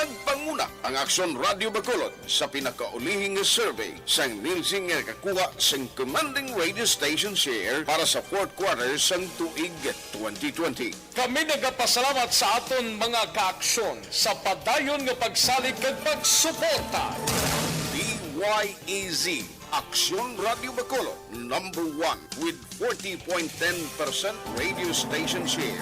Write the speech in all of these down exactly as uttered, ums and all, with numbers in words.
Nagpanguna ang Aksyon Radio Bacolod sa pinakaulihing nga survey sang Nielsen nga nakakuha sang commanding radio station share para sa fourth quarter sang tuig twenty twenty. Kami nagapasalamat sa aton mga kaaksyon sa padayon nga pagsalig kag pagsuporta. D Y E Z, Aksyon Radio Bacolod, number one with forty point ten percent radio station share.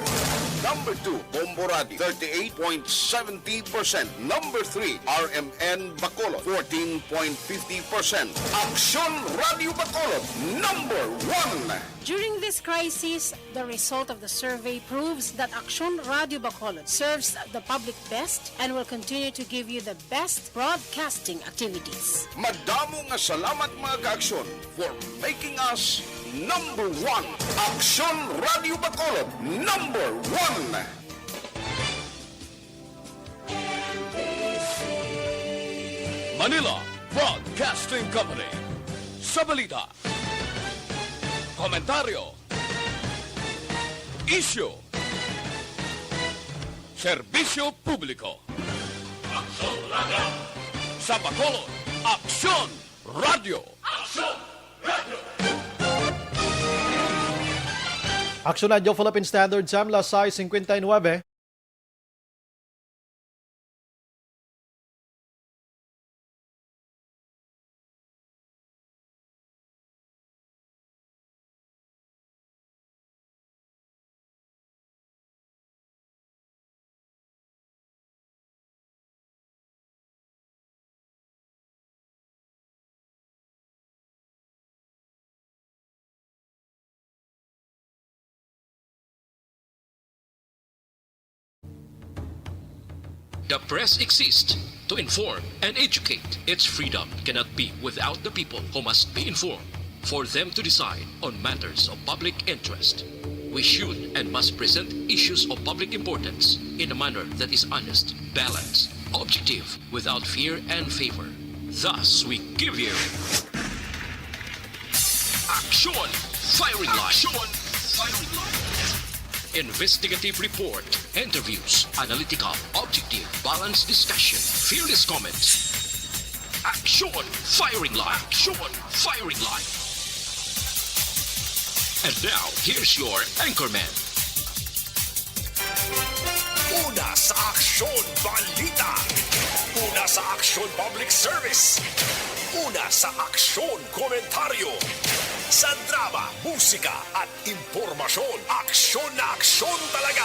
Number two, Bombo Radio, thirty-eight point seventy percent. Number three, R M N Bacolod, fourteen point fifty percent. Aksyon Radio Bacolod, number one. During this crisis, the result of the survey proves that Aksyon Radio Bacolod serves the public best and will continue to give you the best broadcasting activities. Madamo nga salamat, mga kaaksyon, for making us number one. Aksyon Radio Bacolod, number one. Manila Broadcasting Company. Sa balita, komentaryo, isyu, serbisyo publiko. Aksyon Radio. Sa Bacolod, Aksyon Radio. Aksyon Radio. Aksyon Radio Philippine Standard Time, las sais cincuenta y nueve. The press exists to inform and educate. Its freedom cannot be without the people, who must be informed for them to decide on matters of public interest. We should and must present issues of public importance in a manner that is honest, balanced, objective, without fear and favor. Thus, we give you Aksyon Firing Line. Aksyon Firing Line. Investigative report, interviews, analytical, objective, balanced discussion, fearless comments. Aksyon Firing Line. Aksyon Firing Line. And now, here's your anchorman. Una sa Aksyon Balita. Una sa Aksyon Public Service. Una sa Aksyon Komentaryo. Sa drama, musika, at impormasyon, aksyon na aksyon talaga.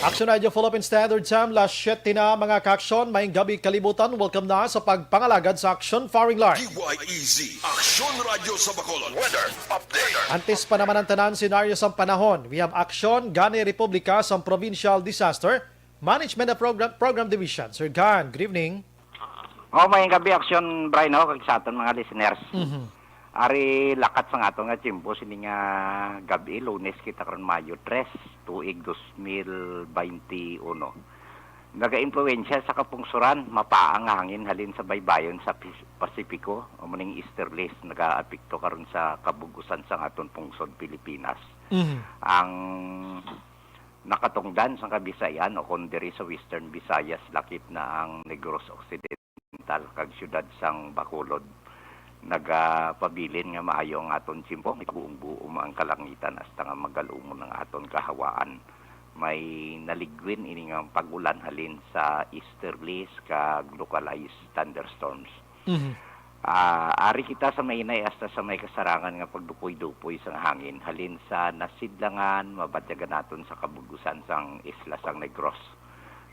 Aksyon Radio Philippine Standard Time, las siyete na, mga kaaksyon. Maayong gabi, kalibutan. Welcome na sa pagpangalagad sa Aksyon Firing Line. D Y E Z, Aksyon Radio sa Bacolod. Weather update. Antes pa naman ang tanan, senaryo sang panahon. We have aksyon gani Republika sang Provincial Disaster Management and Program, Program Division. Sir Gan, good evening. Oh, maayong gabi, Aksyon Brian, ho, kag sa aton mga listeners. Mhm. Ari lakat sang aton nga tiyempo sini nga gab-i, Lunes kita karon, Mayo tres, tuig dos mil baynte uno. Nagaimpluwensya sa kapungsoran, mapaang nga hangin halin sa baybayon sa Pis-, Pasipiko, amo ning easterlies, nagaapekto karon sa kabug-usan sang aton pungsod, Pilipinas. Mhm. Ang nakatungdan sang Kabisayan, o kon diri sa Western Visayas, lakip na ang Negros Occidental kag siyudad sang Bacolod. Nagapabilin nga maayo ang aton tiyempo. May pag-uumbuom ang kalangitan hasta nga magal-umon ang aton kahawaan. May naligwin ini nga pag-ulan halin sa easterlies kag localized thunderstorms. Mhm. Ah, ari kita sa mahinay hasta sa may kasarangan nga pagdupoy-dupoy sang hangin halin sa nasidlangan, mabatyagan naton sa kabug-usan sang isla sang Negros.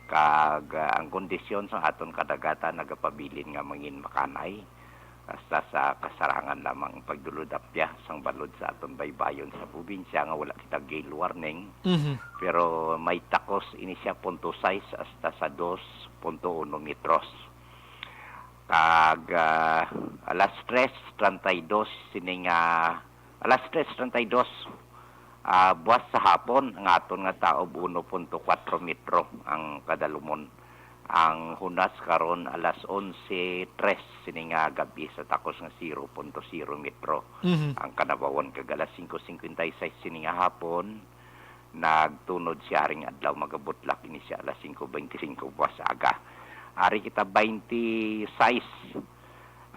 Kag, ah, ang kondisyon sang aton kadagatan nagapabilin nga mangin makanay hasta sa kasarangan lamang ang pagdulod-apya sang balod sa aton baybayon sa probinsya nga wala kita gale warning. Mhm. Pero may takos ini siya punto sais hasta sa dos punto uno metros. Kag, ah, alas tres treinta y dos sining, ah, alas tres treinta y dos, ah, buwas sa hapon, ang aton nga taob uno punto kuwatro metro ang kadalumon. Ang hunas karon alas onse tres sining, ah, gab-i sa takos nga zero punto zero metro Mhm. ang kanabawon, kag alas singko singkwenta y sais sining, ah, hapon, Nagtunod siya haring adlaw, magabutlak ini siya alas singko bente singko buwas sa aga. Ari kita twenty-six,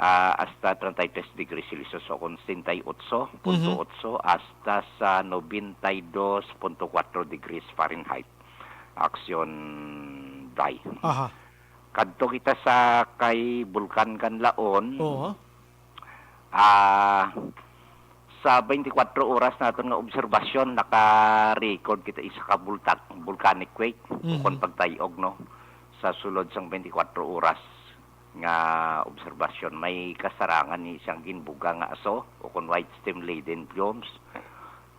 ah, hasta treinta y tres degrees Celsius o kon setenta y ocho punto ocho hasta sa noventa y dos punto cuatro degrees Fahrenheit. Action by. Aha. Kadto kita sa kay Bulkan Kanlaon. Oo. Ah, sa twenty-four oras naton nga obserbasyon, naka-record kita isa ka bultak-, volcanic quake, Mhm. ukon pagtayog, no? Sa sulod sang twenty-four oras nga obserbasyon, may kasarangan ni siyang ginbuga nga aso, ukon white steam laden plumes.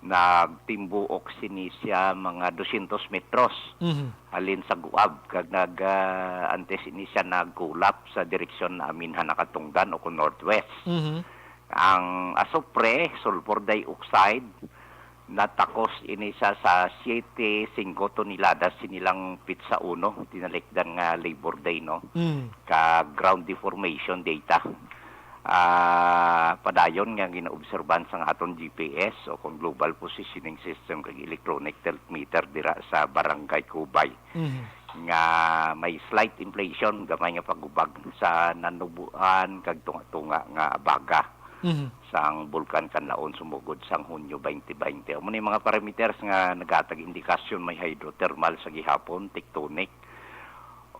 Nagtimbuok sini siya mga dosyentos metros Mhm. halin sa Guab, kag nag, ah, antes ini siya nagkulap sa direksyon namin ha nakatungdan o kon northwest. Mhm. Ang asupre, sulfur dioxide, natakos ini siya sa siete singko toneladas sini lang pitsa uno, tinalikdan nga Labor Day, no? Mm. Ka ground deformation data. Ah, padayon nga ginaobserbahan sang aton G P S o kung Global Positioning System kag electronic tilt meter dira sa Barangay Cubay Mhm. nga may slight inflation, gamay nga pagubag sa nanuboan kag tunga-tunga nga abaga Mhm. sang Bulkan Kanlaon sumugod sang Hunyo twenty twenty. Amo ni mga parameters nga naghatag indikasyon may hydrothermal sa gihapon, tectonic,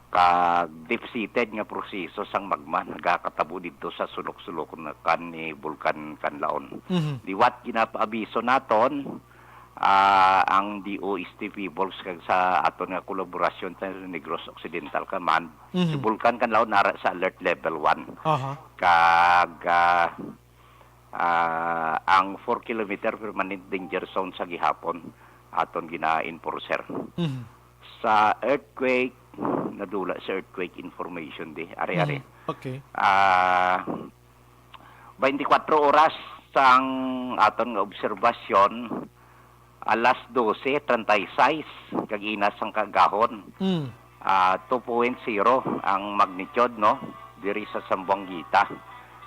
kag deep-seated nga proseso sang magma nagakatabo didto sa sulok-sulok na kan ni Bulkan Kanlaon. Mhm. Liwat ginapaabiso naton, ah, ang D O S T Pebbles kag sa aton nga kolaborasyon sa Negros Occidental Command, Mhm. si Bulkan Kanlaon nara sa alert level one. Aha. Kag, ah, ah, ang four kilometer permanent danger zone sa gihapon aton gina-enforcer. Mhm. Sa earthquake, nadula sa earthquake information di. Ari, ari. Mhm. Okay. Ah, twenty-four oras sang aton nga obserbasyon, alas doce treinta y seis, kag ina sang kaagahon. Mm. Ah, two point zero ang magnitude, no, diri sa Zamboanguita.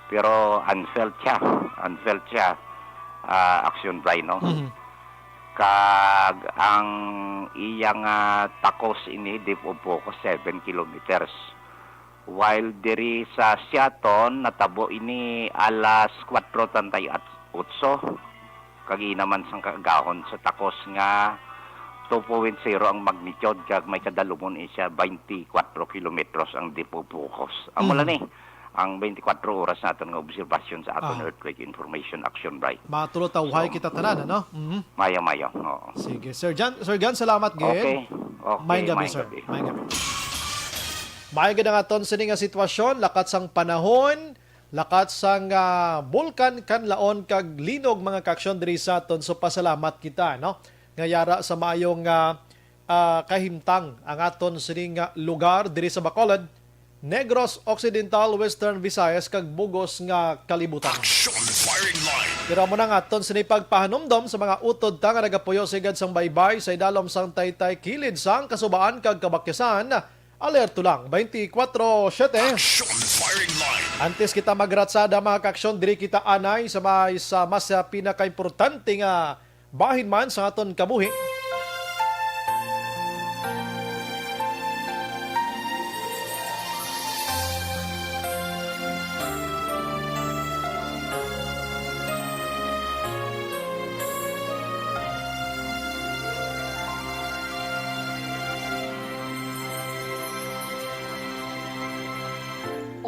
Pero unfelt siya, unfelt siya, ah, Action Bri, no? Mhm. Kag ang iyang, ah, takos ini, depth of focus, seven kilometers. While diri sa Siaton, natabo ini alas kuwatro treinta y ocho, kag ina man sang kaagahon sa takos nga two point zero ang magnitude, kag may kadalumon ini siya, twenty-four kilometros ang depth of focus. Amo lang Mhm. ni ang twenty-four oras naton nga obserbasyon sa aton Ah. Earthquake Information Action Bri. Matulo ta uhay So, kita tanan, ano? Mhm. Mayo, mayo, oo. Sige, Sir Jan, Sir Jan, salamat gid. Okay. Okay, Maayong gabi, maayong sir. gabi. Maayong gabi. Maayo gid ang aton sini nga sitwasyon, lakat sang panahon, lakat sang, ah, Bulkan Kanlaon kag linog, mga kaaksyon, diri sa aton. So, pasalamat kita, no? Nga yara sa maayong, ah, ah, kahimtang ang aton sining, ah, lugar diri sa Bacolod, Negros Occidental, Western Visayas, kag bug-os nga kalibutan. Action firing line. Pero amo na nga aton sini pagpahanumdom sa mga utod ta nga nagapuyo sigad sang baybay sa idalom sang taytay kilid sang Kasubaan kag Kabakyasan. Alerto lang, twenty-four siete. Action firing line. Antes kita magratsada, mga kaaksyon, diri kita anay sa may, sa mas, ah, pinakaimportante nga bahin man sa aton kabuhi.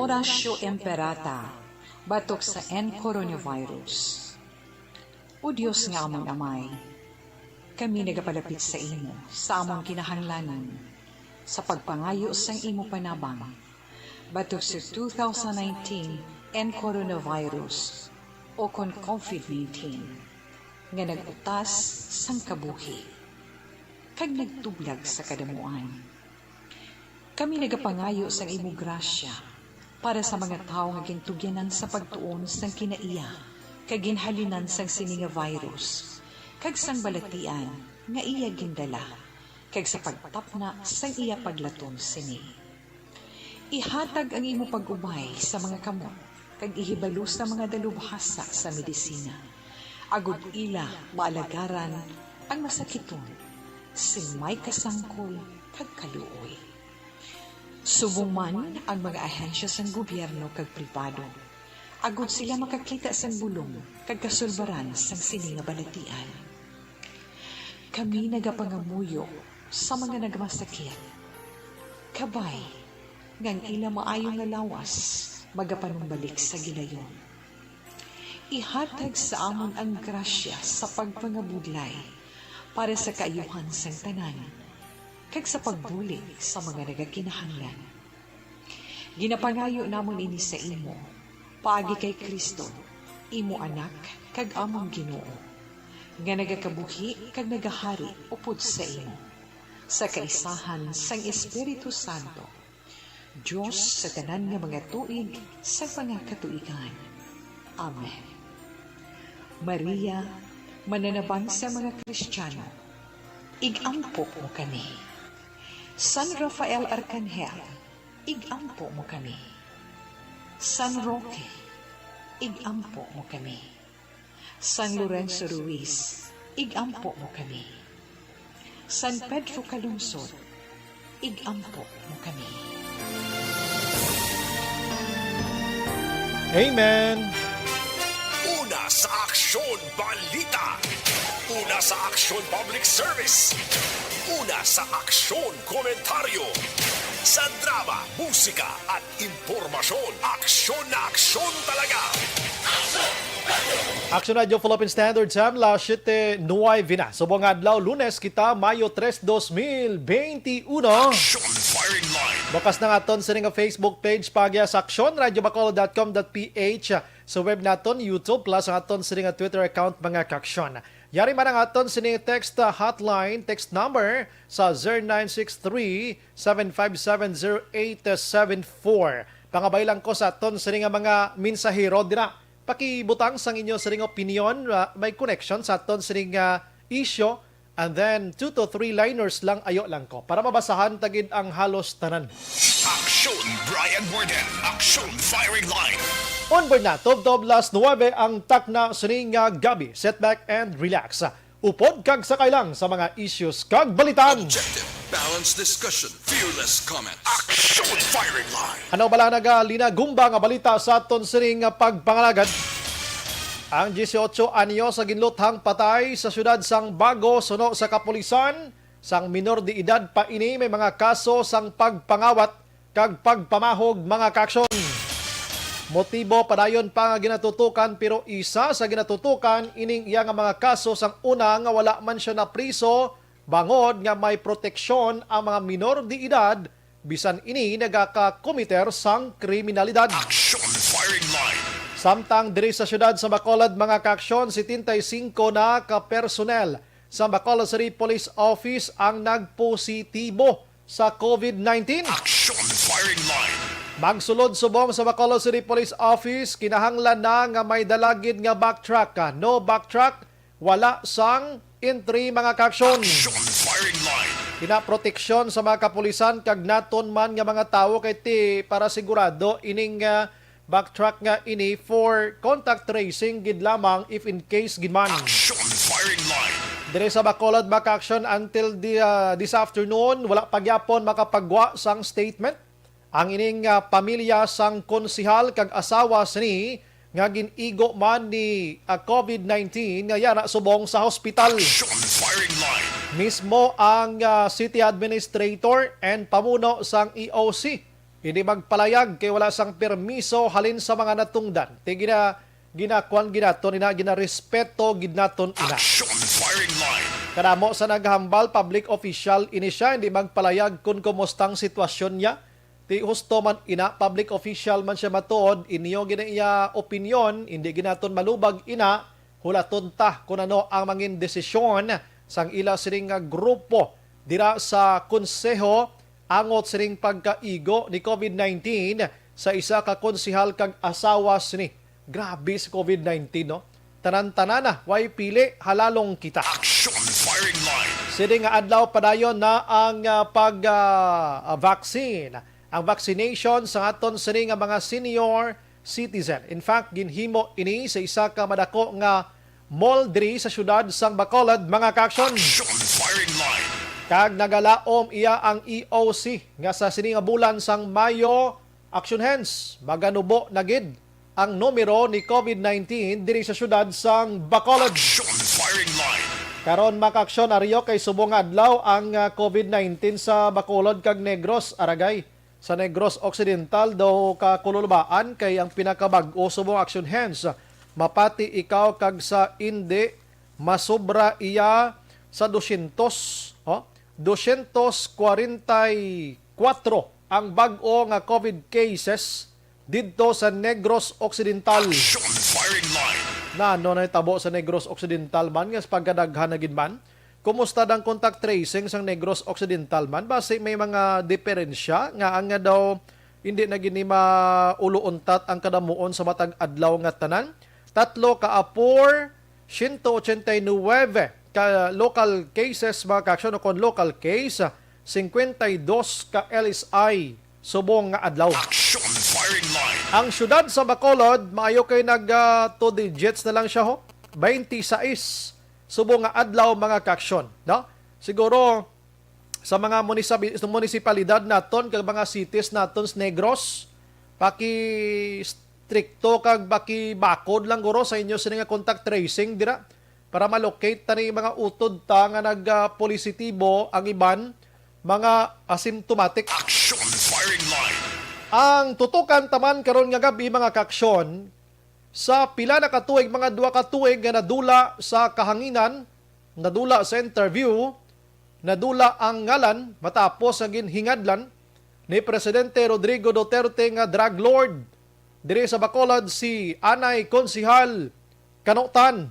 Horatio Imperata, batok sa N coronavirus. O Dios nga amon Amay, kami nagapalapit sa imo sa amon kinahanglanon, sa pagpangayo sang imo panabang, batok sa two thousand nineteen N coronavirus, o kon covid nineteen, nga nag-utas sang kabuhi kag nagtublag sa kadamuan. Kami nagapangayo sang imo grasya para sa mga tawo nga gintugyanan sa pagtuon sang kinaiya kag ginhalinan sang sini nga virus, kag sang balatian nga iya gindala, kag sa pagtapna sang iya paglaton sini. Ihatag ang imo pag-ubay sa mga kamot kag ihibalo sa mga dalubhasa sa medisina, agod ila maalagaran ang masakiton sing may kasangkol kag kaluoy. Subong man ang mga ahensya sang gobyerno kag pribado, agod sila makakita sang bulong kag kasulbaran sang sini nga balatian. Kami nagapangamuyo sa mga nagmasakit, kabay nga ang ila maayo nga lawas magapanumbalik sa gilayon. Ihatag sa amon ang grasya sa pagpangabudlay para sa kaayuhan sang tanan kag sa pagbulig sa mga nagakinahanglan. Ginapangayo namon ini sa imo, paagi kay Cristo, imo Anak kag amon Ginoo, nga nagakabuhi kag nagahari upod sa imo, sa kaisahan sang Espiritu Santo, Dios sa tanan nga mga tuig sa mga katuigan. Amen. Maria, mananabang sa mga Kristiyano, ig-ampo mo kami. San Rafael Arcangel, ig-ampo mo kami. San Roque, ig-ampo mo kami. San Lorenzo Ruiz, ig-ampo mo kami. San Pedro Calungsod, ig-ampo mo kami. Amen. Una sa Aksyon Balita. Una sa Aksyon Public Service. Una sa Aksyon Komentaryo. Sa drama, musika at impormasyon, aksyon na aksyon talaga. Action Radio Philippine Standard Time, las siete nuebe na. Subong nga adlaw, Lunes kita, Mayo tres, dos mil benti uno. Aksyon Firing Line. Bukas na nga aton sini nga Facebook page, pagya sa aksyon radio bacolod dot com dot ph. Sa web naton, YouTube, plus ang aton sini nga Twitter account, mga kaaksyon. Yari man ang aton sini text uh, hotline, text number sa zero nine six three, seven five seven, zero eight seven four. Pangabay lang ko sa aton sini nga mga mensahero dira. Pakibutang sang inyo sining opinyon, ah, may connection sa aton sining, ah, isyu, and then two to three liners lang, ayo lang ko, para mabasahan ta gid ang halos tanan. Aksyon Brian Warden. Aksyon Firing Line. Onward na, tubtob las nuebe ang takna sining, ah, gabi. Sit back and relax. Upod kag sakay lang sa mga issues kag balitan. Objective, balanced discussion, fearless comment. Aksyon Firing Line. Ano bala naga linagumba nga balita sa aton sining pagpangalagad? Ang dieciocho anyos sa ginluthang patay sa siyudad sang Bago suno sa kapulisan, sang minor de edad pa ini, may mga kaso sang pagpangawat kag pagpamahog, mga kaaksyon. Motibo padayon pa nga ginatutukan, pero isa sa ginatutukan ining iya nga mga kaso sang una nga wala man siya napriso bangod nga may proteksyon ang mga minor de edad bisan ini nagakakomiter sang kriminalidad. Aksyon Firing Line. Samtang diri sa siyudad sa Bacolod, mga kaaksyon, setenta y cinco na ka personnel sa Bacolod City Police Office ang nagpositibo sa COVID nineteen. Aksyon Firing Line. Magsulod subong sa Bacolod City Police Office, kinahanglan na nga may dala gid nga backtrack. No backtrack, wala sang entry, mga kaaksyon. Aksyon Firing Line. Ginaproteksyon sa mga kapulisan kag naton man nga mga tawo kay ti para sigurado ining, ah, backtrack nga ini for contact tracing gid lamang if in case gid man. Aksyon Firing Line. Diri sa Bacolod, mga kaaksyon, until the, ah, this afternoon, wala pa gyapon makapagwa sang statement ang ining, ah, pamilya sang konsehal kag asawa sini nga gin-igo man ni, ah, COVID nineteen nga yara subong sa hospital. Aksyon Firing Line. Mismo ang, ah, city administrator and pamuno sang E O C hindi magpalayag kay wala sang permiso halin sa mga natungdan. Ti gina-, ginakuan gid naton ina, ginarespeto gid naton ina. Aksyon Firing Line. Kadamo sa naghambal, public official ini siya, hindi magpalayag kung kumustang sitwasyon niya. Ti husto man ina, public official man siya matuod, inyo gina iya opinyon, hindi gid naton malubag ina, hulaton ta kung ano ang mangin desisyon sang ila sining nga grupo dira sa konseho angot sining pagkaigo ni COVID nineteen sa isa ka konsehal kag asawa sini. Grabe si COVID nineteen, no? Tanan-tanan na, way pili, halalong kita. Aksyon Firing Line. Sini nga adlaw padayon na ang, ah, pag, ah, ah, vaccine, ang vaccination sa aton sini nga mga senior citizen. In fact, ginhimo ini sa isa ka madako nga mall diri sa siyudad sang Bacolod, mga kaaksyon. Aksyon Firing Line. Kag nagalaom iya ang E O C nga sa sini nga bulan sang Mayo, action hands, maganubo na gid ang numero ni COVID nineteen diri sa siyudad sang Bacolod. Action firing line. Karon, makaaksyon, Aryo, kay subong nga adlaw ang, ah, COVID nineteen sa Bacolod kag Negros, Aragay. Sa Negros Occidental daw ka kululbaan kay ang pinakabag-o subong action hands, mapati ikaw kag sa indi, masubra iya sa dosyentos, oh, dosyentos kwarenta y kuwatro ang bag-o nga COVID cases didto sa Negros Occidental. Action firing line. Na ano na itabo sa Negros Occidental man nga sa pagkadaghan na gid man? Kumusta ang contact tracing sang Negros Occidental man? Basi may mga diferensya nga ang nga daw hindi na gini mauluuntat ang kadamuon sa matag adlaw nga tanan. Tatlo ka apor, siyento ochenta y nuwebe ka local cases, mga kaaksyon, o kon local case, singkwenta y dos ka L S I subong nga adlaw. Action firing line. Ang siyudad sa Bacolod, maayo kay nag, ah, two digits na lang siya, ho. Twenty-six subong nga adlaw, mga kaaksyon, no? Siguro, sa mga munisipi-, munisipalidad naton, kag mga cities naton sa Negros, paki-strikto kag pakibakod lang guro sa inyo sini nga contact tracing dira para ma-locate ta ni mga utod ta nga nagpositibo, ang iban mga asymptomatic. Action firing line. Ang tutukan ta man karon nga gab-i, mga kaaksyon, sa pila na ka tuig, mga duha ka tuig nga nadula sa kahanginan, nadula sa interview, nadula ang ngalan matapos nga ginhingadlan ni Presidente Rodrigo Duterte nga drug lord diri sa Bacolod, si anay Konsehal Kano Tan,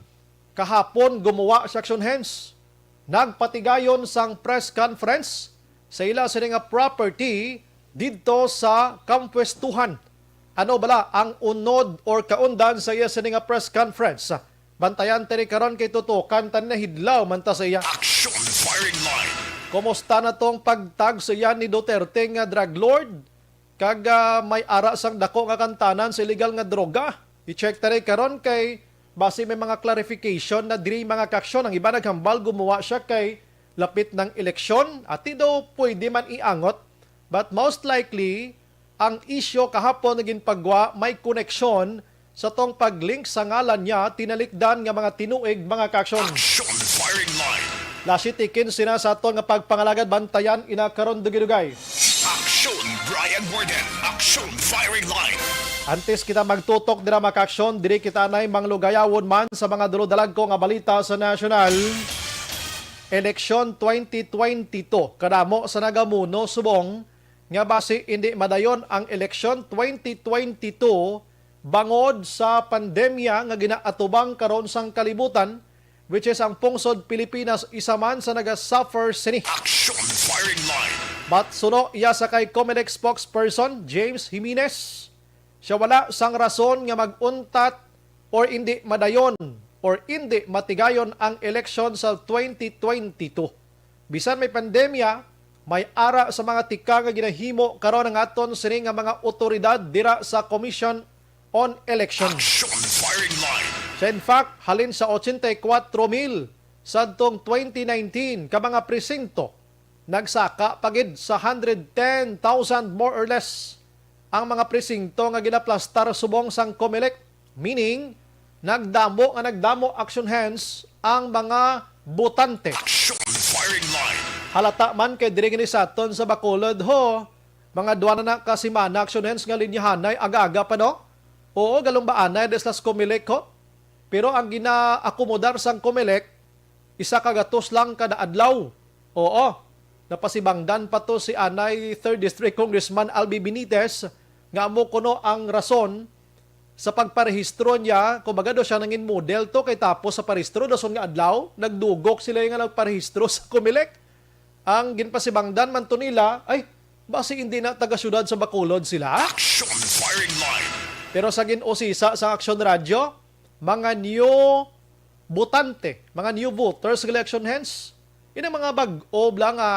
kahapon gumuwa siya action hands. Nagpatigayon sang press conference sa ila sini nga property didto sa Kampuestuhan. Ano bala ang unod or kaundan sa iya sini nga press conference? Bantayan ta ni karon kay tutukan ta ni, nahidlaw man ta sa iya. Action firing line. Kumusta na tong pagtag sa iya ni Duterte nga drug lord? Kag, ah, may ara sang dako nga kantanan sa illegal nga droga. I-check ta rin karon kay basi may mga clarification na diri, mga kaaksyon. Ang iba naghambal gumuwa siya kay lapit ng eleksyon. Ati daw pwede man iangot. But most likely, ang isyo kahapon nga ginpagwa may koneksyon sa tong pag-link sa ngalan niya tinalikdan nga mga tinuig, mga kaaksyon. Action firing line. Lasi tikin sina sa aton nga pagpangalagad, bantayan ina karon dugay-dugay. Action Brian Warden. Action firing line. Antes kita magtutok dira, mga kaaksyon, diri kita nay manglugayawon man sa mga dulodalagko nga balita sa nasyonal. Eleksyon twenty twenty-two, kadamo sa nagamuno subong nga basi indi madayon ang eleksyon twenty twenty-two bangod sa pandemya nga ginaatubang karon sang kalibutan, which is ang pungsod Pilipinas isa man sa nagasuffer sini. Action firing line. But suno iya sa kay Comelec spokesperson James Jimenez, siya wala sang rason nga mag-untat or indi madayon or indi matigayon ang eleksyon sa twenty twenty-two. Bisan may pandemya, may ara sa mga tika nga ginahimo karon ang aton sini nga mga awtoridad dira sa Commission on Election. Action firing line. Sa in fact, halin sa ochenta y kuwatro mil sadtong twenty nineteen ka mga presinto, nagsaka pa gid sa hundred ten thousand more or less ang mga presinto nga ginaplastar subong sang Comelec, meaning nagdamo nga nagdamo action hands ang mga botante. Action firing line. Halata man kay diri gini sa aton sa Bacolod, ho, mga duwa na na ka semana action hands nga linyahanay, aga-aga pa, no? Oo, galong ba anay des las Comelec, ho? Pero ang ginaakomodar sang Comelec, isa ka gatos lang kada adlaw. Oo, napasibangdan pa to si anay Third District Congressman Albi Benitez nga amo kuno ang rason sa pagparehistro niya. Kumbaga, daw siya nangin model to, kay tapos sa parehistro, dason nga adlaw, nagdugok sila nga nagparehistro sa Comelec. Ang ginpasibangdan man to nila, ay, basi hindi na taga-syudad sa Bacolod sila. Action firing line. Pero sa gin-usisa sa Action Radio, mga new botante, mga new voters, election hands, yun ang mga bag-o bla nga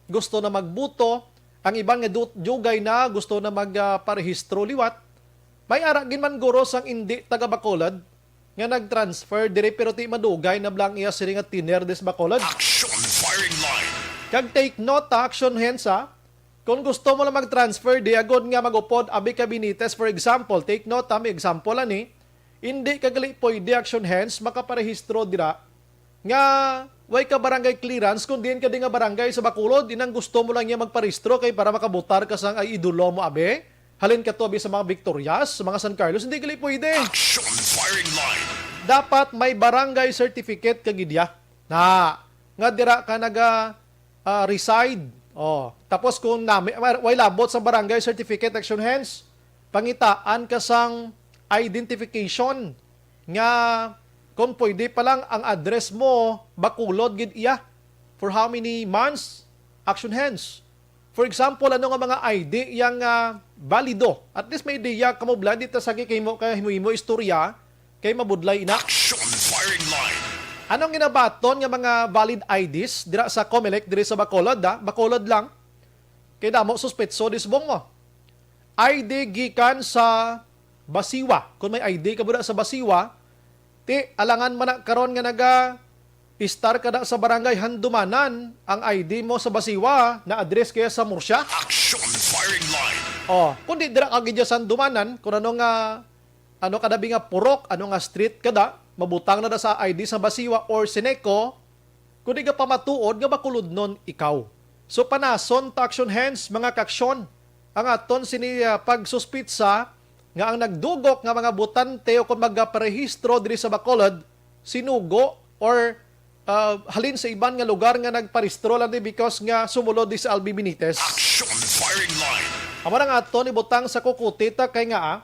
gusto na magbuto, ang iban nga du-, dugay na gusto na magparehistro liwat. May ara gid man guro sang indi taga Bacolod nga nag-transfer diri, pero ti madugay na bla ang iya sini nga tenure dis Bacolod. Action firing line. Kag take note, ha, Action Hens, ha, kung gusto mo lang mag-transfer, di agod nga mag-upod abi ka Benitez, for example, take note, ha, may example ani, hindi ka gali pwede, Action Hens, makaparehistro dira nga way ka barangay clearance, kung diin ka di nga barangay sa Bacolod, inang gusto mo lang niya magparehistro kay para makabutar ka sang ay idolo mo, abi. Halin ka to, abi, sa mga Victorias, sa mga San Carlos, hindi gali pwede. Action Firing Line. Dapat may barangay certificate ka gid ya. Na, nga dira ka naga, ah, reside. Oh, tapos kung nami, way labot sa barangay certificate, Action Hens, pangitaan ka sang identification nga kung pwede pa lang ang address mo, Bacolod gid iya. For how many months? Action Hens. For example, ano nga mga I D yang, ah, balido? At least may ideya kamo, bla, di ta sagi kay mo, kay himo-himo istorya, kay mabudlay ina. Action Firing Line. Anong ginabaton nga mga valid I Ds dira sa Comelec diri sa Bacolod, ha? Bacolod lang. Kay damo suspetso di subong mo. I D gikan sa Basiwa. Kung may I D ka buda sa Basiwa, ti alangan man na karon nga naga istar ka na sa barangay Handumanan, ang I D mo sa Basiwa na address kaya sa Murcia. Action Firing Line. Oh, kundi dira ka gid sa Handumanan, kung ano nga, ano kadabi nga purok, ano nga street kada, mabutang na da sa I D sa Basiwa or Seneco, kundi nga pamatuod nga Bacolodnon ikaw. So panason ta, Action Hens, mga kaaksyon, ang aton sini, ah, pagsuspitsa nga ang nagdugok nga mga botante o kung magaparehistro diri sa Bacolod, sinugo or, ah, halin sa iban nga lugar nga nagparehistro lang di because nga sumulod di sa Albi Benitez. Action Firing Line. Amo na nga aton ibutang sa kukuti ta kay nga, ah,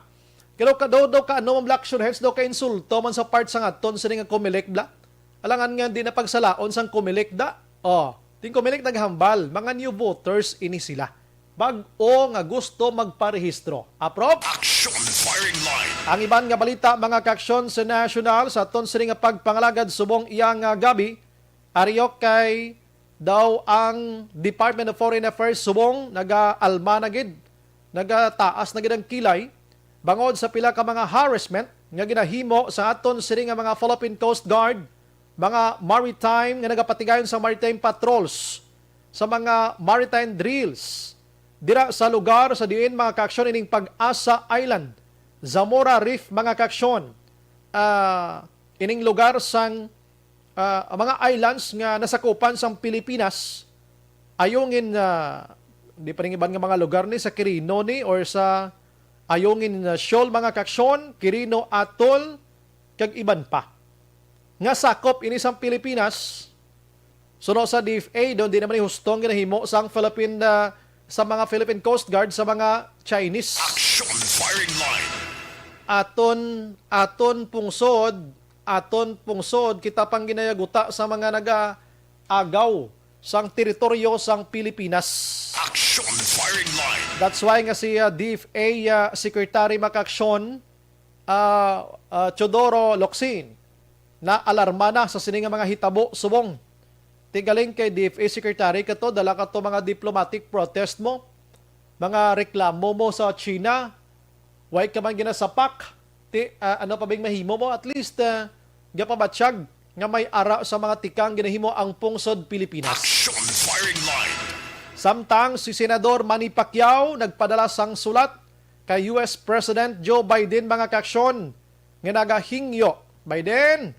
pero ka daw, daw ka ano, mga Action Hens, daw ka insulto man sa part sa nga aton sini nga Comelec, bla. Alangan nga di na pagsalaon sang Comelec da. Oh, ting Comelec naghambal, mga new voters ini sila. Bag-o nga gusto magparehistro. Approve? Action Firing Line. Ang iban nga balita, mga kaaksyon sa nasyonal, sa aton sini nga pagpangalagad subong iya nga gabi, ariyo kay daw ang Department of Foreign Affairs subong nagaalma na gid, nagataas na gid ang kilay bangod sa pila ka mga harassment nga ginahimo sa aton sini nga mga Philippine Coast Guard, mga maritime nga nagapatigayon sa maritime patrols, sa mga maritime drills dira sa lugar sa diin, mga kaaksyon, ining Pag-asa Island, Zamora Reef, mga kaaksyon, ah, ining lugar sang, ah, mga islands nga nasakupan sang Pilipinas, ayungin, ah, di pa rin iban nga mga lugar ni sa Quirino ni or sa ayungin, ah, Shoal, mga kaaksyon, Quirino Atoll, kag iban pa nga sakop ini sang Pilipinas. Suno sa D F A, doon di naman hustong ginahimo sang Philippine, ah, sa mga Philippine Coast Guard sa mga Chinese. Action Firing Line. Aton, aton pungsod, aton pungsod, kita pang ginayaguta sa mga nagaagaw sang teritoryo sang Pilipinas. Action Firing Line. That's why nga si, ah, D F A, ah, Secretary, mga kaaksyon, ah, ah, Teodoro Locsin, naalarma na sa sini nga mga hitabo subong. Ti galing kay D F A Secretary kato, dala kato mga diplomatic protest mo, mga reklamo mo sa China, way ka man ginasapak. Ti, ah, ano pa bing mahimo mo? At least, ah, gapabatyag nga may ara sa mga tikang ginahimo ang pungsod Pilipinas. Action Firing Line. Samtang si Senador Manny Pacquiao nagpadala sang sulat kay U S President Joe Biden, mga kaaksyon, nga nagahingyo, Biden,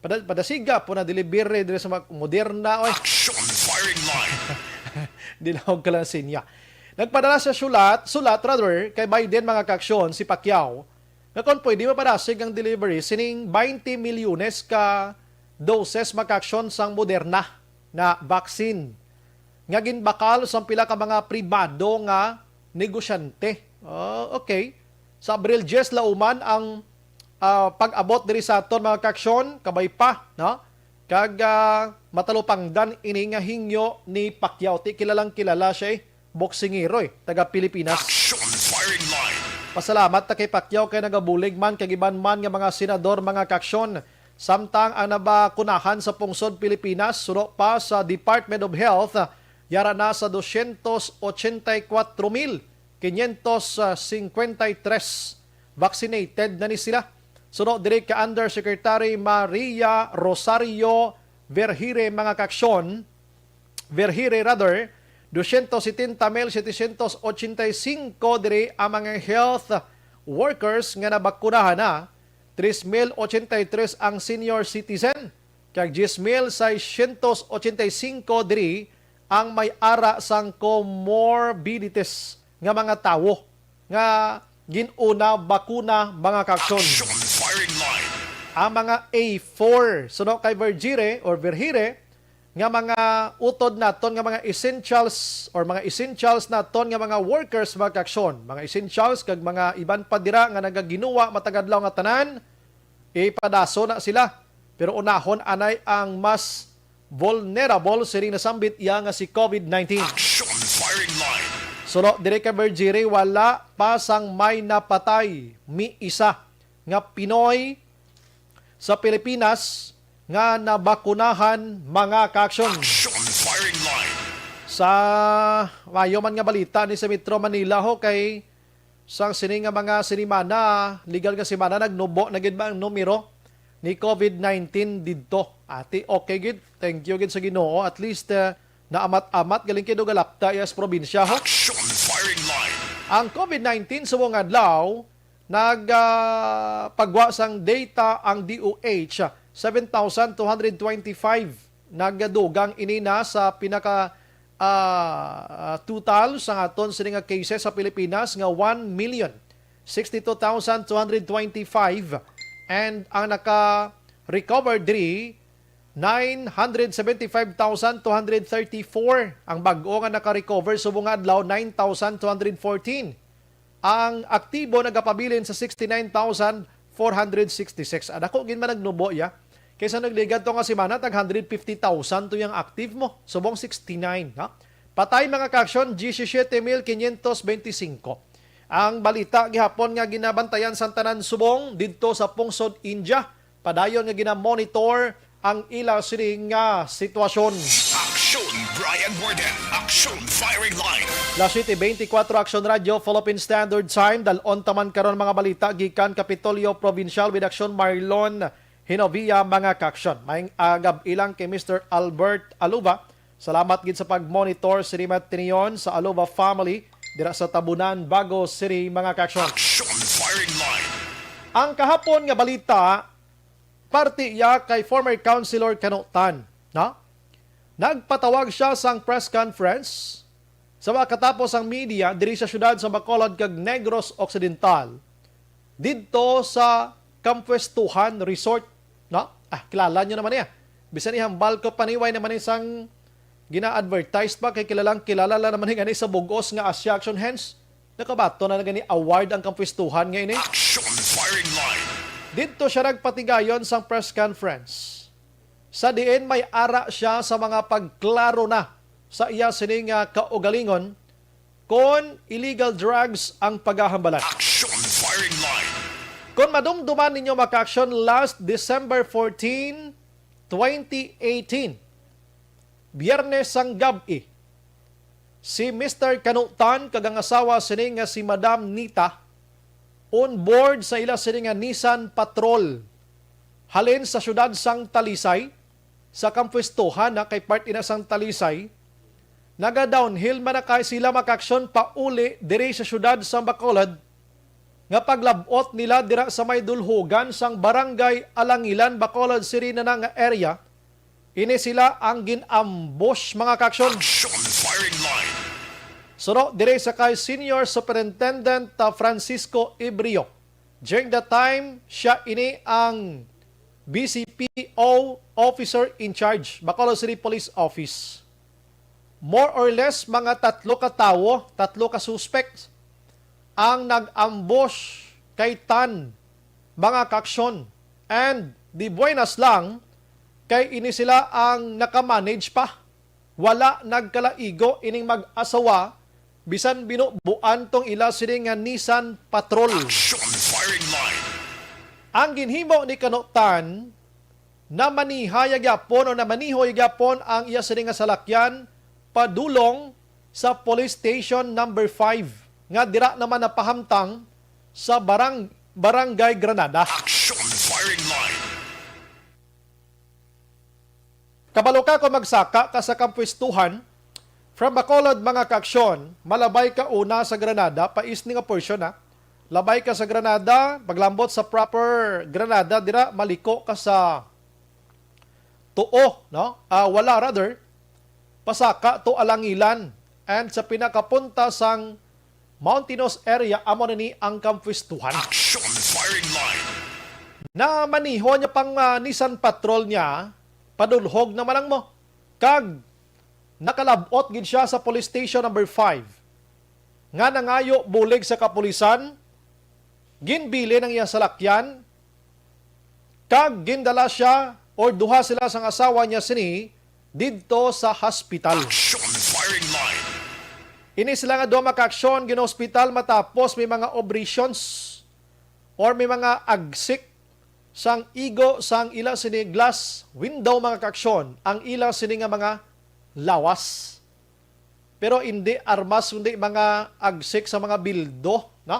pada-, padasiga po na delivery diri sa mga Moderna, oy. Action Firing Line. Dinawag ka lang sinya. Nagpadala sa sulat, sulat rather, kay Biden, mga kaaksyon, si Pacquiao, nga kung pwede mapadasig ang delivery sining twenty milyones ka doses, mga kaaksyon, sang Moderna na vaccine nga ginbakal sang pila ka mga pribado nga negosyante. Oh, okay. Sa Abril diyes, lauman ang, ah, pag-abot diri sa aton, mga kaaksyon, kabay pa, no? Kag, ah, matalupangdan ini nga hingyo ni Pacquiao. Ti kilalang kilala siya, eh. Boksingero, eh, taga Pilipinas. Action Firing Line. Pasalamat ta kay Pacquiao kay nagabulig man kag iban man nga mga senador, mga kaaksyon. Samtang ang nabakunahan sa pungsod Pilipinas, suno pa sa Department of Health, yara na sa dosyentos ochenta y kuwatro mil quinientos singkwenta y tres vaccinated na ni sila. Suno diri ka Undersecretary Maria Rosario Vergire, mga kaaksyon, Vergire rather, dosyentos setenta mil setecientos ochenta y cinco diri ang mga health workers nga nabakunahan na, tres mil ochenta y tres ang senior citizen, kag diyes mil seiscientos ochenta y cinco diri ang may ara sang comorbidities nga mga tawo nga gin-una bakuna, mga kaaksyon. Action Firing Line. Ang mga A four, suno kay Vergire or Vergire, nga mga utod naton nga mga essentials or mga essentials naton nga mga workers, mga kaaksyon, mga essentials kag mga iban pa dira nga nagaginuwa matag adlaw nga tanan, ipadaso na sila. Pero unahon anay ang mas vulnerable sining nasambit iya nga si COVID nineteen. Action Firing Line. Suno diri kay Vergire, wala pa sang may napatay, miisa nga Pinoy sa Pilipinas nga nabakunahan, mga kaaksyon. Action Firing Line. Sa mayo man nga balita ni sa Metro Manila, ho, kay sang sini nga mga sinimana, legal nga semana, nagnubo na gid ba ang numero ni COVID nineteen didto? Ati, okay gid. Thank you gid sa Ginoo. At least, eh, naamat-amat galing kay dugalapta iya sa probinsya, ho. Action Firing Line. Ang COVID nineteen subong adlaw, nag, ah, pagwa sang data ang D O H, seven thousand two hundred twenty-five. Nagdugang ini na sa pinaka, ah, total sa aton sini nga cases sa Pilipinas nga one million sixty-two thousand two hundred twenty-five, and ang naka-recover diri nine hundred seventy-five thousand two hundred thirty-four. Ang bag-o nga naka-recover subong nga adlaw, nine thousand two hundred fourteen. Ang aktibo nagapabilin sa sixty-nine thousand four hundred sixty-six. Ah, dako gid man nagnubo, ya. Kaysa nagligad to nga semana, tag hundred fifty thousand to yang active mo. Subong sixty-nine, ha? Patay, mga kaaksyon, diyesisiete mil quinientos veinticinco. Ang balita gihapon nga ginabantayan sang tanan subong didto sa pungsod India. Padayon nga gina-monitor ang ila sini nga sitwasyon. Action Brian Warden, Action Firing Line. Las siete veinticuatro, Action Radio, Philippine Standard Time. Dal-on ta man karon mga balita gikan Kapitolyo Provincial with Action Marlon Hinovia, mga kaaksyon. Maayong aga ilang kay Mister Albert Aluba. Salamat gid sa pag-monitor, Siri Matinion, sa Aluba family, dira sa Tabunan, Bago City, mga kaaksyon. Action Firing Line. Ang kahapon nga balita, parte iya kay former Councilor Cano Tan, no? Nagpatawag siya sang press conference sa makatapos ang media diri sa siyudad sa Bacolod kag Negros Occidental, didto sa Kampuestuhan Resort, no? Ah, kilala nyo naman niya. Bisan ihambal ko pa ni, way naman isang gina-advertise pa, kay kilalang kilala lang naman ni gani sa bug-os nga Asia Action Hands. Nakabaton na gani award ang Kampuestuhan nga ini. Action Firing Line. Didto siya nagpatigayon sang press conference, sa diin may ara siya sa mga pagklaro na sa iya sini nga kaugalingon kon illegal drugs ang pagahambalan. Action Firing Line. Kon madumduman ninyo, mga kaaksyon, last December fourteen, twenty eighteen, Biyernes sang gab-i, si Mister Cano Tan kag ang asawa sini nga si Madam Nita on board sa ila sini nga Nissan Patrol halin sa siyudad sang Talisay, sa Kampuestuhan, na kay part ina sang Talisay. Naga-downhill man na kay sila, mga kaaksyon, pauli diri sa siyudad sang Bacolod, nga paglab-ot nila dira sa may dulhogan sang Barangay Alangilan, Bacolod City na na nga area. Ini sila ang gin-ambush, mga kaaksyon. Action Firing Line. Suno diri sa kay Senior Superintendent, ah, Francisco Ibrio. During that time, siya ini ang B C P O officer in charge, Bacolod City Police Office. More or less, mga tatlo ka tawo, tatlo ka suspect ang nag-ambush kay Tan, mga kaaksyon. And di buenas lang, kay ini sila ang nakamanage pa. Wala nagkalaigo ining mag-asawa, bisan binubuan tong ila sini nga Nissan Patrol. Action Firing Line. Ang ginhimo ni Cano Tan, namanihay gyapon o namanihoy gyapon ang iya sini nga salakyan padulong sa Police Station Number Five, nga dira naman napahamtang sa barang-, Barangay Granada. Action Firing Line. Kabalo ka kung magsaka ka sa kampwestuhan, from Bacolod, mga kaaksyon, malabay ka una sa Granada, pais ni nga portion, ha. Labay ka sa Granada, paglambot sa proper Granada, dira maliko ka sa tuo, no? Ah, wala, rather, pasaka to Alangilan. And sa pinakapunta sang mountainous area, amo na ni ang kampwestuhan. Action firing line. Na maniho niya pang, ah, Nissan Patrol niya, padulhog na man lang mo. Kag nakalabot gid siya sa police station number five, nga nangayo bulig sa kapulisan, ginbilin ang iyang salakyan, kag gindala siya or duha sila sang asawa niya sini didto sa hospital. Action firing line. Ini sila nga duha, mga kaaksyon, gin-hospital matapos may mga abrasions or may mga agsik sang igo sang ila sini glass window, mga kaaksyon, ang ila sini nga mga lawas. Pero hindi armas, kundi mga agsik sa mga bildo, no?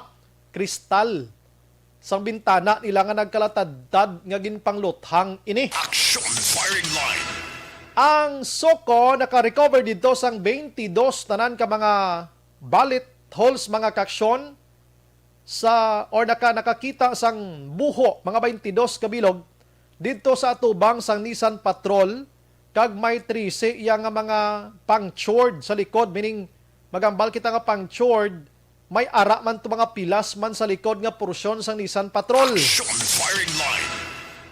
Kristal. Sang bintana nila nga nagkalatadtad nga ginpangluthang ini. Action firing line. Ang SOCO naka-recover dito sang twenty-dos tanan ka mga bullet holes, mga kaaksyon, sa, or naka-, nakakita sang buho, mga twenty-dos ka bilog, didto sa atubang sang Nissan Patrol, kag may trese iya nga mga punctured sa likod, meaning, maghambal kita nga punctured, may ara man to mga pilas man sa likod nga porsyon sang Nissan Patrol. Action firing line.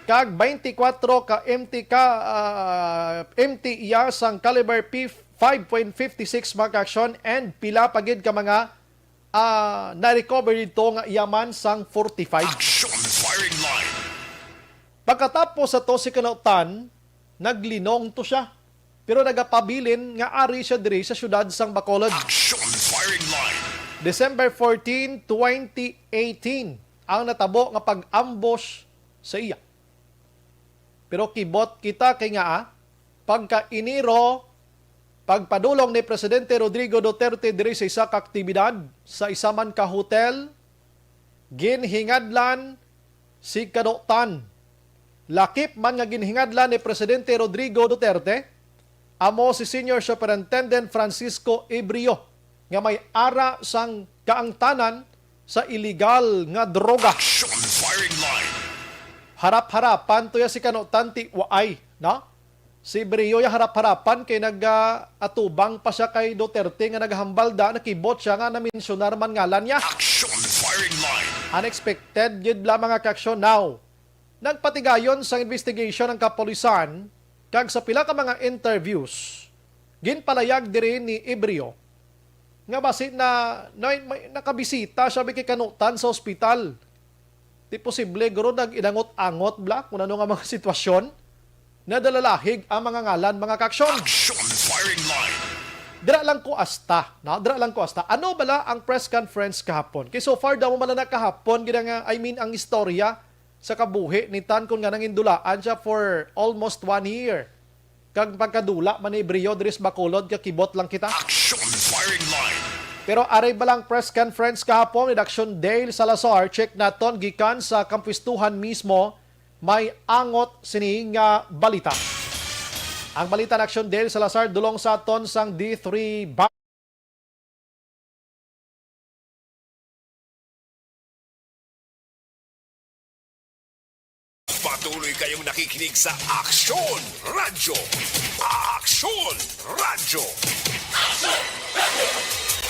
Kag twenty-four ka empty ka, ah, empty iya sang caliber P five point five six, mga kaaksyon, and pila pa gid ka mga, ah, na-recover dito nga iya man sang forty-five. Action firing line. Pagkatapos sa to, si Kanutan, naglinong to siya. Pero nagapabilin nga ari siya diri sa siyudad sang Bacolod. Action firing line. December fourteen, twenty eighteen, ang natabo nga pag-ambush sa iya. Pero kibot kita kay nga, ah, pagka Enero, pagpadulong ni Presidente Rodrigo Duterte diri sa isa ka aktibidad sa isa man ka hotel, ginhingadlan si Kanutan. Lakip man nga ginhingadlan ni Presidente Rodrigo Duterte, amo si Senior Superintendent Francisco Ebrio, nga may ara sang kaangtanan sa iligal nga droga. Action firing line. Harap-harapan to ya si Kanutan ti waay, no? Si Ebrio ya harap-harapan kay nag, ah, atubang pa siya kay Duterte nga naghambal da, nakibot siya nga namensyunar man ngalan niya. Action firing line. Unexpected gid bala, mga kaaksyon. Now, nagpatigayon sang investigation ang kapulisan, kag sa pila ka mga interviews, ginpalayag diri ni Ebrio nga basi na, na may nakabisita siya kay Kanutan sa ospital. Di posible, guro, nag-inangot-angot bala kung ano nga mga sitwasyon. Nadalalahig ang mga ngalan, mga kaaksyon. Action firing line. Dira lang ko asta, no? Dira lang ko asta. Ano bala ang press conference kahapon? Kay so far daw man lang na kahapon gid nga, I mean, ang istorya sa kabuhi ni Tan, kun nga nangindulaan siya for almost one year. Kag pagkadula man ni Ebrio diri sa Bacolod, kakibot lang kita. Action firing line. Pero ari bala ang press conference kahapon ni Action Dale Salazar, check naton gikan sa kampwestuhan mismo, may angot sini nga balita. Ang balita ni Action Dale Salazar dulong sa aton sang D three ba- Patuloy kayong nakikinig sa Aksyon Radyo. Aksyon Radyo.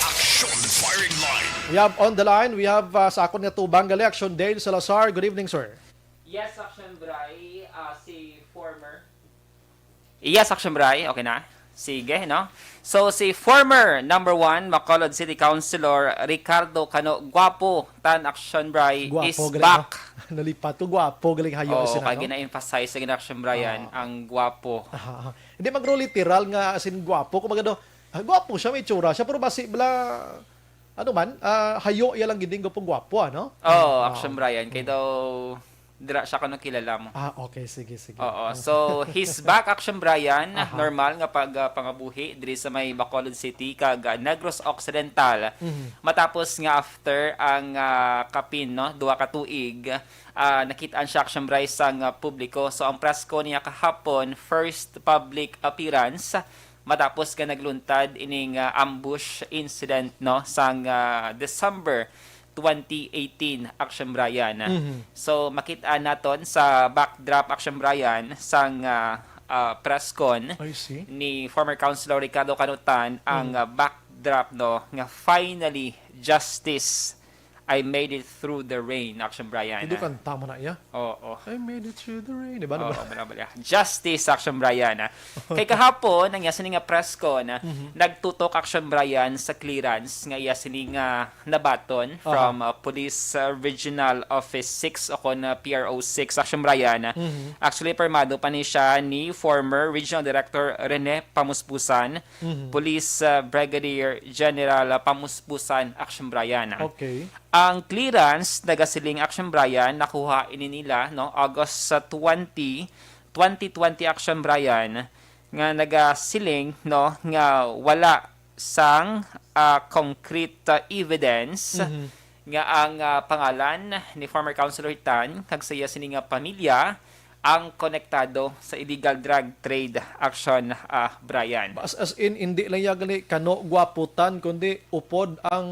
Action Firing Line. We have on the line, we have, uh, sa akon nga tubang gali, Action Dale Salazar. Good evening, sir. Yes, Action Bray, uh, si former Yes, Action Bray. Okay na. Sige, no? So, si former number one Bacolod City Councilor Ricardo Cano Guapo, Tan, Action Bray, is Guwapo gali, no? Back. Nalipat ko, gwapo gali hayo. Oo, isin, kay ano? Gina-emphasize sa gina-, Action Bray, yan, Ah. ang gwapo. Ah, hindi, magro literal nga, as in, gwapo. Kumbaga, no, ah, gwapo siya, may itsura siya, pero basi bala, ano man, ah, hayo iya lang gid gwapo, gwapo, ano? Oo, Ah. Action Bray, yan. Kay Mm. daw, Dira siya kuno kilala mo. Ah, okay. Sige, sige. Oo. So, he's back, Action Brian. Aha. Normal nga pag, ah, pangabuhi diri sa may Bacolod City kag, ah, Negros Occidental. Mhm. Matapos nga after ang, ah, kapin, no, duha ka tuig, ah, nakit-an siya, Action Brian, sang, ah, publiko. So, ang press con niya kahapon, first public appearance, matapos nga nagluntad ining, ah, ambush incident, no, sang, ah, December twenty eighteen, Action Brian. Mhm. So, makita naton sa backdrop, Action Brian, sang, ah, ah, press con I see. ni former Councilor Ricardo Canutan ang, Mhm. ah, backdrop, no, nga "Finally, justice. I made it through the rain," Action Brian. Hindi kanta mo na iya. Oo. I made it through the rain. Di ba? Di Oo, ba? mali, mali. Justice, Action Brian, ah. Kay kahapon, ang iya sini nga press con, ah, Mhm. nagtutok, Action Brian, sa clearance nga iya sini nga nabaton Aha. from, ah, Police, ah, Regional Office six o kon, ah, P R O six, Action Brian, ah. Mhm. Actually, pirmado pa ni siya ni former Regional Director Rene Pamuspusan, Mhm. Police, ah, Brigadier General, ah, Pamuspusan, Action Brian, ah. Okay. Ang clearance, nagasiling, Action Brian, nakuha ini nila, no, August sa twenty, twenty twenty, Action Brian, nga nagasiling, no, nga wala sang, ah, concrete, ah, evidence Mhm. nga ang, ah, pangalan ni former Councilor Tan kag sa iya sini nga pamilya ang konektado sa illegal drug trade, Action, ah, Brian. As, as in, hindi lang iya gali kano gwaputan, kundi upod ang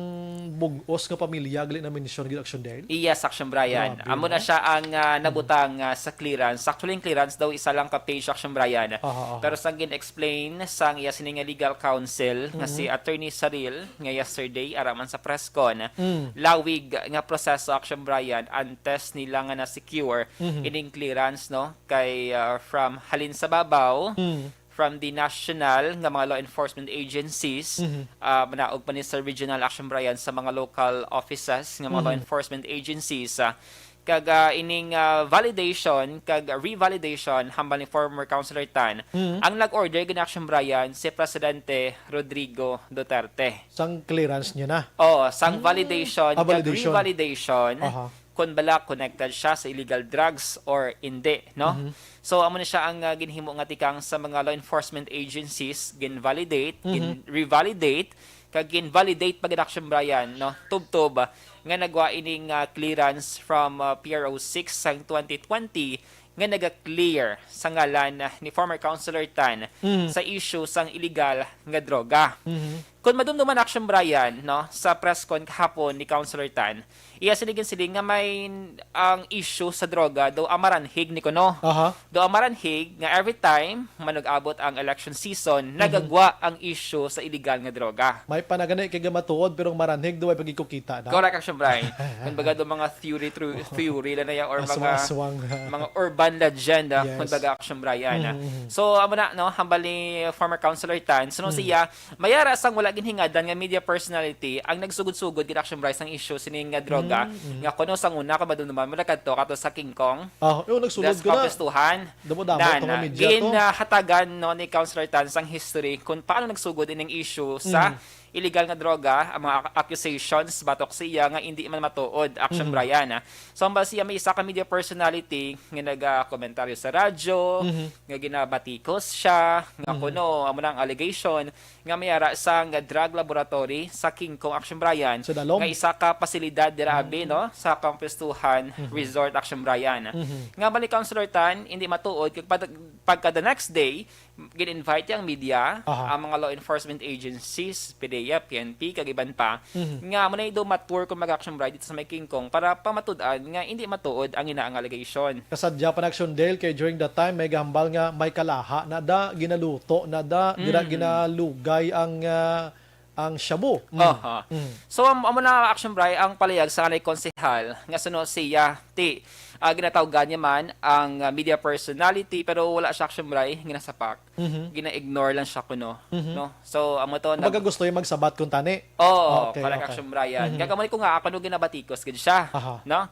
bug-os nga pamilya gali na mention gid, Action Dale. Yes, Action Brian. Grabe, Amo no? na siya ang, ah, nabutang, ah, sa clearance. Actually, ang clearance daw isa lang ka page, Action Brian. Aha, aha. Pero sang gin-explain sang iya sini nga legal counsel nga Mhm. si Attorney Saril nga yesterday ara man sa press con, Mm. lawig nga proseso, Action Brian, antes nila nga na-secure Mhm. ining clearance, no? Kay, ah, from halin sa babaw, Mm. from the national nga mga law enforcement agencies, Mhm. ah, manaog pa ni sa regional, Action Brian, sa mga local offices nga mga law Mhm. enforcement agencies, ah, kag, ah, ining, ah, validation kag revalidation hambal ni former Councilor Tan. Mhm. Ang nag-order gani, Action Brian, si Presidente Rodrigo Duterte. Sang clearance niya na. Oh, sang validation Ah, kag validation. Revalidation, Aha. kung bala connected siya sa illegal drugs or hindi, no? Mhm. So, amo na siya ang, ah, ginhimo nga tikang sa mga law enforcement agencies, gin-validate, Mhm. gin-revalidate, kag gin-validate pa gid, Action Brian, no? Tubtob, ah, nga nagwa ining, ah, clearance from, ah, P R O six sang twenty twenty nga naga-clear sa ngalan, ah, ni former Councilor Tan Mhm. sa issue sang illegal nga droga. Mhm. Kung madumduman, Action Brian, no, sa press con kahapon ni Councilor Tan, iya sini ginsiling nga may ang issue sa droga daw ang maranhig ni kuno. Aha. Daw ang maranhig nga every time manug-abot ang election season, Mhm. nagagwa ang issue sa illegal nga droga. May panagani kay gamatuod pero ang maranhig duway pagikukita na. Correct, Action Brian. Kung baga daw mga theory through theory lang na yan or mga Aswang-aswang. mga urban legend, ah, Yes. kung baga, Action Brian, ah. Mhm, mhm. So, amo na, no, hambal ni former Councilor Tan, so, no, Mhm. siya, mayara sang wala ginhingadan nga media personality ang nagsugod-sugod gid, Action Brian, sang issue sining nga droga, Mhm, mhm. nga kuno sang una, kung madumduman mo, nakadto kato sa King Kong, Ah, oh, nagsulod das ko na. Kapistuhan. Damo-damo Na, to nga na, media to. ginahatagan, no, ni Councilor Tan sang history kung paano nagsugod ining issue sa Mhm. illegal nga droga, ang mga ac-, accusations batok sa iya nga hindi man matuod, Action Mhm. Brian, ah. So, hambal siya may isa ka media personality nga nagakomentaryo sa radyo, Mhm. nga ginabatikos siya, nga Mhm. kuno, amo na ang allegation, nga may ara sang drug laboratory sa King Kong, Action Brian, Sa Dalom? nga isa ka pasilidad dira abi, Mhm. no, sa Kampistuhan Mhm. Resort, Action Brian. Mhm. Nga bali, Councilor Tan, hindi matuod kag pag-, pagka the next day, gin-invite ang media, Aha. ang mga law enforcement agencies, P D E A, P N P, kag iban pa, Mhm. nga amo na daw ma-tour kung mag-Action Brian dito sa may King Kong para pamatud-an nga hindi matuod ang ina nga allegation. Kasadya pa na, Action Dale, kay during that time may gahambal nga may kalaha na da, ginaluto na da, gina-, Mm. ginalugay ang, ah, ang shabu. Mm. Aha. Mm. So, am-, amo na, Action Brian, ang palayag sa kanay konsehal nga suno siya, ti, ah, ginatawgan niya man ang, ah, media personality, pero wala siya, Action Brian, ginasapak. Mhm. Gina-ignore lang siya kuno, Mhm. no? So, amo to, Kumbaga nag- gusto yung magsabat kung tani. Oo, Okay, correct, okay. Action Brian. Mhm. Kag amo ni ko nga, ako no ginabatikos gid siya, Aha. no?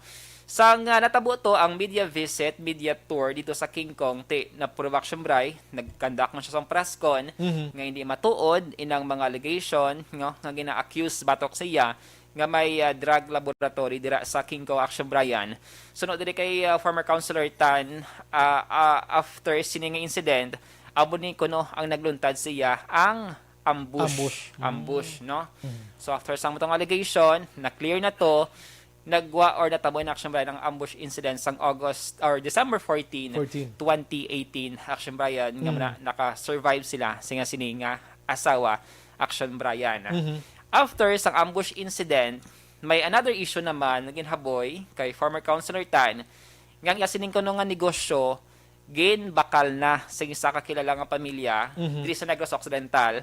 Sang, ah, natabo to ang media visit, media tour dito sa King Kong, ti, na-prove, Action Brian, nag-conduct man siya sa press con, Mhm. nga hindi matuod inang mga allegation, no, nga gina-accuse batok sa iya, nga may, ah, drug laboratory dira sa Kingaw, Action Brian. Suno diri kay, ah, former Councilor Tan, ah, ah, after sini nga incident, amo ni kuno ang nagluntad siya ang ambush. Ambush. Mm. Ambush, no? Mm. So, after sang mutong allegation, na-clear na to, nagwa or natabo in Action Brian ang ambush incident sang August or December fourteen, Fourteen. twenty eighteen, Action Brian, nga Mm. na-, naka-survive sila sa nga sini nga asawa, Action Brian. Mhm. After sang ambush incident, may another issue naman nga ginhaboy kay former Councilor Tan, nga ang iya sining kuno nga negosyo ginbakal na sa isa ka kilala nga pamilya Mhm. diri sa Negros Occidental,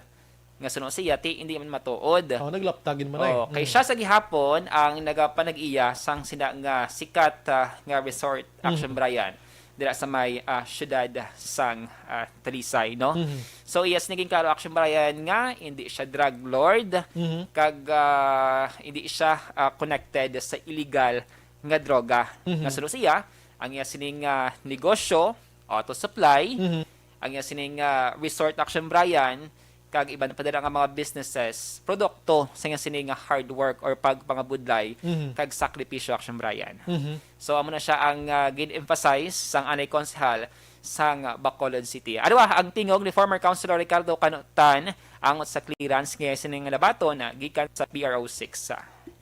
nga suno siya, ti, hindi man matuod. Oh, naglaptagin man ay. Oh, kay Mm. siya sa gihapon ang nagapanag-iya sang sina nga sikat, ah, nga resort, Mhm. Action Brian, dira sa may, ah, siyudad sang, ah, Talisay, no? Mhm. So, iya sini ginklaro, Action Brian, nga hindi siya drug lord, Mhm. kag, ah, hindi siya, ah, connected sa illegal nga droga. Mhm. Nga suno siya, ang iya sining, ah, negosyo, auto supply, Mhm. ang iya sining, ah, resort, Action Brian, kag iban pa dira nga mga businesses, produkto sa iya sining, ah, hard work or pagpangabudlay Mhm. kag sakripisyo, Action Brian. Mhm. So, amo na siya ang, ah, gin-emphasize sang anay konsehal sang Bacolod City. Ano ba ang tingog ni former Councilor Ricardo Canutan angot sa clearance nga iya sining labaton, ah, gikan sa P R O six?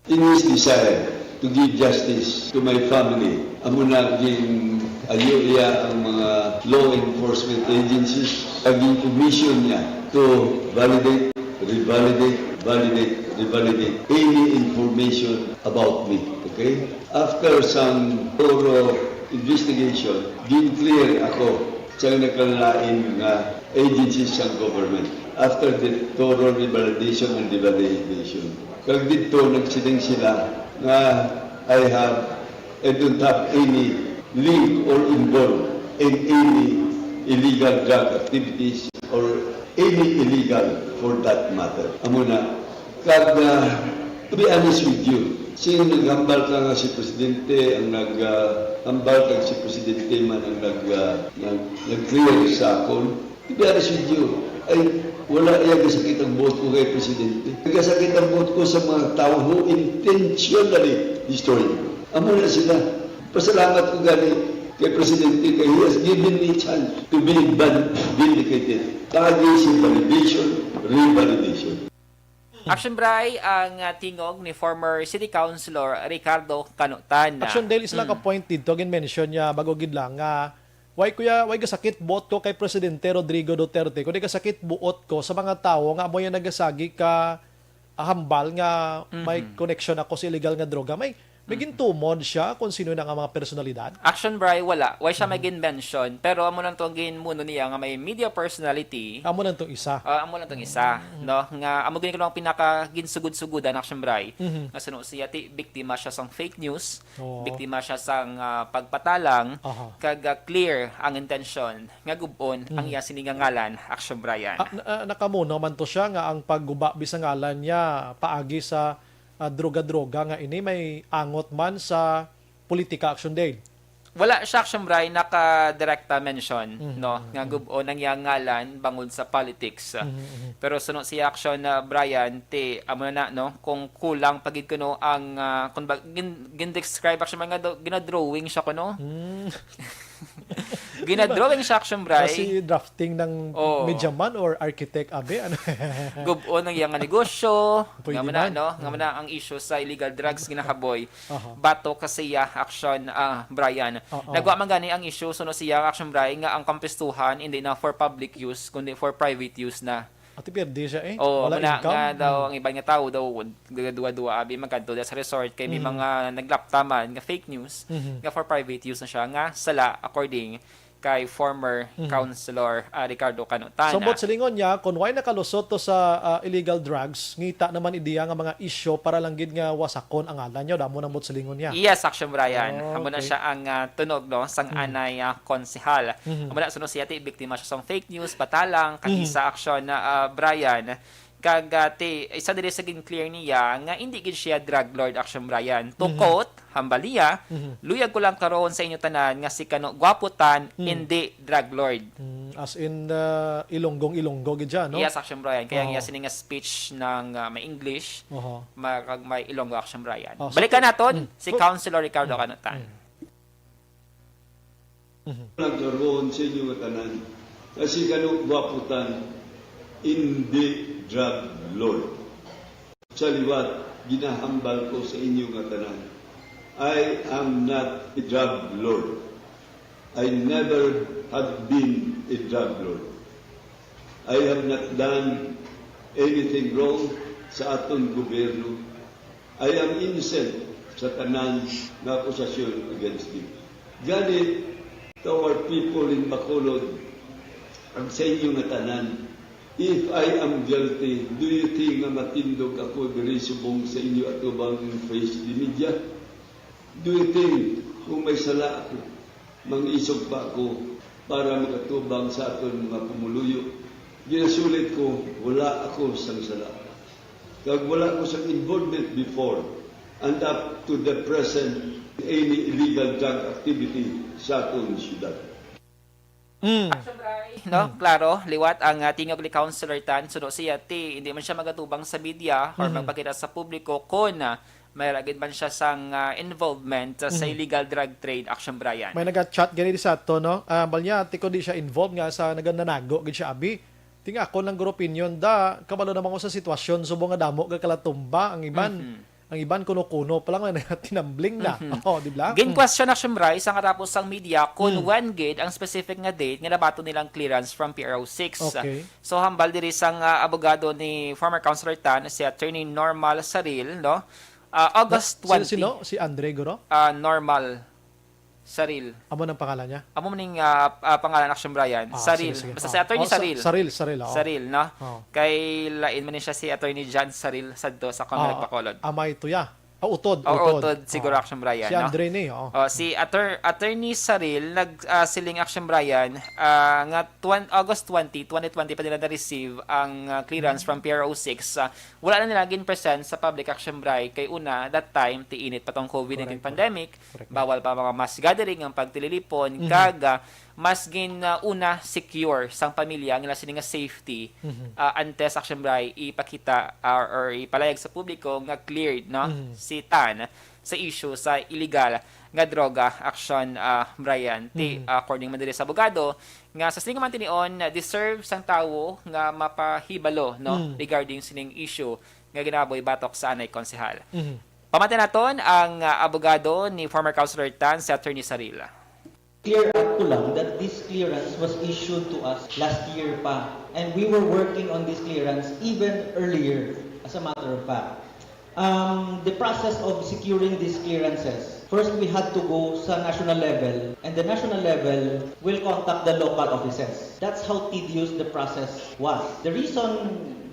Ini is desire to give justice to my family. Amo na gin-ayo iya ang mga law enforcement agencies. Ang gin-commission niya to validate, revalidate, validate, revalidate any information about me. Okay? After some thorough investigation, gin-clear ako sa nagkalain nga agencies sa government. After the thorough revalidation and revalidation, kag didto nagsiling sila nga I have, I don't have any link or involved in any illegal drug activities or any illegal for that matter. Amo na. Kag, ah, to be honest with you, sing naghambal ka nga si Presidente ang nag, ah, hambal kag si Presidente man ang nag, ah, nag, nag-clear sa akon. To be honest with you, ay, wala iya gasakit ang buot ko kay Presidente. Gasakit ang buot ko sa mga tao who intentionally destroy me. Amo na sila. Pasalamat ko gani kay Presidente kay he has given me chance to be van-, vindicated. Kaagi sa validation, revalidation. Action Bri, ang, ah, tingog ni former City Councilor Ricardo Canutan. Action Dale, isa lang ka Mm. point dito, gin-mention niya, bago gid lang, nga, "Why, kuya, why gasakit buot ko kay Presidente Rodrigo Duterte, kundi gasakit buot ko sa mga tawo nga amo yung nagasagi ka, ah, hambal nga may Mhm. connection ako sa illegal nga droga." May, may Mhm. gintumod siya kung sino na nga mga personalidad? Action Bri, wala. Why siya may Mhm. gin-mention? Pero amo lang to ang ginmuno niya nga may media personality. Amo lang tong isa. Ah, amo lang tong isa, Mhm. no? Nga amo gani kuno ang pinaka ginsugod-sugodan, Action Bri. Mhm. Nga suno siya, ti, biktima siya sang fake news, Oo. biktima siya sang, ah, pagpatalang, Aha. kag, ah, clear ang intensyon nga gub-on ang Mhm. iya sini nga ngalan, Action Brian. Ah, na-, ah, nakamuno man to siya nga ang pagguba bisan ngalan niya paagi sa, ah, droga-droga nga ini may angot man sa politika, Action Dale. Wala siya, Action Bri, nakadirekta mention, Mhm. no, nga Mhm. gub-on ang iyang ngalan bangod sa politics. Mhm, mhm. Pero suno siya, Action, ah, Brian, ti, amo na, no, kung kulang pa gid kuno ang, ah, kung ba, gin-, gin-describe, Action Bri, nga daw, ginadrawing siya kuno. Mm. Ginadrawing siya, Action Bri. Kasi drafting ng Oo. media man or architect, abi, ano? Gub-on ang iyang negosyo, Pwede nga man na, man. no? Nga man Mm. na ang issue sa illegal drugs ginahaboy. Aha. Bato ka siya, Action, ah, Brian. Oo. Nagwa man gani ang issue, suno siya, Action Bri, nga ang kampistuhan hindi na for public use, kundi for private use na. Ati pierde siya eh. Oo, Wala muna income. nga daw Mm. ang iban nga tawo daw, duwa-duwa, abi, magkadto da sa resort, kay may Mm. mga naglaptaman nga fake news, Mhm. nga for private use na siya, nga sala, according kay former Mhm. Councilor, ah, Ricardo Canutan. So, buot silingon niya, kung why nakalusot to sa, ah, illegal drugs, ngita naman ideya nga mga isyu para lang gid nga wasakon ang ngalan niya, damo nang buot silingon niya. Yes, Action Brian. Oh, Amo na okay. siya ang, ah, tunog, no, sang Mm. anay, ah, konsehal. Mhm. Amo na, suno siya, ti, biktima siya sang fake news, patalang, kag Mhm. isa, Action, ah, Brian, Kag, ah, ti, isa diri sa gin-clear niya nga indi gid siya drug lord, Action Brian. To Mhm. quote, hambal niya, Mhm. "Luyag ko lang karon sa inyo tanan nga si Kano Gwapo Tan, Mm. hindi drug lord." Mm, as in, ah, Ilonggong Ilonggo gid siya, no? Yes, Action Brian. Kaya Oo. nga sini nga speech ng, ah, may English, Oho. ma-, kag may Ilonggo, Action Brian. Oh, so Balikan to-, naton mm. si Councilor Ricardo Mm. Kano Tan. Mm. Mhm. Nagkaroon sa inyo nga tanan, nga si Kano Gwapo Tan, hindi drug lord. Sa liwat, ginahambal ko sa inyo nga tanan, I am not a drug lord. I never have been a drug lord. I have not done anything wrong sa aton gobyerno. I am innocent sa tanan nga akusasyon against me. Gani, to our people in Bacolod, ag sa inyo nga tanan, if I am guilty, do you think nga matindog ako diri subong sa inyo atubang face the media? Do you think kung may sala ako, mangisog pa ako para magatubang sa aton mga pumuluyo? Ginasulit ko, wala ako sang sala. Kag wala ko sang involvement before and up to the present any illegal drug activity sa aton syudad. Mm. No, Mm. klaro, liwat ang, ah, tingog ni Councilor Tan. Suno siya, ti, hindi man siya magatubang sa media or Mm. magpakita sa publiko kung, ah, may ragid man siya sang, ah, involvement, ah, sa Mm. illegal drug trade, Action Brian. May naga-chat gani di sa ato, no? Ah, balya, ti ko di siya involved nga sa nagananago gid siya, abi. Ti nga ako lang guro opinion, da, kabalo naman ko sa sitwasyon, subong nga damo ka kalatumba, ang iban, Mhm. ang iban kuno-kuno pa lang, tinambling na. Mhm. Oh, di ba? Gin-question na, siyempre, sa katapos sang media kung Mm. when gid ang specific nga date nga nabaton nilang clearance from P R O six. Okay. So, hambal diri sang, ah, abogado ni former Councilor Tan, si Attorney Normal Saril, no? Ah, August Na-, si-, twenty. Sino? Si Andre, guro? Ah, Normal Saril. Amo nang pangalan niya? Amo man ning, ah, ah, pangalan, Action Brian. Ah, Saril. Sige, sige. Basta si Oh. Attorney Oh, Sa-, Saril. Saril, Saril, oo. Saril, no? Oh. Kay lain man ni siya si Attorney John Saril Sadto sa Comelec Ah, Bacolod. Amay to ya. Ah, utod, Oh, utod. utod, siguro, Oh. Action Brian, Si no? Andre ni, oo. Oh, si Atter-, Attorney Saril nag, ah, siling, Action Brian, ah, nga twen-, August twenty, twenty twenty pa nila na-receive ang, ah, clearance Mm. from P R O six. Ah, wala na nila gin-present sa public, Action Brian, kay una, that time, ti init pa tong COVID nineteen Correct, correct. pandemic. Correct. Bawal pa mga mass gathering ang pagtililipon, Mhm. kag, ah, mas gin, ah, una secure sang pamilya ang ila sini nga safety, Mhm. ah, antes, Action Brian, ipakita, ah, or ipalayag sa publiko nga cleared, no, Mhm. si Tan sa issue sa illegal nga droga, Action, ah, Brian. Ti, Mhm. according man diri sa abogado, nga sa sining man tinion, deserve sang tawo nga mapahibalo, no, Mm. regarding sining issue nga ginaboy batok sa anay konsehal. Mhm. Pamati naton ang, ah, abogado ni former Councilor Tan, si Attorney Saril. Clear up ko lang that this clearance was issued to us last year pa. And we were working on this clearance even earlier, as a matter of fact. Um, the process of securing these clearances, first we had to go sa national level, and the national level will contact the local offices. That's how tedious the process was. The reason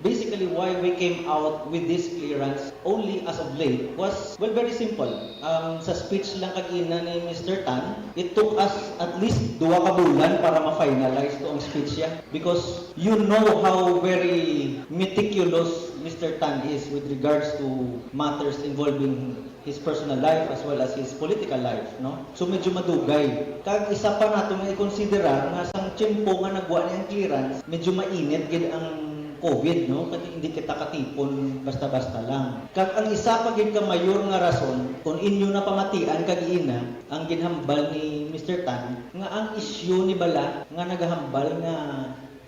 basically why we came out with this clearance only as of late was, well, very simple. Um, sa speech lang kag-ina ni Mister Tan, it took us at least duha ka bulan para ma-finalize to ang speech niya. Because you know how very meticulous Mister Tan is with regards to matters involving his personal life as well as his political life, no? So, medyo madugay. Kag isa pa nato nga ikonsidera nga sang tiyempo nga nagwa ni ang clearance, medyo mainit gid ang COVID, no? Kag hindi kita katipon basta-basta lang. Kag ang isa pa gid ka mayor nga rason, kung inyo na pamatian kag ina, ang ginhambal ni Mister Tan, nga ang isyu ni bala nga nagahambal nga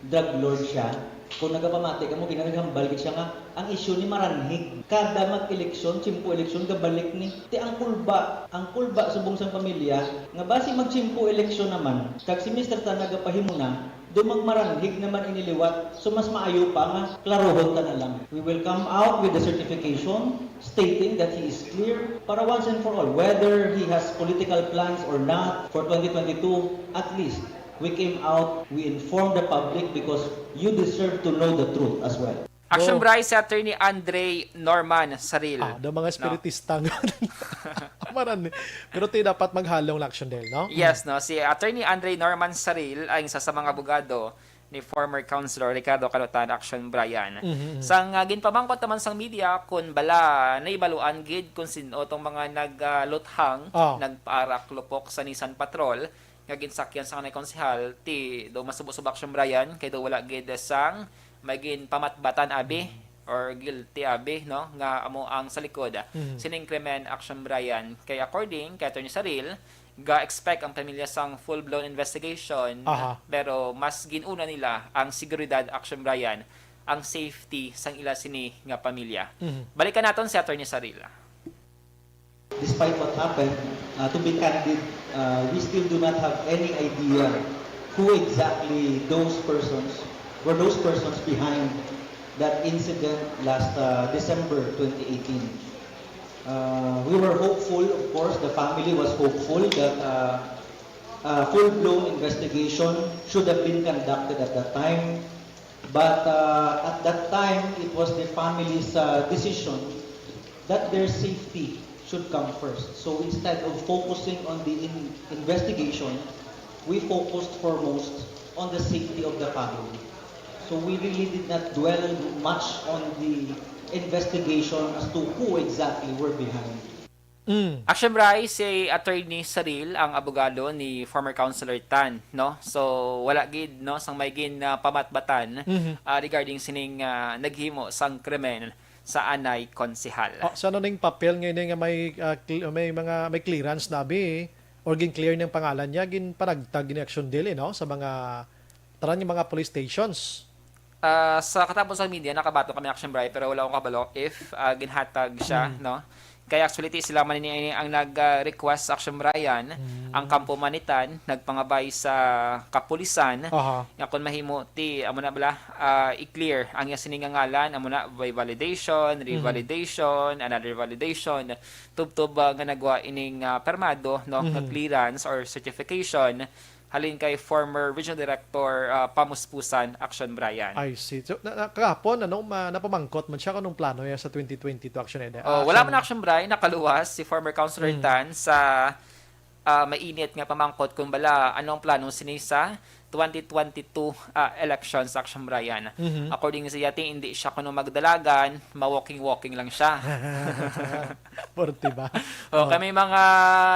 drug lord siya. Kung nagapamati kamo, ginaghambal gid siya nga ang isyu ni maranhig. Kada mag-eleksyon, tiyempo eleksyon, gabalik ni. Ti ang kulba, ang kulba subong sang pamilya, nga basi mag-tiyempo eleksyon naman, kag si Mister Tan nagapahimo na, do magmaranhig naman ini liwat. So, mas maayo pa nga klarohon ta na lang. We will come out with the certification stating that he is clear para once and for all, whether he has political plans or not for twenty twenty-two, at least we came out, we informed the public because you deserve to know the truth as well. Action Bro. Bryce, si Attorney Andre Norman Saril. Ah, do mga No? espiritista nga. Maran. Pero ti dapat maghalong la, Action Del, no? Yes, no. Si Attorney Andre Norman Saril ang isa sa mga abogado ni former Councilor Ricardo Calutan, Action Brian. Mhm, mhm. Sang, ah, ginpamangkot naman sang media kung bala nahibaluan gid kung sin-o tong mga nag, ah, luthang, Oh. nagpaarak lupok sa Nissan Patrol nga ginsakyan sang anay konsehal, ti daw masubo-subo, Action Brian, kay daw wala gid sang may ginpamatbatan abi Mm. or guilty abi, no, nga amo ang sa likod Mm. sining krimen, Action Brian. Kay according kay Attorney Saril, ga-expect ang pamilya sang full-blown investigation, Aha. pero mas gin-una nila ang seguridad, Action Brian, ang safety sang ila sini nga pamilya. Mhm. Balikan naton si Attorney Saril. Despite what happened, uh, to be candid, uh, we still do not have any idea who exactly those persons, were those persons behind that incident last, uh, December twenty eighteen. Uh, we were hopeful, of course, the family was hopeful that, uh, a full-blown investigation should have been conducted at that time. But, uh, at that time, it was the family's, uh, decision that their safety should come first. So instead of focusing on the in-, investigation, we focused foremost on the safety of the family. So we really did not dwell much on the investigation as to who exactly were behind. Mm. Action Brian, si Attorney Saril ang abogado ni former Councilor Tan, no? So, wala gid, no, sang may gin, ah, pamatbatan, Mhm. ah, regarding sining, ah, naghimo sang krimen sa anay konsehal. Oh, so ano ning papel nga ini nga may, ah, cl-, may mga, may clearance na abi or gin-clear ning pangalan niya, ginpanagtag ni Action Dili, no, sa mga tanan nga mga police stations? Ah, sa katapos sa media, nakabaton kami, Action Brian, pero wala akong kabalo if, ah, ginhatag siya, Mm. no? Kaya actually, ti sila man ini ang nag, ah, request, Action Brian, Mm. ang kampo man ni Tan, nagpangabay sa kapulisan, Aha. nga kung mahimo, ti, amo na bala, ah, i-clear ang iya sini nga ngalan, amo na, by validation, Mhm. revalidation, another validation, tubtob, ah, nga nagwa ining, ah, permado, no, nga Mhm. clearance or certification, halin kay former Regional Director, ah, Pamuspusan, Action Brian. I see. So, na, na, kahapon, ano, ma-, napamangkot man siya kung anong plano niya sa twenty twenty-two, Action Ed. Oh, Ah, wala sa man, Action Brian, nakaluwas si former Councilor Mm. Tan sa, ah, mainit nga pamangkot kung bala ano ang plano sini sa twenty twenty-two, ah, elections, Action Brian. Mhm. According sa iya, ti, hindi siya kuno magdalagan, ma-walking-walking lang siya. Forte ba? Oh, Oh. kay may mga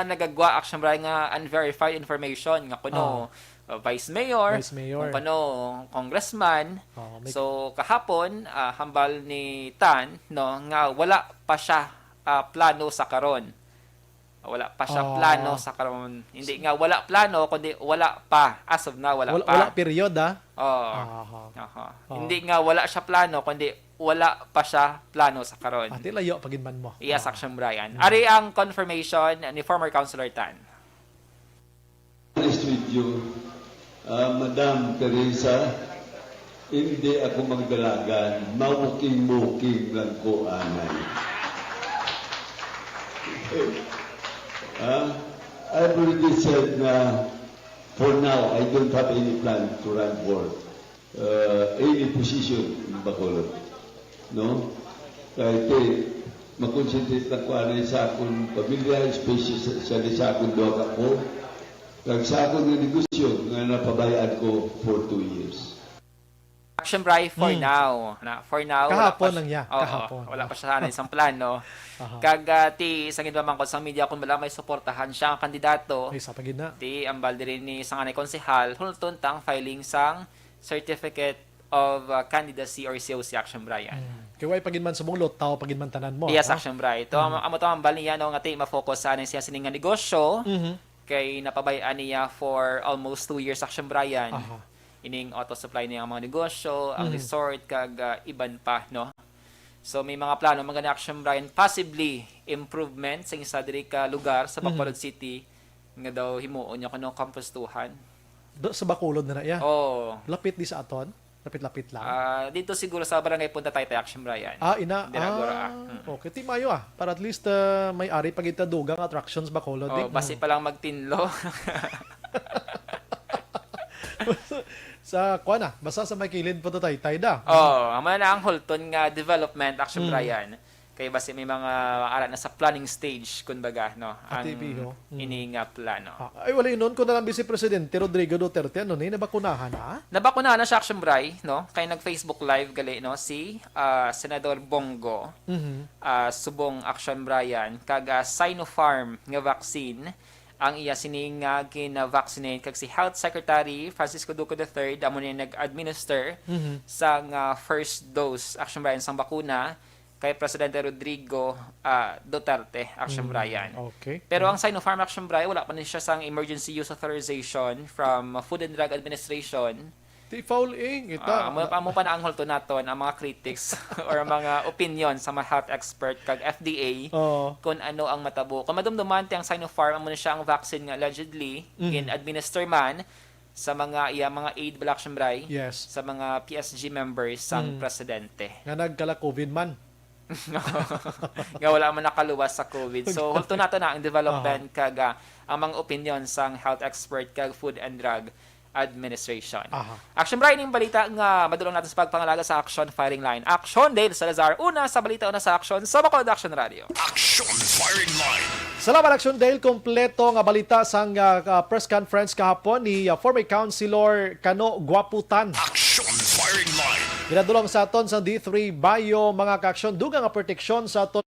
nagagwa, Action Brian, nga unverified information nga kuno, Oh. uh, vice mayor, Vice mayor. kung kuno congressman. Oh, may So, kahapon, ah, hambal ni Tan, no, nga wala pa siya, ah, plano sa karon. Wala pa siya Oh. plano sa karon. Hindi nga wala plano, kundi wala pa. As of now, wala Wala, pa. wala period, ah. Oo. Aha. Aha. Oh. Hindi nga wala siya plano, kundi wala pa siya plano sa karon. Ati, layo pa gid man mo. Yes, Ah. Action Brian. Mm. Ari ang confirmation ni former Councilor Tan. Studio, ah, Madam Teresa, hindi ako magdalagan, mamuking-muking lang ko, anay. Ah, I've already said na for now, I don't have any plan to run for uh, any position in Bacolod. No? Kay ti, makonsentrate lang ko anay sa akon pamilya, especially sa, sa, sa akon duha ka apo, kag sa akon nga negosyo nga napabayaan ko for two years. Action Brian for Hmm. now. Na, for now, wala Kahapon pa lang siya. siya. Oo, Kahapon. wala pa siya sa isang plano. Aha. Kag, ah, ti, sa ginpamangkot sang media, kung wala may suportahan siya ang kandidato, Ay, sa pagid na. ti, ang balde rin ni sang anay konsehal, hulton ta ang filing sang Certificate of, uh, Candidacy or C O C, Action Brian. Mm. Kay way pa gid man subong lutaw pa gid man tanan mo, Yes, no? Action Brian. Ito, Mm. amo, amo to ang hambal niya, no, nga ti ma-focus sa anay siya sining nga negosyo. Mhm. Kay napabay-an niya for almost two years, Action Brian. Aha. Ining auto supply niya ang mga negosyo, ang Mhm. resort, kag, uh, iban pa, no? So, may mga plano man gani, Action Brian, possibly improvement sa isa diri ka lugar sa Mhm. Bacolod City nga daw himuon niya kuno kampustuhan. Do, sa Bacolod na na iya? Oo. Lapit di sa aton? Lapit-lapit lang? Ah, dito siguro sa Barangay Punta Taytay, Action Brian. Ah, ina. Dira, Ah, gura, ah. Mm. okay. Ti maayo, ah. Para at least, ah, may ari pa gid ta dugang attractions Bacolod, Oh, eh. basi Mm. pa lang magtinlo. Sa, kuwan, ah, basta sa may kilid Punta Taytay da. Oh, amo na ang hulton nga development, Action Mm. Brian. Kay basi may mga ara na sa planning stage, kumbaga, no, ang Atibiho. Mm. Ini nga plano. Ah, ay, wala yun. Kung na lang Vice Presidente Rodrigo Duterte, ano ni, nabakunahan na? Nabakunahan na siya, Action Bray, no? Kay nag-Facebook Live gali, no, si, ah, Senador Bong Go, Mhm. ah, subong Action Brian, kag, ah, Sinopharm nga vaccine ang iya sini nga gina-vaccinate, kag si Health Secretary Francisco Duque the third amo ni nag-administer Mhm. sang, ah, first dose, Action Brian, sang bakuna kay Presidente Rodrigo, ah, Duterte, Action Mm, Brian. Okay. Pero ang Sinopharm, Action Brian, wala pa ni siya sang emergency use authorization from Food and Drug Administration. Ti foul ing, ita. Ah, amo pa, amo pa na ang hulto naton, ang mga critics or ang mga opinion sa mga health expert kag F D A Oo. kung ano ang matabo. Kung madumduman ti ang Sinopharm, amo na siya ang vaccine nga allegedly Mm. gin-administer man sa mga iya, mga aid bala, Action Bray, Yes. sa mga P S G members sang Mm. presidente. Nga nagkala-COVID man. Nga wala man nakaluwas sa COVID. So, hulto nato na ang development Aha. kag, ah, ang mga opinion sang health expert kag Food and Drug Administration. Aha. Action Brian, ning balita nga madulong natin sa pagpangalaga sa Action Firing Line. Action, Dale Salazar, una sa balita, una sa action, sa Bacolod Action Radio. Action Firing Line. Salamat, Action Dale. Kompleto nga balita sang, ah, ah, press conference kahapon ni, ah, former Councilor Kano Guaputan. Action Firing Line. Ginadulong sa aton sa D three Bio, mga ka-action, dugang nga proteksyon sa aton.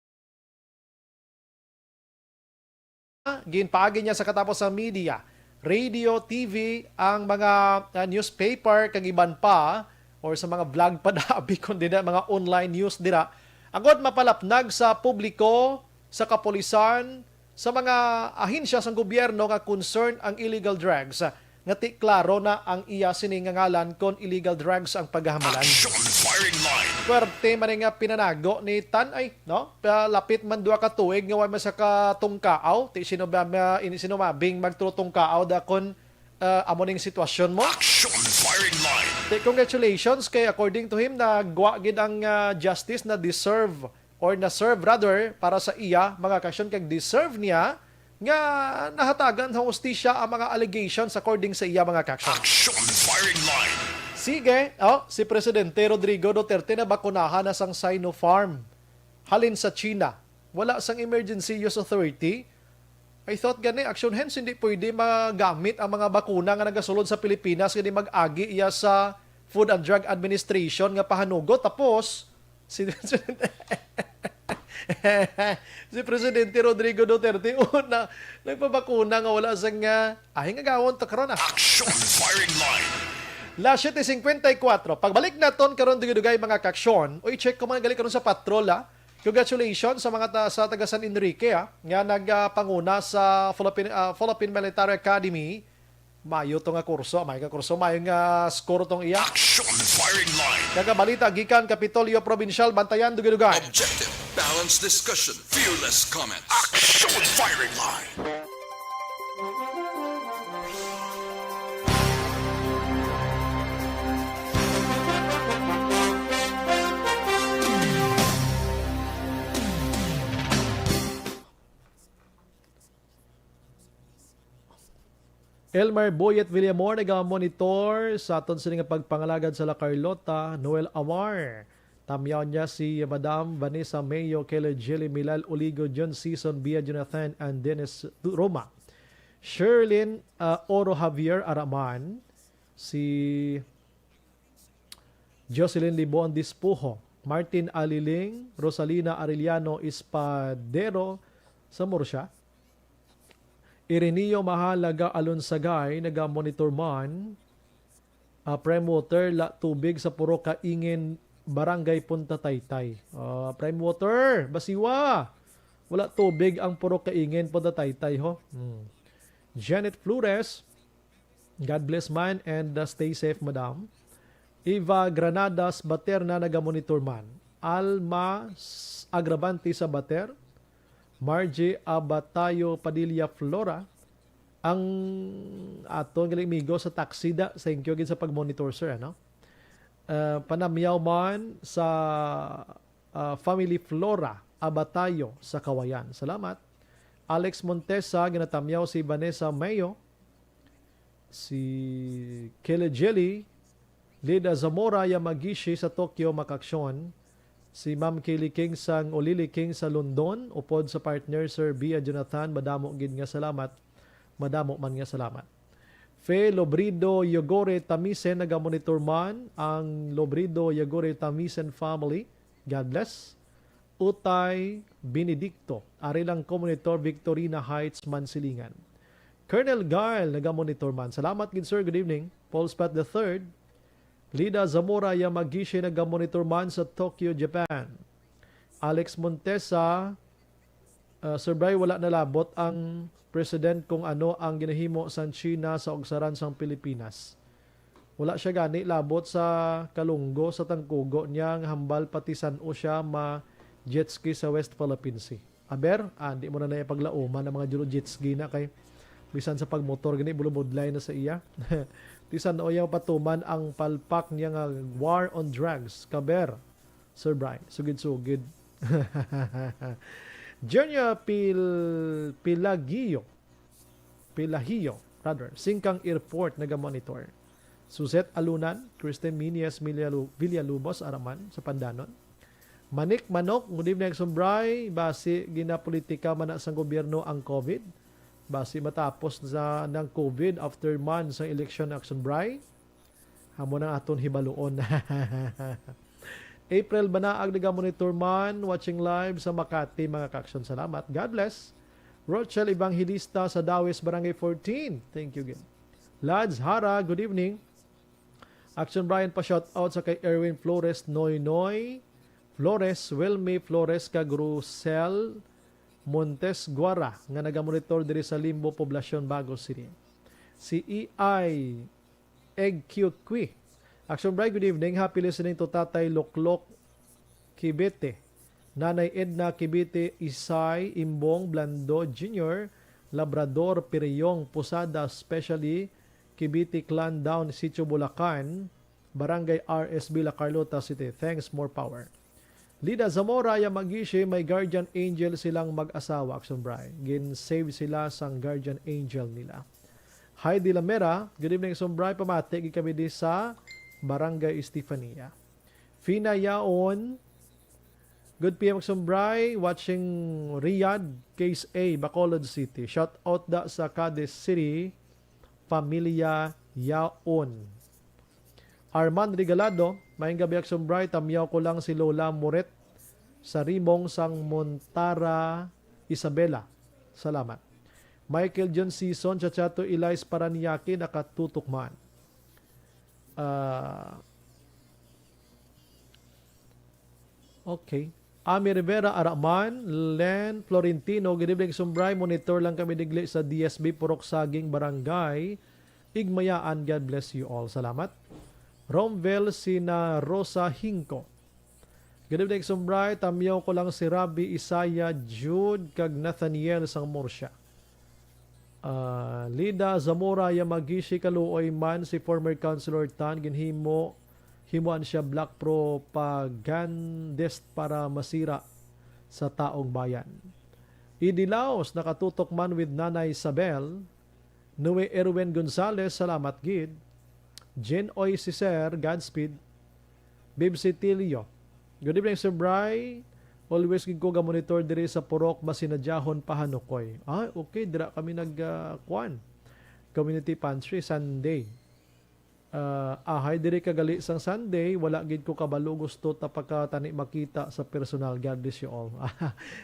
Ginpaagi niya sa katapos sa media, radio, T V, ang mga, ah, newspaper, kag iban pa, or sa mga vlog pa dabi, kundi na mga online news dira, agod mapalapnag sa publiko, sa kapulisan, sa mga ahensya sang gobyerno nga concern ang illegal drugs. Nga ti klaro na ang iya sini nga ngalan kon illegal drugs ang paghahamalan. Action Firing Line. Puwerte man nga pinanago ni Tan, ay, no? Pa-, lapit man duha ka tuig nga wa man sa katungkaaw. Ti sino ba ma-, ini, sino mabing magtutungkaaw da kon, ah, amo ning sitwasyon mo? Action Firing Line. Ti, congratulations kay, according to him, nagwa gid ang, ah, justice na deserve or na-serve rather para sa iya, mga ka-action, kag deserve niya nga nahatagan sa hustisya ang mga allegations according sa iya, mga ka-action. Action Firing Line. Sige, oh, si Presidente Rodrigo Duterte nabakunahan na sang Sinopharm halin sa China. Wala sang emergency use authority. I thought gani, action, hence hindi pwede magamit ang mga bakuna nga nagasulod sa Pilipinas, gani mag-agi iya sa Food and Drug Administration nga pahanugot. Tapos, si, si Presidente Rodrigo Duterte, una, nagpabakuna nga wala sang, ah, ay, nga gawon to karon, ah. Action Firing Line. Las siete cincuenta y cuatro. Pagbalik naton karon, dugay-dugay, mga ka-action. Uy, check ko man gali karon sa patrol, ah. Congratulations sa mga ta-, sa taga San Enrique, ah, nga nagpanguna sa Philippine, ah, Philippine Military Academy. Mayo to nga kurso, mayo nga kurso, mayo nga score tong iya. Action Firing Line. Kag balita gikan Kapitolyo Provincial, bantayan, dugay-dugay. Objective, balanced discussion, fearless comments. Action Firing Line. Elmer Boyet Villamor nagamonitor sa aton sini nga pagpangalagad sa La Carlota. Noel Amar, tamyaw niya si Madam Vanessa Mayo, Kelly Jelly Milal Oligo, John Season, Bia Jonathan, and Dennis Roma. Sherlyn, ah, Oro Javier Araman, si Jocelyn Libon Dispujo, Martin Aliling, Rosalina Arellano Espadero sa Murcia, Ireneo Mahalaga Alonsagay, naga-monitor man, ah, Prime Water, la tubig sa Purok Kaingin, Barangay Punta Taytay. Ah, Prime Water, basiwa! Wala tubig ang Purok Kaingin, Punta Taytay, ho. Hmm. Janet Flores, God bless man and, uh, stay safe, madam. Eva Granadas Baterna naga-monitor man. Alma S-, Agravante Sabater, Margie Abatayo Padilla Flora, ang aton galing amigo sa taxi da, thank you gid sa pag-monitor, sir, ano? Uh, panamyaw man sa, uh, family Flora Abatayo sa Kawayan. Salamat. Alex Montesa, ginatamyaw si Vanessa Mayo. Si Kelly Jelly, Lida Zamora Yamagishi sa Tokyo, mga ka-aksyon. Si Ma'am Kaylee King sang Olili King sa London, upod sa partner, Sir Bia Jonathan, madamo gid nga salamat. Madamo man nga salamat. Fe Lobrido Yogore Tamisen, nagamonitor man ang Lobrido Yogore Tamisen family. God bless. Utay Benedicto, ari lang ko monitor, Victorina Heights, Mansilingan. Colonel Garl, nagamonitor man. Salamat gid, sir. Good evening. Paul Spat the third. Lida Zamora Yamagishi, nagamonitor man sa Tokyo, Japan. Alex Montesa, ah, Sir Bry, wala nalabot ang president kung ano ang ginahimo sang China sa ugsaran sang Pilipinas. Wala siya gani labot sa Kalunggo, sa Tangkugo niya nga hambal pati san-o siya ma jet ski sa West Philippine Sea. Aber, ah, di mo na na ipaglauman ang mga juro jet ski na kay bisan sa pagmotor gani bulubudlay na sa iya. Ti san-o iya patuman ang palpak niya nga war on drugs. Kaber, Sir Bry, sugid-sugid. Junior Pil Pilagio. Pilahio, rather, Singkang Airport nagamonitor. Suzette Alunan, Kristen Minias Villalu- Villalubos, araman sa Pandanon. Manik Manok, good evening, Action Bry. Basi ginapolitika man na sang gobyerno ang COVID. Basi matapos na ng COVID after months ang eleksyon, Action Bry. Amo nang aton hibaluon. April Banaag, nagamonitor man, watching live sa Makati, mga ka-action. Salamat. God bless. Rochelle Evangelista sa Dawis, Barangay fourteen. Thank you, gid. Lads Hara, good evening. Action Brian, pa-shoutout sa kay Erwin Flores, Noynoy Flores, Wilmy Flores, kag Rosel Montes Guara, nga nagamonitor diri sa Limbo Poblacion, Bago City. Si E I Egg Cute Qui. Action Brian, good evening. Happy listening to Tatay Loklok Kibete, Nanay Edna Kibete, Isay Imbong Blando Junior, Labrador, Piriyong, Posada, especially Kibete Clan down Sitio Bulacan, Barangay R S B, La Carlota City. Thanks, more power. Lida Zamora Yamagishi, may guardian angel silang mag-asawa, Action Bry. Gin-save sila sang guardian angel nila. Heidi Lamera, good evening, Action Bry. Pamati gid kami di sa Barangay Estefania. Fina Yaon, good P M, Action Bry, watching Riyadh, Case A, Bacolod City. Shout out da sa Cadiz City, Pamilya Yaon. Arman Regalado, maayong gabi, Action Bry. Tamyaw ko lang si Lola Moret sa Rimong sang Montara, Isabela. Salamat. Michael John Season, Chachato Elias Paranaque, nakatutok man. Ah, okay. Ami Rivera Araman, Len Florentino, good evening, Action Bry. Monitor lang kami digli sa D S B Purok Saging, Barangay Igmayaan. God bless you all. Salamat. Romvel Sina Rosa Hinco. Good evening, Action Bry. Tamyaw ko lang si Rabbi Isaiah, Jude, kag Nathaniel sang Murcia. Ah, Lida Zamora Yamagishi, kaluoy man si former Councilor Tan, ginhimo, himuan siya black propagandist para masira sa taong bayan. Idi Laos, nakatutok man with Nanay Isabel. Noe Erwin Gonzalez, salamat gid. Jen Oy Cicer, Godspeed. Bib Sitilio, good evening, Sir Bry. Always gid ko ga-monitor diri sa Purok Masinadyahon, Pahanukoy. Ah, okay, dira kami nag, ah, kuan. Community pantry, Sunday. Ah, ahay diri kagali sang Sunday, wala gid ko kabalo gusto ta pagkatani makita sa personal. God bless you all.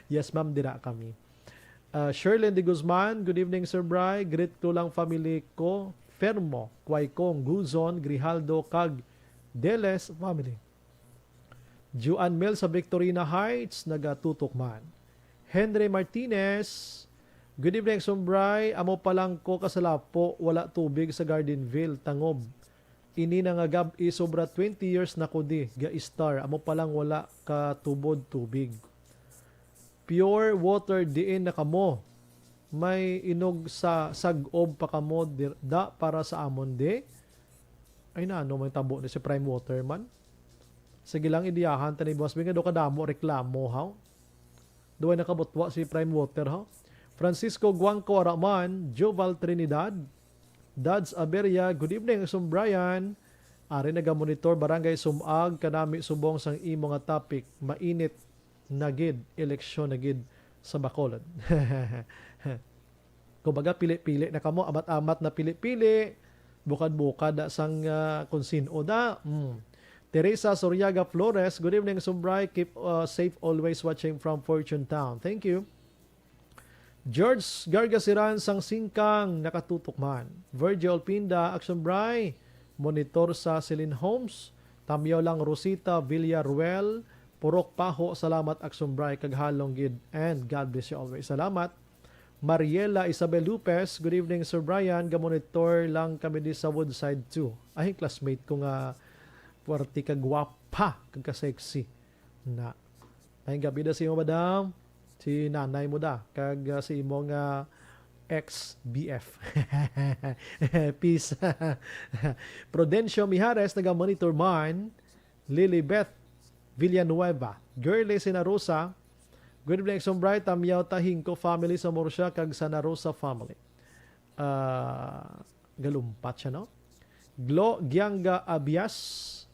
Yes, ma'am, dira kami. Ah, Sherlyn de Guzman, good evening, Sir Bry. Greet ko lang family ko, Fermo, Quaicong, Guzon, Grijaldo, kag Deles family. Juan Mel sa Victorina Heights, nagatutok man. Henry Martinez, good evening, Sir Bry. Amo pa lang ko kasalapo, wala tubig sa Gardenville, Tangob. Ini na nga gab-i, sobra twenty years na ko di ga-istar. Amo pa lang wala ka tubod tubig. Pure water diin na kamo. May inog sa sag-ob pa kamo dir-, da para sa amon di. Ay na, ano may tabo ni si Prime Water man? Sige lang, idiyahan ta ni Boss Bing, do kadamo reklamo, haw? Duway nakabutwa si Prime Water, haw? Francisco Guangco Araman, Joval Trinidad, Dads Aberia, good evening, Sir Brian. Ari nagamonitor, Barangay Sumag, kanami subong sang imo nga topic, mainit na gid, eleksyon na gid sa Bacolod. Kumbaga, pili-pili na kamo, amat-amat na pili-pili, bukad-bukad na sang, ah, kung sin-o na. Mm. Teresa Soriaga Flores, good evening, Sumbray. Keep, uh, safe always, watching from Fortune Town. Thank you. George Gargasiran sang Singkang, nakatutok man. Virgil Pinda, Action Bray, monitor sa Celine Homes. Tamyaw lang Rosita Villaruel, Purok Paho, salamat Action Bray, kag halong gid. And God bless you always. Salamat. Mariela Isabel Lopez, good evening, Sir Brian. Gamonitor lang kami di sa Woodside two. Ay, classmate ko nga puwerte ka gwapa, kag ka-sexy na. Ay, gabi na sa imo, madam. Si nanay mo da, kag, ah, si imo nga ex B F. Peace. Prudencio Mijares, naga-monitor man. Lilibeth Villanueva, Girly Sinarosa, good evening, Sombray, Tamyaw Tahingko family sa Murcia kag Sanarosa family. Ah, galumpat siya, no? Glo Gianga Abias,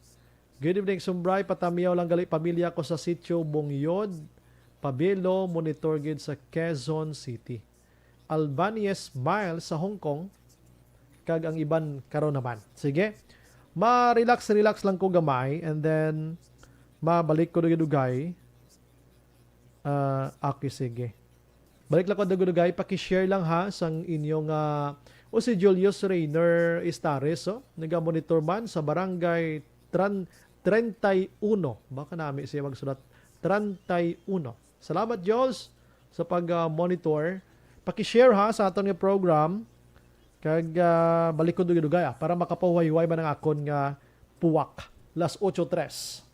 good evening, Sombray, patamyaw lang gali pamilya ko sa sitio Bongyod, Pabelo, monitor gid sa Quezon City. Albanese Miles sa Hong Kong, kag ang iban karon naman. Sige, ma-relax, relax lang ko gamay, and then mabalik ko dugay-dugay. Ah, okay, sige. Balik lang ko dugay-dugay, paki-share lang ha sang inyong, ah, o si Julius Rayner Estares, oh, naga-monitor man sa barangay Tran-, treinta y uno. Baka nami siya magsulat. Treinta y uno. Salamat, Jules, sa pag, ah, monitor. Paki-share ha sa aton nga program. Kag, ah, balik ko dugay-dugay, ah, para makapahuway-huway man ang akon nga puwak. Las ocho tres.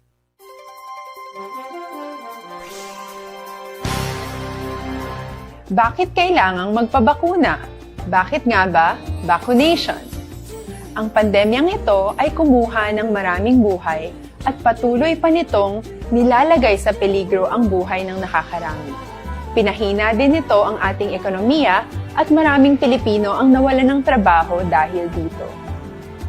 Bakit kailangang magpabakuna? Bakit nga ba vaccination? Ang pandemyang ito ay kumuha ng maraming buhay at patuloy pa nitong nilalagay sa peligro ang buhay ng nakakarami. Pinahina din nito ang ating ekonomiya at maraming Pilipino ang nawalan ng trabaho dahil dito.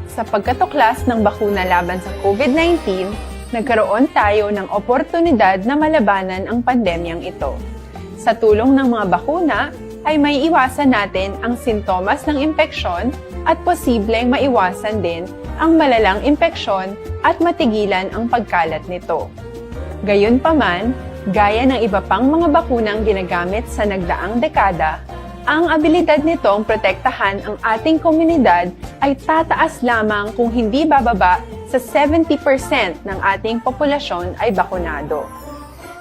Sa pagkatuklas ng bakuna laban sa COVID nineteen, nagkaroon tayo ng oportunidad na malabanan ang pandemyang ito. Sa tulong ng mga bakuna, ay maiiwasan natin ang sintomas ng impeksyon at posibleng maiwasan din ang malalang impeksyon at matigilan ang pagkalat nito. Gayunpaman, gaya ng iba pang mga bakunang ginagamit sa nagdaang dekada, ang abilidad nitong protektahan ang ating komunidad ay tataas lamang kung hindi bababa sa seventy percent ng ating populasyon ay bakunado.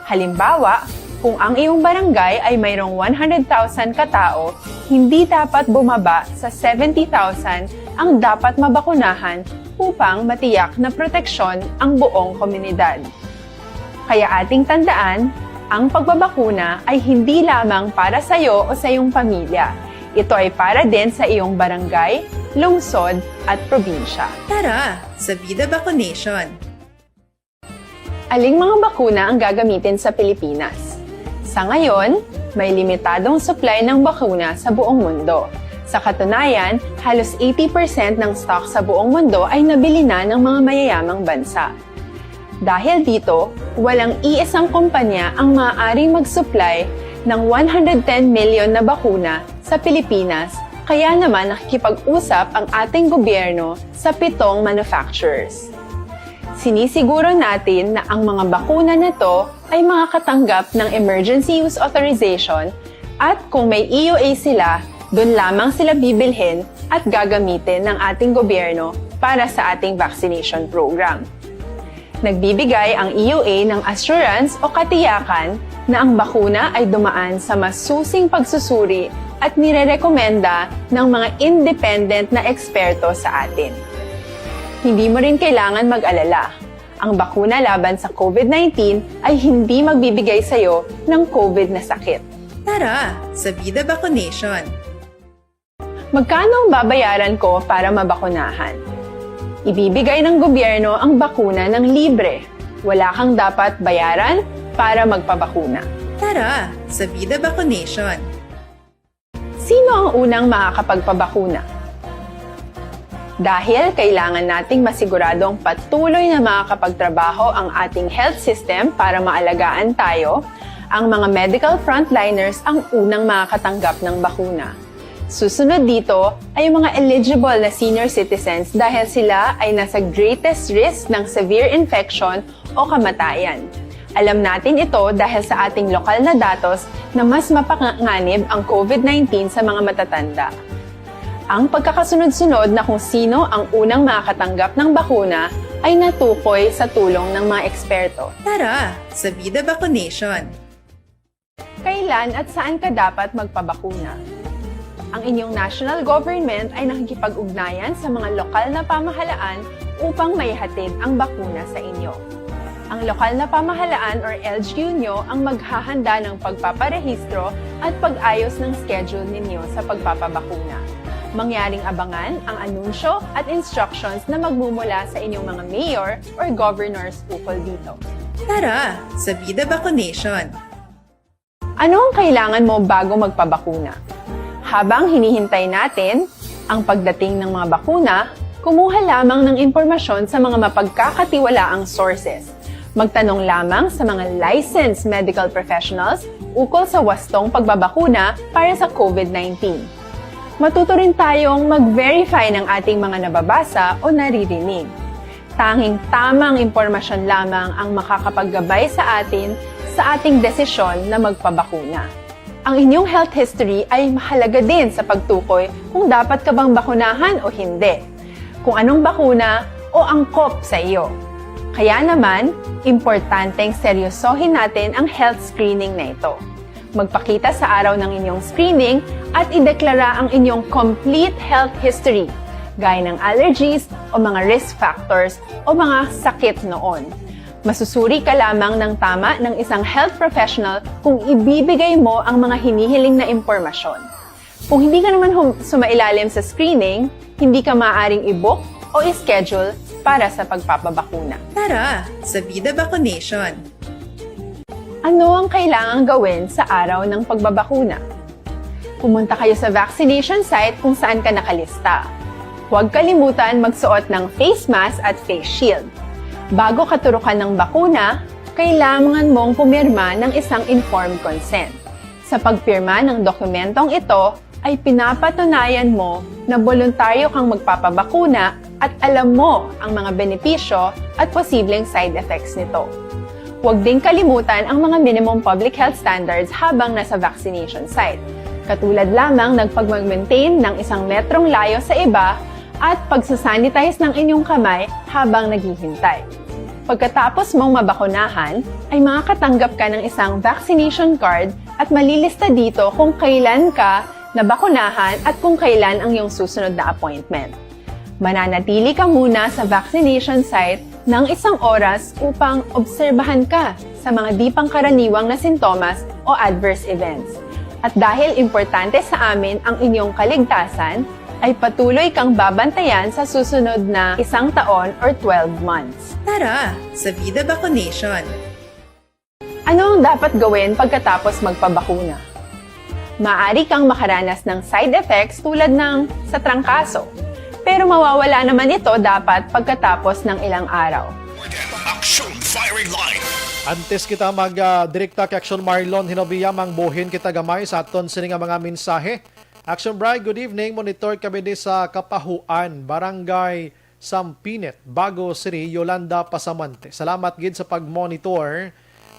Halimbawa, kung ang iyong barangay ay mayroong one hundred thousand katao, hindi dapat bumaba sa seventy thousand ang dapat mabakunahan upang matiyak na proteksyon ang buong komunidad. Kaya ating tandaan, ang pagbabakuna ay hindi lamang para sa iyo o sa iyong pamilya. Ito ay para din sa iyong barangay, lungsod, at probinsya. Tara sa Vida Vaccination! Aling mga bakuna ang gagamitin sa Pilipinas? Sa ngayon, may limitadong supply ng bakuna sa buong mundo. Sa katunayan, halos eighty percent ng stock sa buong mundo ay nabili na ng mga mayayamang bansa. Dahil dito, walang iisang kumpanya ang maaaring mag-supply ng one hundred ten million na bakuna sa Pilipinas, kaya naman nakikipag-usap ang ating gobyerno sa pitong manufacturers. Sinisiguro natin na ang mga bakuna na to ay makakatanggap ng Emergency Use Authorization at kung may E U A sila, doon lamang sila bibilhin at gagamitin ng ating gobyerno para sa ating vaccination program. Nagbibigay ang E U A ng assurance o katiyakan na ang bakuna ay dumaan sa masusing pagsusuri at nirerekomenda ng mga independent na eksperto sa atin. Hindi mo rin kailangan mag-alala. Ang bakuna laban sa COVID nineteen ay hindi magbibigay sa iyo ng COVID na sakit. Tara sa Vida Vaccination! Magkano ang babayaran ko para mabakunahan? Ibibigay ng gobyerno ang bakuna ng libre. Wala kang dapat bayaran para magpabakuna. Tara sa Vida Vaccination! Sino ang unang makakapagpabakuna? Dahil kailangan nating masiguradong patuloy na makakapagtrabaho ang ating health system para maalagaan tayo, ang mga medical frontliners ang unang makakatanggap ng bakuna. Susunod dito ay ang mga eligible na senior citizens dahil sila ay nasa greatest risk ng severe infection o kamatayan. Alam natin ito dahil sa ating lokal na datos na mas mapanganib ang COVID nineteen sa mga matatanda. Ang pagkakasunod-sunod na kung sino ang unang makakatanggap ng bakuna ay natukoy sa tulong ng mga eksperto. Tara, sa Vida Vaccination! Kailan at saan ka dapat magpabakuna? Ang inyong national government ay nakikipag-ugnayan sa mga lokal na pamahalaan upang maihatid ang bakuna sa inyo. Ang lokal na pamahalaan or L G U nyo ang maghahanda ng pagpaparehistro at pag-ayos ng schedule ninyo sa pagpapabakuna. Mangyaring abangan ang anunsyo at instructions na magmumula sa inyong mga mayor or governors ukol dito. Tara, sa Vida Vaccination! Ano ang kailangan mo bago magpabakuna? Habang hinihintay natin ang pagdating ng mga bakuna, kumuha lamang ng impormasyon sa mga mapagkakatiwalaang sources. Magtanong lamang sa mga licensed medical professionals ukol sa wastong pagbabakuna para sa COVID nineteen. Matuto rin tayong mag-verify ng ating mga nababasa o naririnig. Tanging tamang impormasyon lamang ang makakapaggabay sa atin sa ating desisyon na magpabakuna. Ang inyong health history ay mahalaga din sa pagtukoy kung dapat ka bang bakunahan o hindi, kung anong bakuna o angkop sa iyo. Kaya naman, importanteng seryosohin natin ang health screening na ito. Magpakita sa araw ng inyong screening at ideklara ang inyong complete health history, gaya ng allergies o mga risk factors o mga sakit noon. Masusuri ka lamang ng tama ng isang health professional kung ibibigay mo ang mga hinihiling na impormasyon. Kung hindi ka naman hum- sumailalim sa screening, hindi ka maaaring i-book o i-schedule para sa pagpapabakuna. Tara, sa Vida Vaccination! Ano ang kailangang gawin sa araw ng pagbabakuna? Pumunta kayo sa vaccination site kung saan ka nakalista. Huwag kalimutan magsuot ng face mask at face shield. Bago katurukan ng bakuna, kailangan mong pumirma ng isang informed consent. Sa pagpirma ng dokumentong ito ay pinapatunayan mo na boluntaryo kang magpapabakuna at alam mo ang mga benepisyo at posibleng side effects nito. Huwag ding kalimutan ang mga minimum public health standards habang nasa vaccination site, katulad lamang ng pagmag-maintain ng isang metrong layo sa iba at pagsasanitize ng inyong kamay habang naghihintay. Pagkatapos mong mabakunahan, ay makakatanggap ka ng isang vaccination card at malilista dito kung kailan ka nabakunahan at kung kailan ang iyong susunod na appointment. Mananatili ka muna sa vaccination site ng isang oras upang obserbahan ka sa mga di pangkaraniwang na sintomas o adverse events. At dahil importante sa amin ang inyong kaligtasan, ay patuloy kang babantayan sa susunod na isang taon or twelve months. Tara, sa Vida Vaccination! Ano ang dapat gawin pagkatapos magpabakuna? Maaari kang makaranas ng side effects tulad ng sa trangkaso, pero mawawala naman ito dapat pagkatapos ng ilang araw. Action Firing Line. Antes kita mag, ah, direkta kay Action Marlon Hinovia, mangbuhin kita gamay sa aton sini nga mga mensahe. Action Bright, good evening. Monitor kami di sa Kapahuan, Barangay Sampinit, Bago City, Yolanda Pasamante. Salamat gid sa pag-monitor.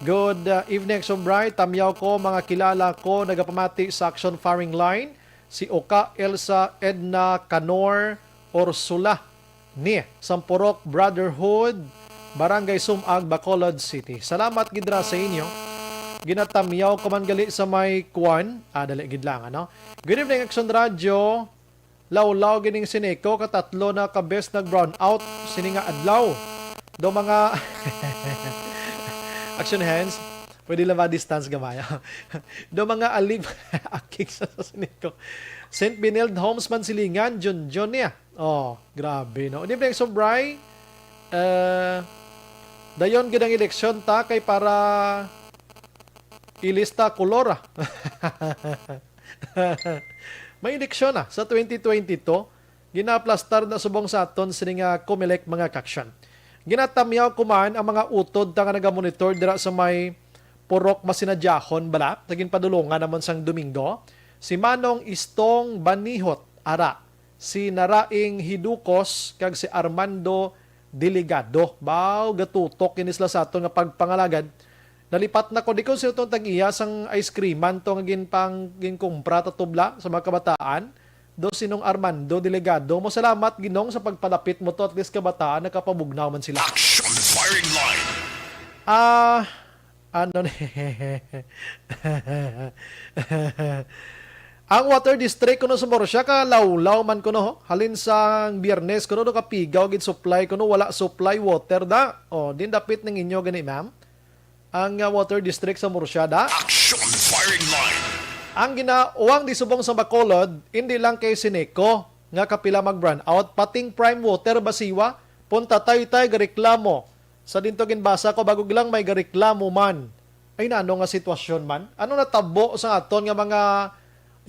Good, uh, evening, Action Bright. Tamyaw ko, mga kilala ko, nagapamati sa Action Firing Line. Si Oka, Elsa, Edna, Kanor, Ursula, ni Sampurok Brotherhood, Barangay Sumag, Bacolod City. Salamat gid ra sa inyo. Ginatamyaw ko man gali sa may kwan. Ah, dali gid lang, ano? Good evening, Action Radio. Lawlaw gining sini ko, katatlo na ka bes nag-brown out sini nga adlaw. Do mga Action Hands, pwede lang ma-distance gamay. Do mga alib akig sa sini ko. Saint Benilde Homes man silingan, Junjun niya. Oh, grabe, no? Di ba yung sobray? Eh, dayon gid ang eleksyon ta kay para ilista kolor, ah. May eleksyon na sa twenty twenty-two. Ginaplastar na subong sa aton sini nga Comelec, mga kaksyon. Ginatamyaw ko man ang mga utod ta nga nagamonitor dira sa may Purok Masinadyahon bala, sa ginpadulungan naman sang Domingo, si Manong Istong Banihot, ara, si Naraing Hidukos, kag si Armando Delegado. Baw, gatutok ini sila sa aton nga pagpangalagad. Nalipat na ko, di ko sino tong tag-iya sang ice creaman to nga ginpang-, ginkumpra ta tubla sa mga kabataan. Do sinong Armando Delegado. Mo salamat, Ginong, sa pagpalapit mo to. At least kabataan, nakapabugnaw man sila. Action firing line. Ah, ano ni? Ang water district kuno sa Murcia ka lawlaw man kuno, ho. Halin sang Biyernes kuno do kapigaw gid supply kuno, wala supply water da. Oh, din dapit ning inyo gani, ma'am. Ang, ah, water district sa Murcia da. Action firing line. Ang ginawang di subong sa Bacolod, hindi lang kay Sineco nga kapila mag-brownout, pating Prime Water Basiwa, Punta Taytay gareklamo. Sa dinto ginbasa ko, bago lang may gareklamo man. Ay, nano nga sitwasyon man? Ano natabo sa aton nga mga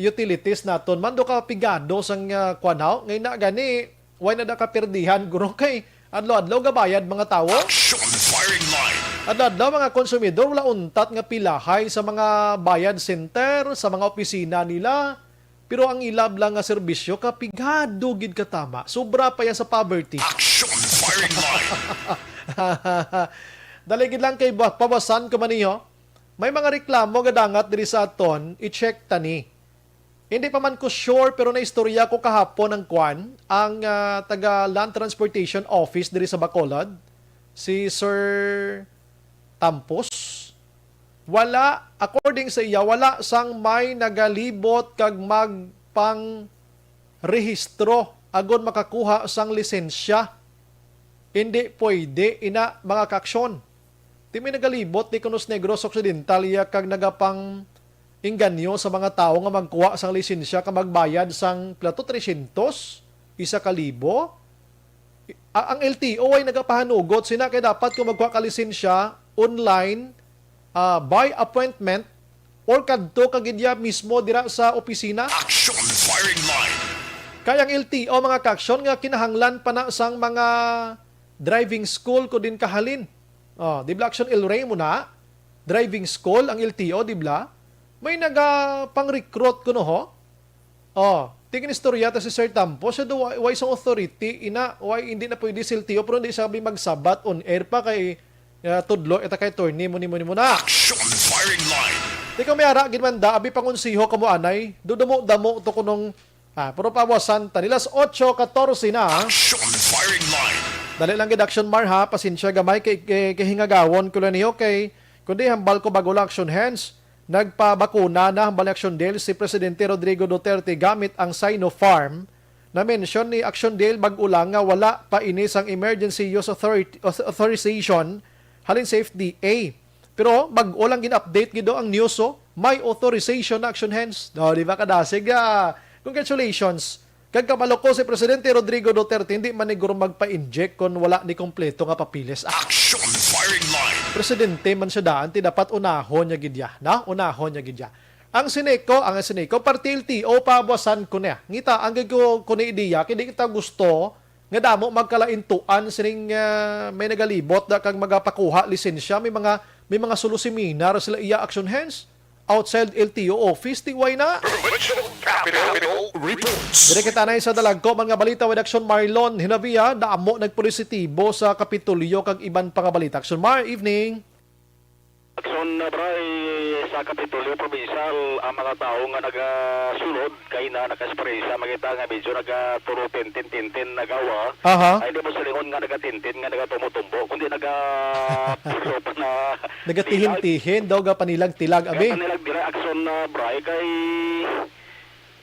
utilities naton man? Do ka pigado sang, ah, kwan, haw? Ngay na gani, way na da kapirdihan, guro, kay adlaw-adlaw gabayad mga tawo. Action firing line. Adlaw-adlaw mga konsumidor, wala untat nga pilahay sa mga bayad center, sa mga opisina nila. Pero ang ilab lang nga serbisyo, kapigado gid katama. Sobra pa yan sa poverty. Action firing line. Dali gid lang kay ba-, pabasan ko man ninyo. May mga reklamo gadangat diri sa aton, i-check ta ni. Hindi pa man ko sure, pero naistorya ko kahapon ang kwan, ang, ah, taga Land Transportation Office diri sa Bacolod, si Sir Tampos. Wala, according sa iya, wala sang may nagalibot kag magpangrehistro agod makakuha sang lisensya. Hindi pwede ina, mga kaaksyon. Ti may nagalibot di kuno sa Negros Occidental iya kag nagapang-inganyo sa mga tawo nga magkuha sang lisensya kag magbayad sang pila to, tresyentos, isa ka libo. A-, ang L T O ay nagapahanugot sina kay dapat kung magkuha ka lisensya online, ah, by appointment or kadto ka gid ya mismo dira sa opisina. Action firing line. Kay ang L T O, mga kaaksyon, nga kinahanglan pa na sang mga driving school ko din kahalin. Oh, di ba, Action El Rey mo na? Driving school ang L T O, di ba? May nagapang-recruit kuno, ho? Oh, tingin istorya ta si Sir Tampo, siya do, why, why sang authority, ina, why hindi na pwede si L T O, pero hindi sabi magsabat on air pa kay, ah, tudlo, ita kay attorney, muni, muni, muna. Action firing line. Di ko may ara, ginmanda, abi pangonsiho ka mo, anay, dudamo-damo to kunong, ah, pero pawasan ta nila sa otso katorse na. Action firing line. Dali lang gid, Action Mar, ha, pasensya gamay kay, kay, kay hingagawon ko lang niyo kay, kundi hambal ko bago lang, Action Hands, nagpabakuna na hambal ni Action Dale si Presidente Rodrigo Duterte gamit ang Sinopharm. Na-mention ni Action Dale bag-o lang nga wala pa ini sang emergency use authority, auth-, authorization halin sa F D A. Pero bag-o lang gin-update gid ang news, oh. May authorization na, Action Hands. No, di ba, kadasig, ah? Congratulations. Kag kabalo ko, si Presidente Rodrigo Duterte hindi man ni guro magpa-inject kon wala ni kompleto nga papeles. Ah, Action firing line. Presidente man siya daan, ti dapat unahon niya gid ya, na? Unahon niya gid ya. Ang Sineco, ang Sineco, parte L T O, pabuasan ko niya. Ngita, ang gid ko, ko ni ideya, kay di kita gusto nga damo magkalaintuan sining, ah, may nagalibot da kag magapakuha lisensya, may mga, may mga solo seminar sila iya, Action Hands. Outside L T O office, ti way na. Provincial Capitol Reports. Dire kita na sa dalagko man nga balita with Action Marlon Hinabia, damo nagpositibo sa Kapitolyo kag iban pa nga balita. Action Mar, evening. Action, uh, Bray, sa Kapitolyo Provincial, ang mga tawo nga nagasulod kay na naka-spray sa makita nga medyo nagaturo tintin-tintin nagawa. Aha. Ay, di mo silingon nga nagatintin nga nagatumo-tumbo, kundi naga puso pa na Nagatihin-tihin daw, gapanilag-tilag, abi. Gapanilag-tilag, Action, uh, Bray, kay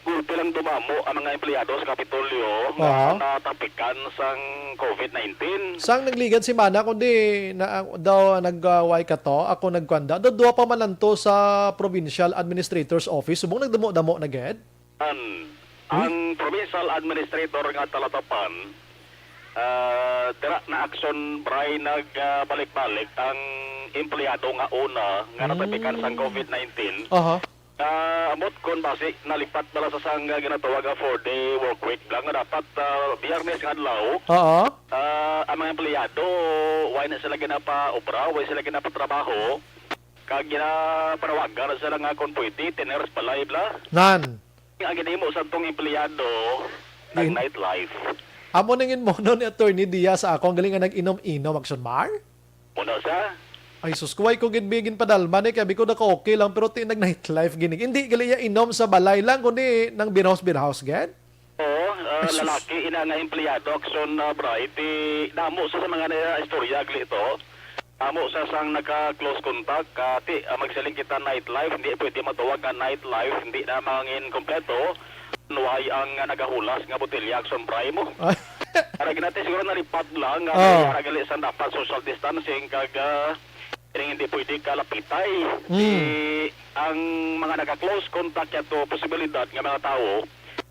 gulpi lang dumamo ang mga empleyado sa Kapitolyo nga Aha. natapikan sang covid nineteen. Sang nagligad semana, kundi na, daw nagway ka to, ako nagkwanda. Do, duwa pa man lang to sa provincial administrator's office. Subong nagdamo-damo na gid. An, Uy. Ang provincial administrator nga Talatapan, ah, dira na, Action Bray, nagbalik-balik ang empleyado nga una nga natapikan sang Mm. covid nineteen. Aha. Ah, ambot kon basi nalipat bala sa sang, ah, ginatawag nga four-day work week bala nga dapat, ah, Biyernes nga adlaw, Oo. ah, ang mga empleyado, wala na sila ginapaobra, wala sila ginapatrabaho, kag ginapanawagan na sila nga kung pwede, ten hours balay bala. Nan. Ang ginhimo sa atong empleyado, Gin- nag-nightlife. Amo ning inmono ni Attorney Diaz sa ako, ang galing nga nag-inom-inom, Action Mar? Muna sa? Ay, sus, kuway ko gid, bi, ginpadalma ni, kay bi ko naka-okay lang, pero ti nag-nightlife gini. Hindi gali iya inom sa balay lang, kundi nang birhouse-birhouse gid. Oo, ah, Ay, sus. lalaki, ina nga empleyado, Action, ah, Bri, ti damo sa, sa mga na istorya, gali ito. Damo sa sang naka-close contact, ah, ti, ah, magsiling kita nightlife, hindi pwede matawag nga nightlife, hindi na mangin kompleto. Nuway ang, ah, nagahulas nga botelya, Action Bri mo. Ay. Para ginati siguro nalipat lang, nga Oh. may ara gali sa dapat social distancing, kag, ah, kining hindi pwede kalapitay. Mm. Di, ang mga naka-close contact yato, posibilidad nga mga tawo,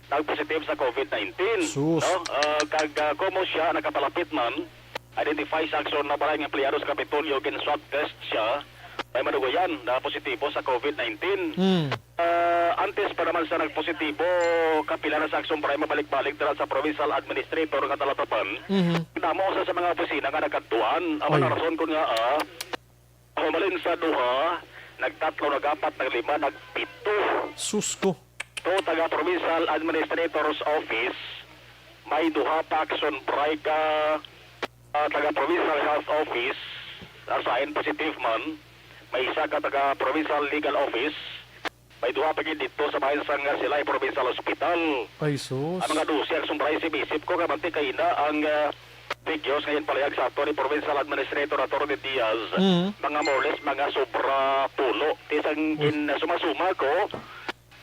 nag-positive sa COVID nineteen, Sus. no? Ah, kag, ah, komo siya nakapalapit man, identify sa Action na balay nga empleyado sa Kapitolyo, gin-swab test siya, may madugayan na positibo sa COVID nineteen. Mm. Ah, antes pa naman sa nagpositibo, kapila na sa Action Bri mabalik-balik dira sa provincial administrator nga talatapan. Mhm. Damo sa, sa mga opisina nga nagkadtuan. Amo Oy. na rason kun nga, ah, humalin sa duha, nagtatlo, nagapat, naglima, nagpito. Sus ko. To taga Provincial Administrator's Office, may duha pa Action Bri ka, ah, taga Provincial Health Office, assign positive man, may isa ka taga Provincial Legal Office, may duha pa gid dito sa bahin sang Silay Provincial Hospital. Ay, sus. Ang mga dose Action Bri, isip-isip ko, kamanti kaina ang, ah, figures nga ginpalayag sa ato ni Provincial Administrator Attorney Diaz, Mhm. mga more or less, mga sobra pulo. Ti sang Uy. gin-, suma-suma ko,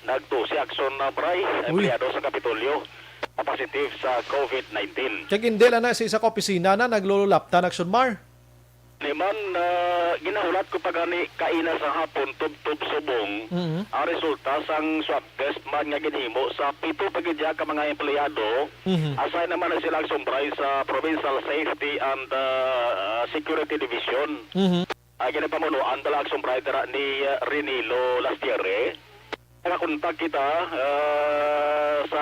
nagdose Action Bri, Uy. empleyado sa Kapitolyo, na positive sa COVID nineteen. Kag hindi lang na sa isa ka opisina na naglululaptan, Action Mar. Ni man, ah, ginahulat ko pa gani kaina sa hapon, tubtob subong, Mhm. ang resulta sang swab test man nga ginhimo sa pito pa gid ka mga empleyado, Mhm. assign naman na sila Action Bri sa Provincial Safety and, ah, Security Division. Mhm. Ah, ginapamunuan bala Action Bri dira ni, ah, Renilo Lastiere. Nakakontak kita, ah, sa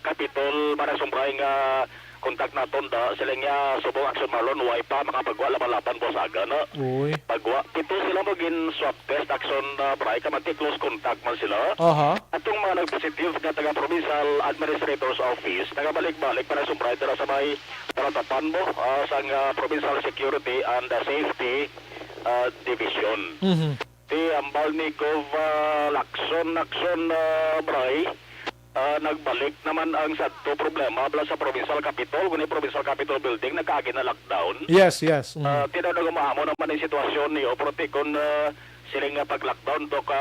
Kapitol, man Action Bri nga kontak naton da, sila nga subong Action Marlon, way pa makapagwa laban-laban, boss, aga na. Uy. Pagwa, pito sila mo gin swab test, Action, ah, Bri, kamanti close contact man sila. Aha. Atong mga nagpositive nga taga Provincial Administrator's Office, nagabalik-balik pa na Action Bri dira sa may talatapan mo, ah, sang, ah, Provincial Security and, ah, Safety, ah, Division. Mhm. Ti hambal ni Gov, ah, Lacson, Lacson, ah, Bri, ah, nagbalik naman ang sadto problema bala sa Provincial Capitol, kundi Provincial Capitol Building, nagkaagi na lockdown. Yes, yes. Mm. Ah, ti daw nagamaamo naman ang sitwasyon niyo, pero ti kun, ah, siling nga pag-lockdown, do ka,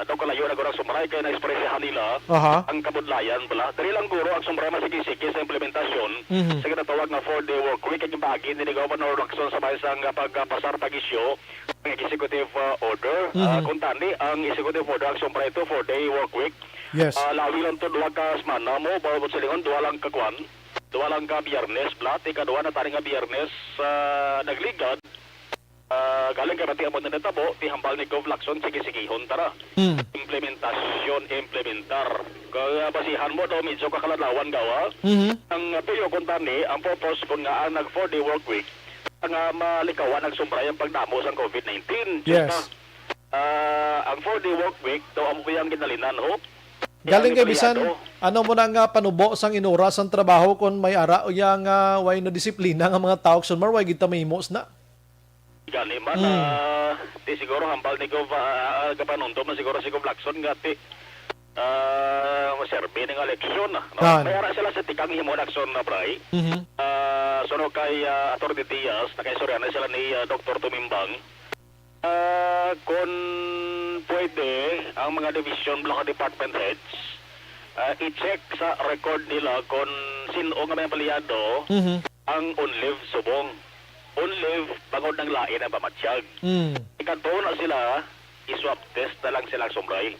do kalayo na guro Action Bri, kay na-expressyahan nila Aha. ang kabudlayan bala. Dali lang guro Action Bri, masigisigi sa implementasyon Mhm. sa ginatawag nga four-day work week, ang paagi ni Governor Lacson sa may sang pagpasar pag-isyu ang executive, ah, order. Ah, Mhm. kung tani, ang executive order Action Bri to, four-day work week. Yes. Ah, lawi lang to, duha ka semana mo, bawat silingon, duha lang ka kwan. Duha lang ka Biyernes, bala, ti ikaduha na tani nga Biyernes, ah, nagligad. Ah, galing kay bati amo na natabo, ti hambal ni Gov Lacson, sige-sigihon tara. Hmm. Implementasyon, implementar. Kaya basihan mo daw, medyo kakalalawan gawa. Mhm. Ang, ah, tuyo kung tani, ang purpose kung nga ang nag four-day work week, nga malikawan ang sumbray ang pagdamo sang COVID nineteen. Yes. Just na, ah, ang four-day work week, daw amo po yung ginalinan, ho. Galing Ang kay bisan, empleyado. ano mo na nga panubo sang inuras ang trabaho kung may ara o yang, ah, way na disiplina nga mga tao, Action Mar, way gid ta mahimos na. Gani man, Hmm. ah, di siguro hambal ni Gov, ah, ah, gapanundom na siguro si Gov Lacson nga ti, ah, maserbi ning eleksyon, ah, no? Kan. May ara sila sa tikang himo na aksyon na, Bray. Mhm. Ah, suno kay, ah, Attorney Diaz, nakaistorya na sila ni, ah, Doktor Tumimbang. Ah, kung pwede, ang mga division, mga department heads, ah, i-check sa record nila kung sino nga may empleyado Mhm. ang on leave subong. On leave, bangod nang lain ang pamatyag. Mm. Ikadto na sila, i-swab test na lang sila, Action Bray.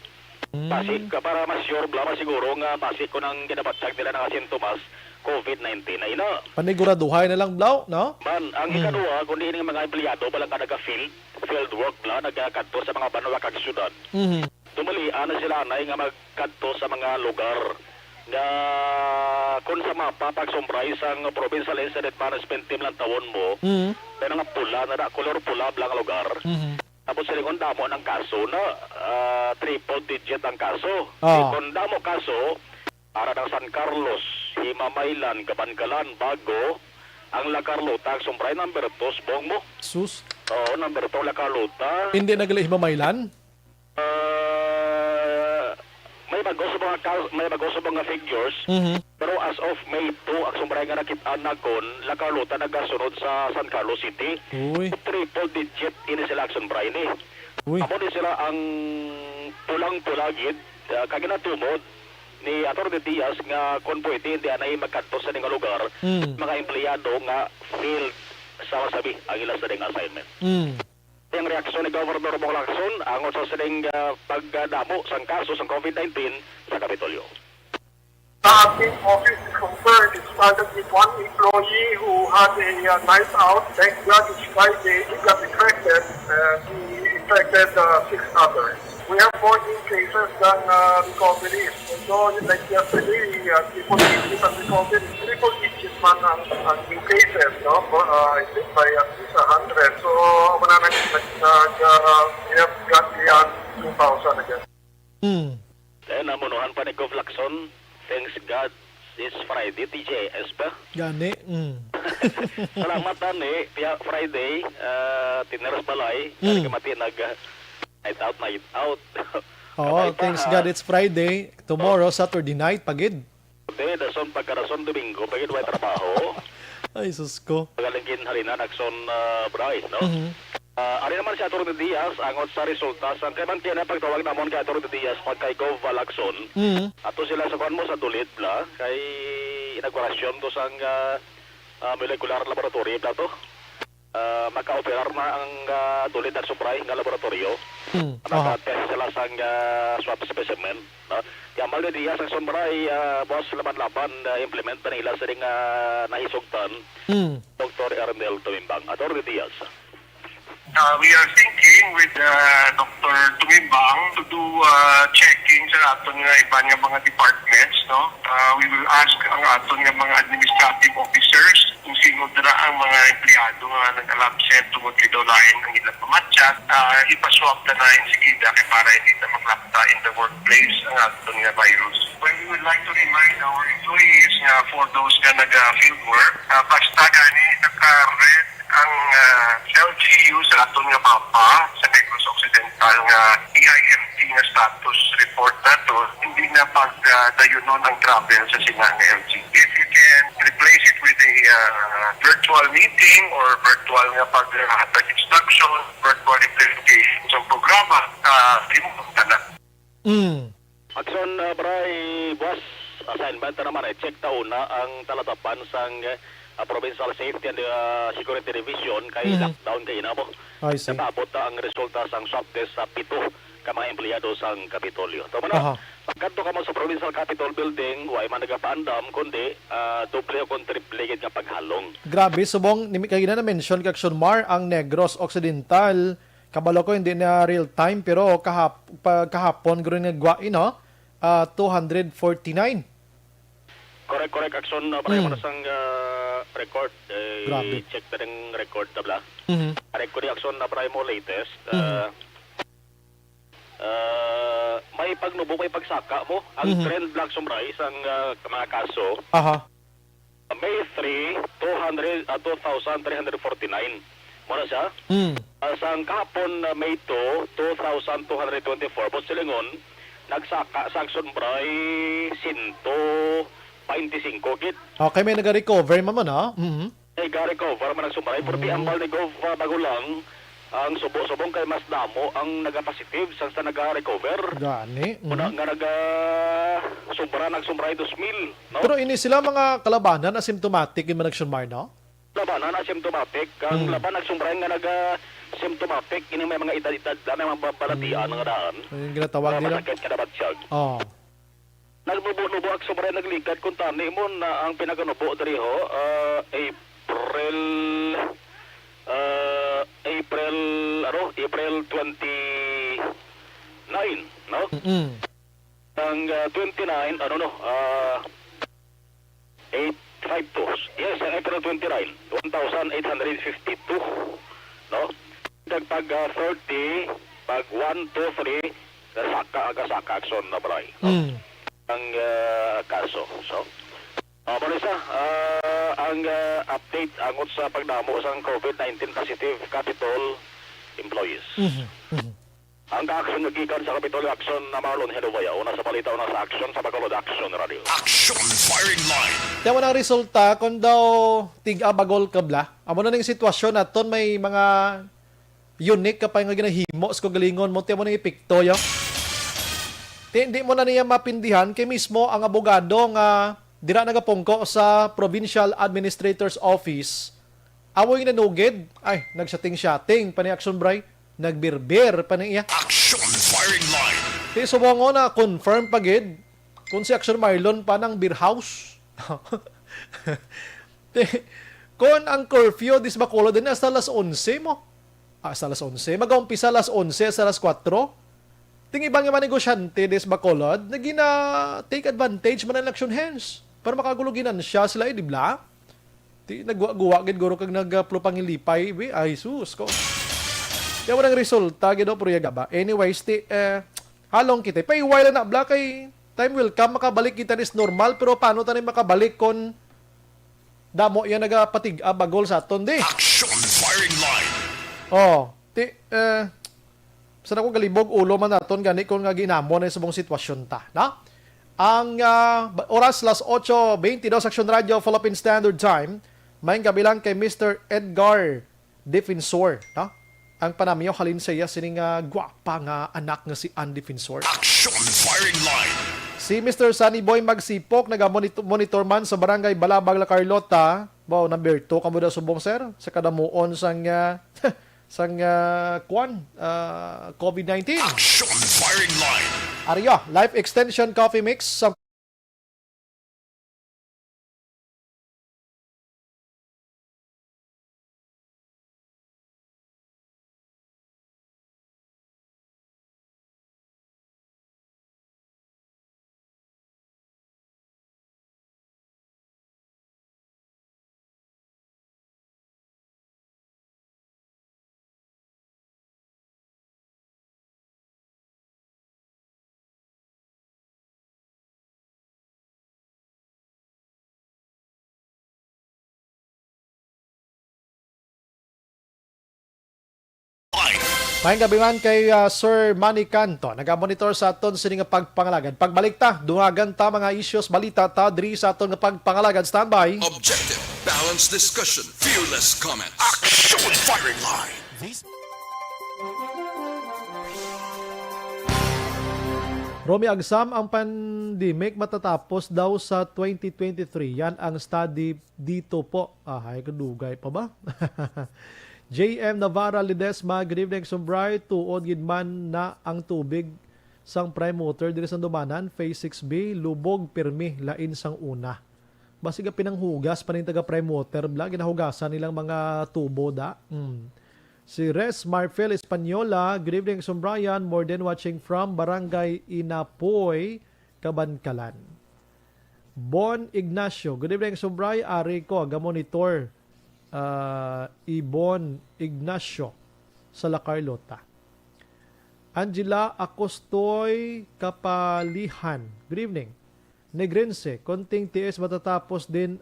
Mm. Basi, ka-, para mas sure bala, mas siguro nga basi ko nang ginabatyag nila nga sintomas, COVID nineteen na ina. Paniguraduhay na lang, Blau, no? Man, ang Mm. ikaduha, kung diin nga mga empleyado, bala nga naga-field, field work bala, nagakadto sa mga banwa kag syudad. Mhm. Tumalian na sila anay nga magkadto sa mga lugar nga kung sa mapa pagsumbray sang Provincial Incident Management Team lang tawon mo, Mm. may mga pula na, na, color pula bala nga lugar. Mhm. Tapos silingon damo ng kaso na, ah, triple digit ang kaso. Ah. Eh, kung damo kaso, ara ng San Carlos, Himamaylan, Kabankalan, Bago, ang La Carlota, ang sumbray number two, subong mo. Sus. Oo, number two, La Carlota. Hindi na gali Himamaylan? Ah, may bago sa mga ka-, may bago sa mga figures, Mhm. pero as of May two, ang sumbray nga nakit-an nakon, La Carlota nagasunod sa San Carlos City. Uy. Triple digit ini sila ang sumbray ni. Uy. Amo ni sila ang pulang-pula gid, ah, kag ginatumod ni Attorney Diaz nga kon pwede, hindi anay magkadto sa ning lugar, Mm. mga empleyado nga field sa masabi ang ila sa ding assignment. Mm. Ang reaksyon ni Governor Bong Lacson angot sa sining, ah, pagdamo sang kaso sang COVID nineteen sa Kapitolyo. Sa ating office is concerned, it started with one employee who had a, uh, night out. Thank God it's Friday, he got infected, and he infected, uh, six others. We have more new cases than, uh, recoveries. Although, like yesterday, uh, triple digit ang recovery. Triple digit man ang, ang new cases, no? For, uh, I think by at least a hundred. So, wala na, nag-, nag-, uh, we have got beyond two thousand again. Hmm. Kaya namunuhan pa ni Gov Lacson, "Thanks God it's Friday, T J S pa." Gani, mm. Salamat, ani, kaya Friday, ah, tiniras balay, Mm. kaya kamati nag, ah, night out, night out. Oo, Kamay pa, thanks ah. God it's Friday. Tomorrow, Saturday night, pagid. Day, dason pagkarason, Domingo, pagid way trabaho. Ay, sus ko. Magaling ginhalinan, Akson, ah, Bray, no? Mhm. Ah, ari naman si Attorney Diaz, angot sa resulta sang, kay man kaya na pagtawag namon kay Attorney Diaz, pag kay Gov Lacson. Mhm. Ato sila sa kuwan mo, sa Dulid, bla, kay inaugurasyon to sang, ah, ah, molecular laboratory, bla, to. Ah, maka-operar na ang, ah, Dulid at Sumbray nga laboratorio. Hmm, aha. Naka-test sila sang, ah, swab specimen, no? Ti ambal ni Diaz ang Sumbray, ah, boss, laban-laban, ah, implement pa nila sining, ah, nahisugtan, Hmm. Doktor Ernel Tumimbang. Attorney Diaz. Uh, we are thinking with, uh, Doctor Tumimbang to do, uh, checking sa aton nga iban nga mga departments, no? Uh, we will ask ang aton nga mga administrative officers kung sino dira ang mga empleyado nga nag-absent tungod kay daw lain ang ilang pamatsyag, ah, ipaswab na na insigida kay para hindi na maglapta in the workplace ang aton nga virus. Well, we would like to remind our employees nga for those nga naga-field work, ah, basta gani naka-red ang, ah, L G U sa aton nga mapa sa Negros Occidental nga E I M T nga status report nato, hindi na pag, ah, dayunon ang travel sa sina nga L G U. If you can replace it with a, ah, virtual meeting or virtual nga paghatag instruction, virtual implementation sa programa, ah, di mo na. Mm. Akson, ah, Bray, buwas, assignment na naman, eh. Check ta una ang talatapan sang, ah, Provincial Safety and, ah, Security Division kay Mhm. lockdown kay ina mo. I see. Napaabot na ang resulta sang swab test sa pito ka mga empleyado sang Kapitolyo. Tama na? Aha. Pagkadto ka mo sa Provincial Capitol Building, wa man nagapaandam, kundi, ah, doble o kon triple gid nga paghalong. Grabe, subong, nimi-, kay na-mention kag Sunmar, ang Negros Occidental, kabalo ko hindi na real time, pero kahap-, pa-, kahapon, guro nga gwa, eh, no? Ah, two hundred forty-nine. Correct, correct, Akson, na pare Mm. mo na sang, ah, record. Eh, Grabe. Check na ng record, tabla. Mhm. Correct ko ni Akson, na pare mo latest. Mhm. Ah, ah, may pagnubo, may pagsaka mo. Ang Mhm. trend, Black Sunrise, ang, ah, mga kaso. Aha. May three, two hundred, ah, two thousand three hundred forty-nine. Muna siya? Mm. Ah, sang kahapon, ah, May two, two thousand two hundred twenty-four, Boss Silingon, nagsaka sa Akson Bray, sento baynte singko gid. Okay, may nag-recover man, ha? Mhm. Ay, ga-recover man ang Akson Bray, pero di Mm. ambal ni Gov, ah, Bagulang, ang subo-subong kay mas damo ang nagapositive sang sa naga-recover. Gani, Muna mhm. nga naga-, sobra na ang Akson Bray, dos mil. No? Pero ini sila mga kalabanan asymptomatic, yung mga nagsunmar, no? Labanan asymptomatic. Ang Hmm. laban nagsumbray nga naga-symptomatic, ini may mga edad-edad na, may mga balatian Hmm. nga daan. Yung ginatawag Mga nila? masakit nga nabatyag. Oh. Nagnubo-nubo ang sobra nagligad kung tani mo na ang pinaganubo diri ho, ah, April, ah, April, ano, April twenty-nine. no? Mm-mm. Ang, ah, twenty-nine, ano, no, ah, eight five two. Yes, ang April twenty-nine, one thousand eight hundred fifty-two, no? Kag pag, ah, thirty, pag one, two, three, nasaka, gasaka akson na, Bray, no? Mm. Ang, ah, kaso. So, ah, Marisa, ah, ang, ah, update angot sa pagdamo sang COVID nineteen positive Capitol employees. Mhm, mhm. Ang kaaksyon nga gikan sa Kapitolyo Action na Marlon Henubaya, una sa balita, una sa aksyon sa Bacolod Action Radio. Action Firing Line. Kaya mo nang resulta kung daw tiga bagol ka bla. Amo na ning sitwasyon naton, may mga unique ka pa nga ginahimo sa kagalingon mo, tiyan mo ning epekto, yo. Ti, hindi mo na niya mapindihan kay mismo ang abogado nga dira nagapungko sa Provincial Administrator's Office, amoy nanugid, ay, nag-shooting-shooting pa ni Action Bray, nagbirbir pa ni iya. Action Firing Line. Ti subong na confirm pa gid kung si Action Marlon pa nang beer house. Ti, kung ang curfew dis Bacolod din hasta alas onse mo. Ah, hasta alas onse. Mag-umpisa alas onse hasta alas kuwatro. Ting iban nga mga negosyante dis Bacolod, nagina take advantage man ang election hens para makagulo ginansya sila, eh, di bla? Ti nagwa-guwa gid guro kag nagaplo pangilipay, bi? Ay, sus ko. Kaya walang resulta gid, oh, pero yaga ba? Anyways, ti, eh, halong kita. Paiway lang na, bla, kay time will come, makabalik kita nis normal, pero paano tayo makabalik kon damo yan nagapatig-a bagol sa aton, di? Action Firing Line. Oh, ti, eh, sa nako galibog ulo man naton gani kung nga ginamo na yung subong sitwasyon ta, no? Ang, ah, ba-, oras las ocho veintidós, Action Radio, Philippine Standard Time. May kabilang kay Mister Edgar Defensor, no? Ang panamyo halin sa iya sining, ah, gwapa nga anak nga si Ann Defensor. Action Firing Line. Si Mister Sunny Boy Magsipok naga-monitor man sa Barangay Balabag, La Carlota. Wow, number two kamo da subong, sir, sa kadamuon sang, ah, sang, ah, kwan, ah, COVID nineteen. Action Firing Line. Ariyo, Life Extension Coffee Mix sa Maayong gabi man kay, ah, Sir Manny Canto. Nagamonitor sa aton sini nga pagpangalagad. Pagbalik ta, dungagan ta mga issues, balita ta diri sa aton nga pagpangalagad. Standby. Objective, balanced discussion, fearless comments. Action Firing Line. Romy Agsam, ang pandemic matatapos daw sa twenty twenty-three. Yan ang study dito po. Ah, ay, kadugay pa ba? J M Navarra Ledesma, good evening, Sumbray. Tuod gid man na ang tubig sang Prime Water diri sa Dumanan, Phase six B, lubog pirmi, lain sang una. Basig nga pinanghugas pa ning taga Prime Water, bla, ginahugasan nilang mga tubo da. Mm. Si Res Marfil Española, good evening, Sumbrayan. More than watching from Barangay Inapoy, Kabankalan. Bon Ignacio, good evening, Sumbray. Ari ko, aga-monitor. Ah, Ibon Ignacio sa La Carlota. Angela Acostoy Kapalihan, good evening. Negrense, konting tiis matatapos din,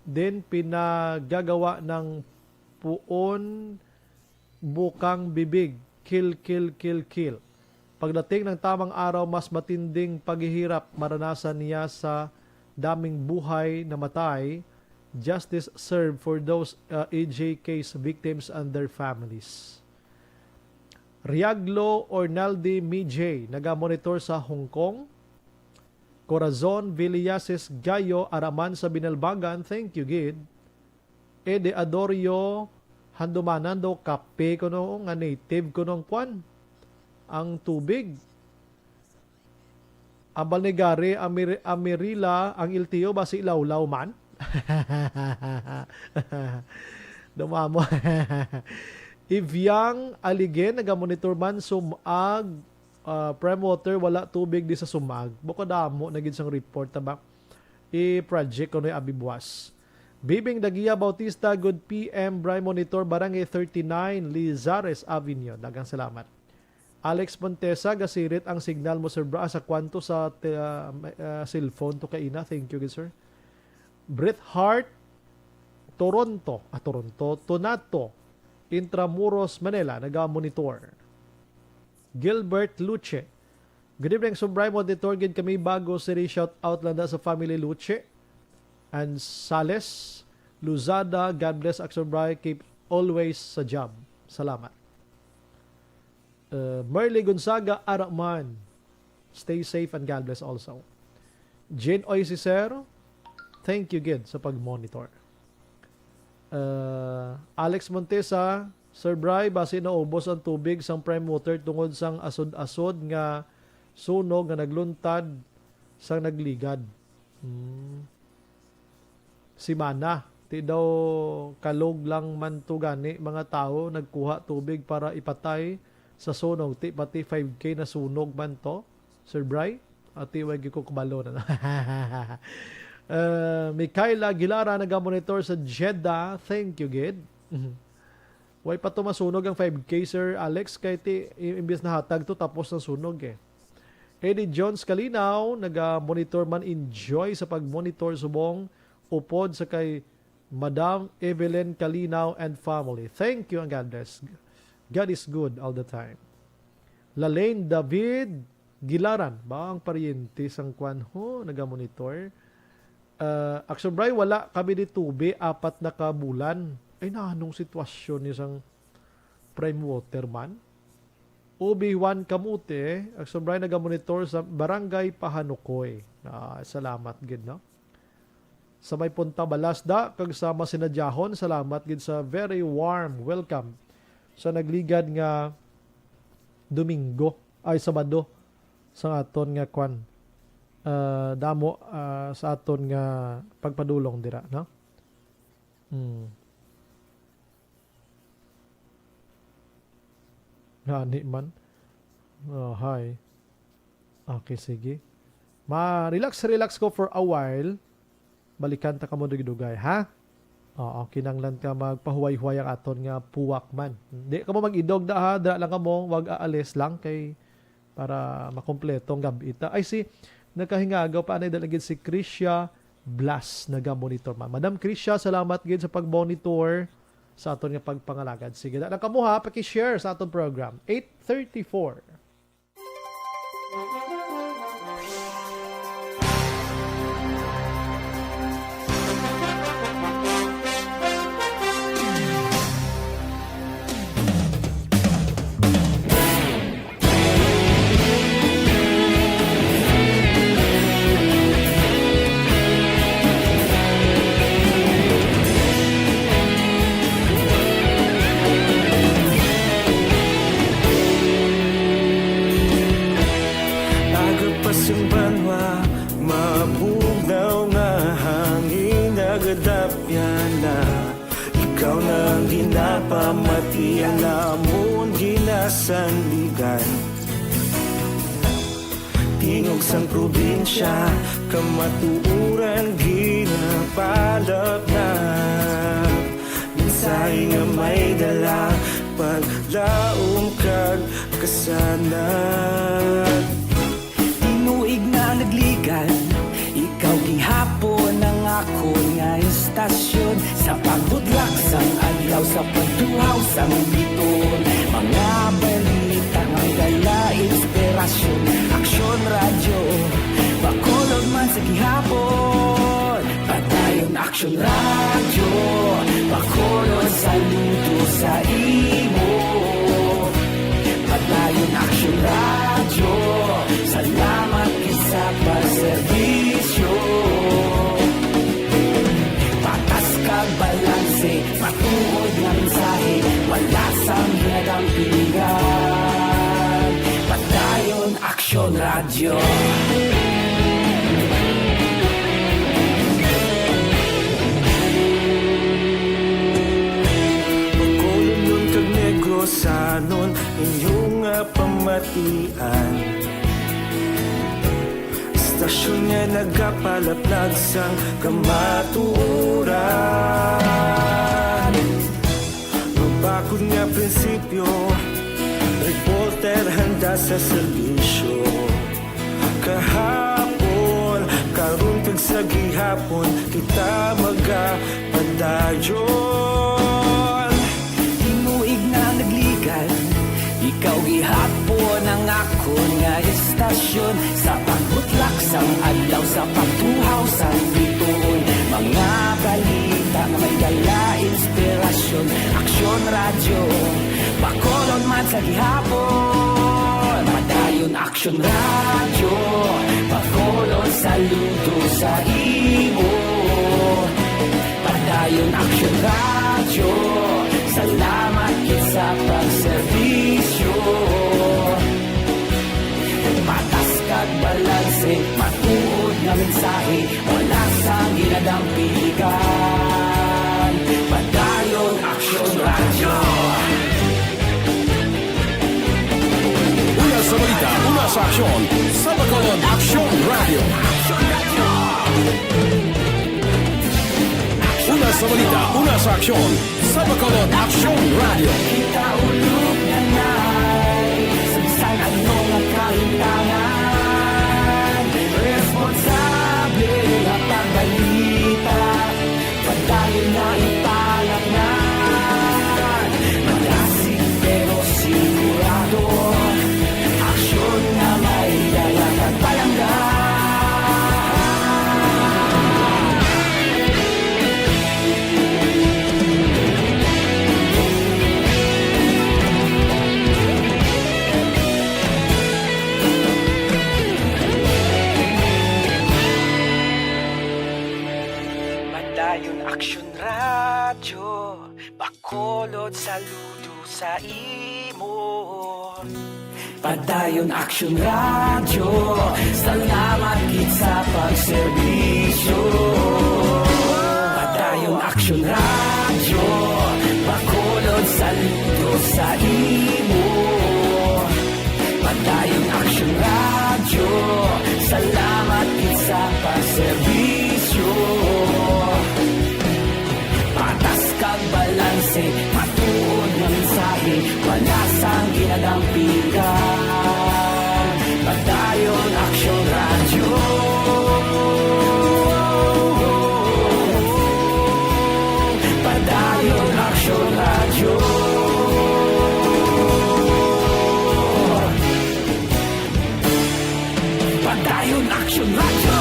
din pinagagawa ng puon, bukang bibig, kill, kill, kill, kill. Pagdating ng tamang araw, mas matinding paghihirap maranasan niya sa daming buhay namatay. Justice served for those, uh, E J case victims and their families. Riaglo Ornaldi Mijay, naga-monitor sa Hong Kong. Corazon Villasis Gayo, araman sa Binalbagan, thank you gid. Ede Adorio Handumanan daw kape kuno nga native kuno ang kwan, ang tubig. Ambal ni Gary Amir-, Amirila, ang L T O basi lawlaw man. Dumamo. Ivyang Aligen, naga-monitor man, sumag ah, Prime Water, wala tubig di sa Sumag. Bukod amo na gid sang report, ta ba? I-project kuno yung abi buwas. Bibing Dagia Bautista, good P M, Bry Monitor, Barangay thirty-nine, Lizares Avenue. Daghang salamat. Alex Montesa, gasirit ang signal mo, Sir Bra, sa kwanto sa te-, ah, ma-, ah, cellphone to kaina. Thank you, good sir. Bret Hart, Toronto, ah, Toronto, Tonato, Intramuros, Manila, naga-monitor. Gilbert Luce, good evening, Sir Bry. Monitor gid kami, Bago City. Shout out lang da sa family Luce and Sales Luzada. God bless, Action Bry. Keep always sa job. Salamat. Uh, Merly Gonzaga Araman, stay safe and God bless also. Jane Oisicero, thank you gid sa pag-monitor. Uh, Alex Montesa, Sir Bry, basi naubos ang tubig sang Prime Water tungod sang asod-asod nga sunog nga nagluntad sang nagligad. Hmm. Simana. Ti daw kalog lang man to gani, mga tawo nagkuha tubig para ipatay sa sunog. Ti pati five K na sunog man to, Sir Bry? Ati, way gyud ko kabalo na. Uh, Mikaela Aguilara nagamonitor sa Jeddah. Thank you, gid. Way pa to masunog ang five K, Sir Alex, kay ti, i-, imbis na hatag to, tapos na sunog eh. Eddie Jones Kalinaw, naga-monitor man, enjoy sa pag-monitor subong upod sa kay Madam Evelyn Kalinaw and family. Thank you and God bless. God is good all the time. Lalaine David Gilaran, ba ang paryente sang kwan ho, naga-monitor? Uh, Action Bry, wala kami di tubi, apat na ka bulan. Ay, nanong sitwasyon ni sang Prime Water man? Obi Juan Camute, Action Bry, naga-monitor sa Barangay Pahanukoy. Ah, salamat gid, no? Sa may Punta Balasda kag sa Masinadyahon, salamat gid sa very warm welcome sa nagligad nga Domingo, ay, Sabado, sa aton nga kwan, ah, damo, ah, sa aton nga pagpadulong dira, no? Hmm. Gani man. Oh, hi. Okay, sige. Ma-relax, relax ko for a while. Balikan ta kamo dugay-dugay, ha? Oo, kinanglan ka magpahuway-huway ang aton nga puwak man. Di kamo mag-idog da, ha? Dira lang kamo, wag aalis lang kay para makompleto ang gab-i ta. Ay, si, nagkahingagaw pa, anay dala gid si Krisha Blas, naga-monitor man. Madam Krisha, salamat gid sa pag-monitor sa aton nga pagpangalagad. Sige, da lang kamo ha, paki-share sa aton program. Eight thirty-four. Aga pa sing banwa, mabugnaw nga hangin, nagadapyan na. Ikaw na ang ginapamati, ang amon ginasandigan. Tingog sang probinsya, kamatuoran ginapalapnap. Mensahe nga may dala, paglaom kag kasanag. Tinuig na nagligad, ikaw gihapon ang akon nga istasyon. Sa pagbudlak sang adlaw, sa pagtuhaw sang biton, mga balita nga dala inspirasyon. Aksyon Radyo, Bacolod man sa gihapon. Padayon Aksyon Radyo, Bacolod, saludo sa imo. Padayon Aksyon Radyo, salamat gid sa pagserbisyo. Patas kag balanse, matuod nga mensahe, wala sang ginadampingan. Padayon Aksyon Radyo. Bacolod kag Negros, Tian. Istasyon nga nagapalaplag sang kamatuoran. Mabakod nga prinsipyo, reporter handa sa serbisyo. Kahapon, karon, kag sa gihapon, kita magapadayon. Tinuig na nagligan, ikaw gihapon ang akon nga istasyon. Sa pagbutlak sang adlaw, sa pagtuhaw sang bituon, mga balita nga may dala inspirasyon. Aksyon Radyo, Bacolod man sa gihapon. Padayon Aksyon Radyo, Bacolod, saludo sa imo. Padayon Aksyon Radyo, salamat gid sa pagserbisyo. Patas kag balanse, matuod nga mensahe, wala sang ginadampigan. Padayon Aksyon Radyo. Una sa balita, una sa aksyon, sa Bacolod Aksyon Radyo. Una sa balita, una sa aksyon, sa Bacolod Aksyon Radyo. Kita ulog na nay, sa bisan ano nga kahintangan, responsable nga pagbalita. Padayon nga ipalatnan, malasig pero sigurado, aksyon nga may dala kag palangga. Padayon Aksyon Radyo, Bacolod, saludo sa imo. Padayon Aksyon Radyo, salamat gid sa pagserbisyo. Padayon Aksyon Radyo, Bacolod, saludo sa imo. Padayon Aksyon Radyo, salamat gid sa pagserbisyo. Patas kag balanse, matuod nga mensahe, wala sang ginadampigan. Padayon Aksyon Radyo. Padayon Aksyon Radyo. Padayon Aksyon Radyo.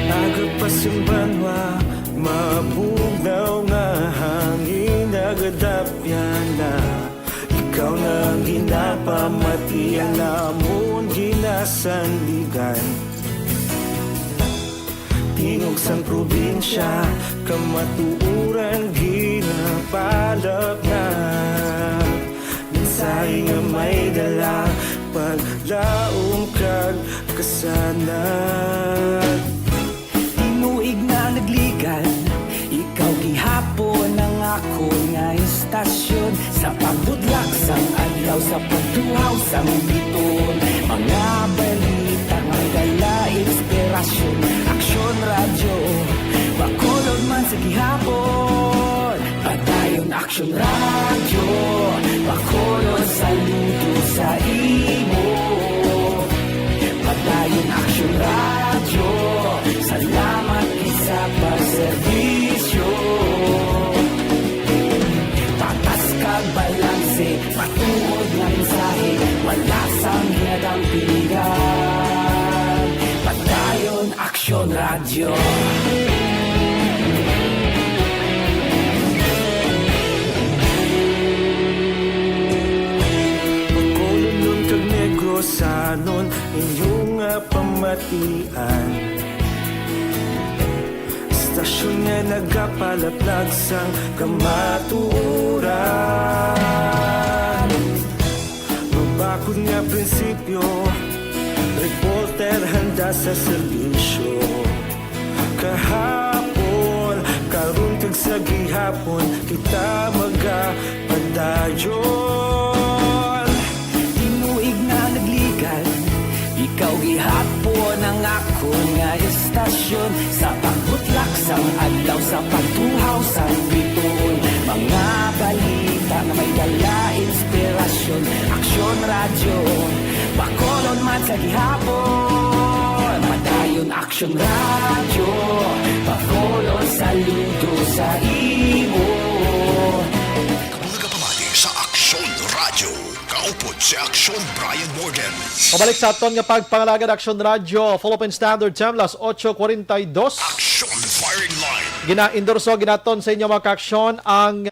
Aga pa sing banwa, mabugnaw nga hangin nagadapyan na. Ikaw na ang ginapamati, ang amon ginasandigan. Tingog sang probinsya, kamatuoran ginapalapnag. Mensahe nga may dala, paglaom kag kasanag. Tinuig na nagligan, ikaw gihapon ang akon nga istasyon. Sa pagbudlak sang adlaw, sa pagtuhaw sang bituon, mga balita nga dala inspirasyon. Aksyon Radyo, Bacolod man sa gihapon. Padayon Aksyon Radyo, Bacolod, saludo sa imo. Padayon Aksyon Radyo, salamat gid sa pagserbisyo. Patas kag balanse, matuod nga mensahe, wala sang ginadampigan. Padayon Aksyon Radyo. Sanon inyo nga pamatian, estasyon nga nagapalaplag sang kamatuoran. Mabakod nga prinsipyo, reporter handa sa serbisyo. Kahapon, karon kag sa gihapon, kita magapadayon. Tinuig nga nagligad, ikaw gihapon ang akon nga estasyon. Sa pagbutlak sang adlaw, sa pagtuhaw sang bituon, mga balita nga may dala inspirasyon. Aksyon Radyo, Bacolod man sa gihapon. Padayon Aksyon Radyo, Bacolod, saludo sa imo. Nagapamati sa Aksyon Radyo. Kaupod si Aksyon Brian Morgan. Pabalik sa aton nga pagpangalagad, Aksyon Radyo, Philippine Standard Time, las ocho cuarenta y dos. Aksyon Firing Line. Gina-endorso, ginaton sa inyo, mga kaaksyon, ang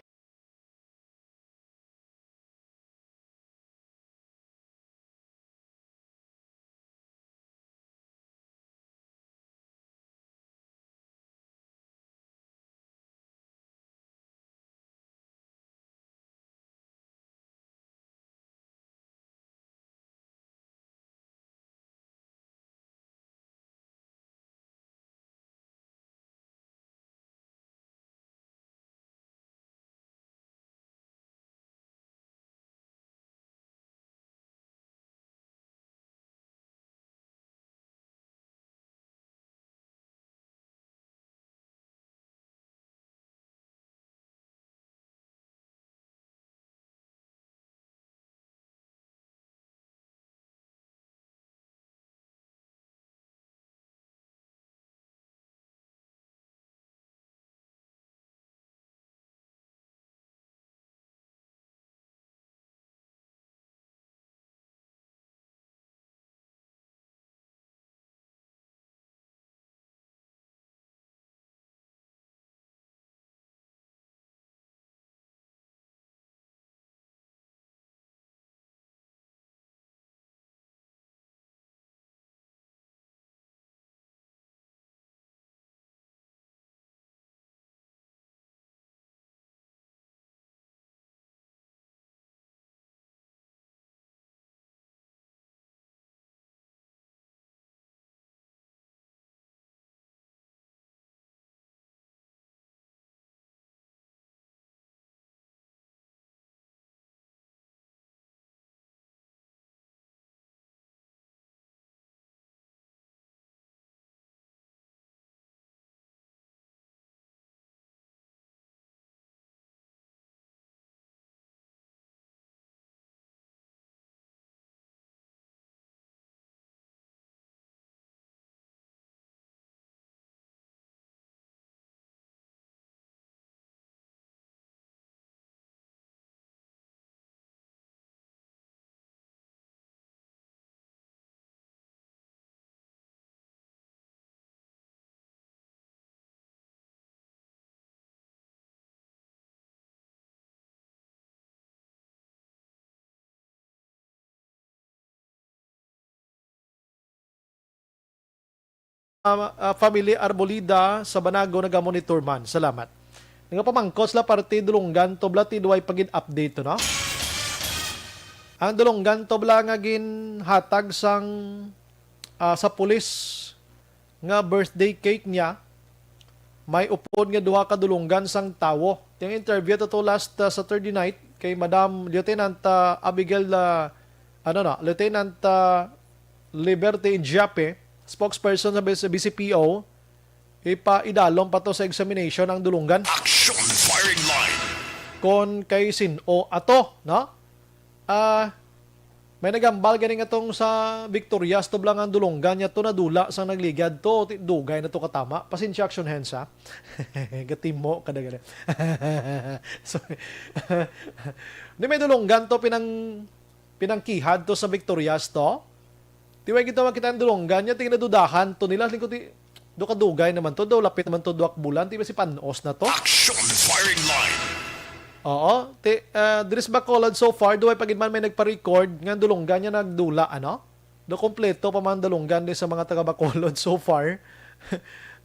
Ah, ah, family Arbolida sa Banago nagamonitor man. Salamat. Nagapamangkot sila parte Dulonggan, Tobla, ti duway pa gid update to, no? Ang Dulonggan, Tobla, nga ginhatag sang, ah, sa pulis nga birthday cake niya, may upod nga duha ka dulonggan sang tawo. Ti ang interview to, to last, ah, Saturday night kay Madam Lieutenant, ah, Abigail, ah, ano na, Lieutenant, ah, Liberty Injiape, spokesperson sa B C P O, ipaidalom pa to sa examination ang dulonggan. Action Firing Line. Kon kay sin-o ato, no? Ah, may nagambal gani nga tong sa Victorias, Tobla, nga ang dulonggan niya to nadula sang nagligad to. Ti-, dugay na to katama. Pasensya, Action Hands, ha? Gatimo ka na gani. Sorry. Di may dulonggan to pinang-, pinangkihad to sa Victorias to. Ti way gid to makita ang dulonggan niya, ti ginadudahan to nila. Lingkod ti, do kadugay naman to, do lapit naman to, duha ka bulan, ti ba si panos na to? Action Firing Line. Oo, ti, ah, diri sa Bacolod so far, duway pa gid man may nagpa-record nga ang dulonggan niya nagdula, ano? Do kompleto pa man dulonggan di sa mga taga Bacolod so far.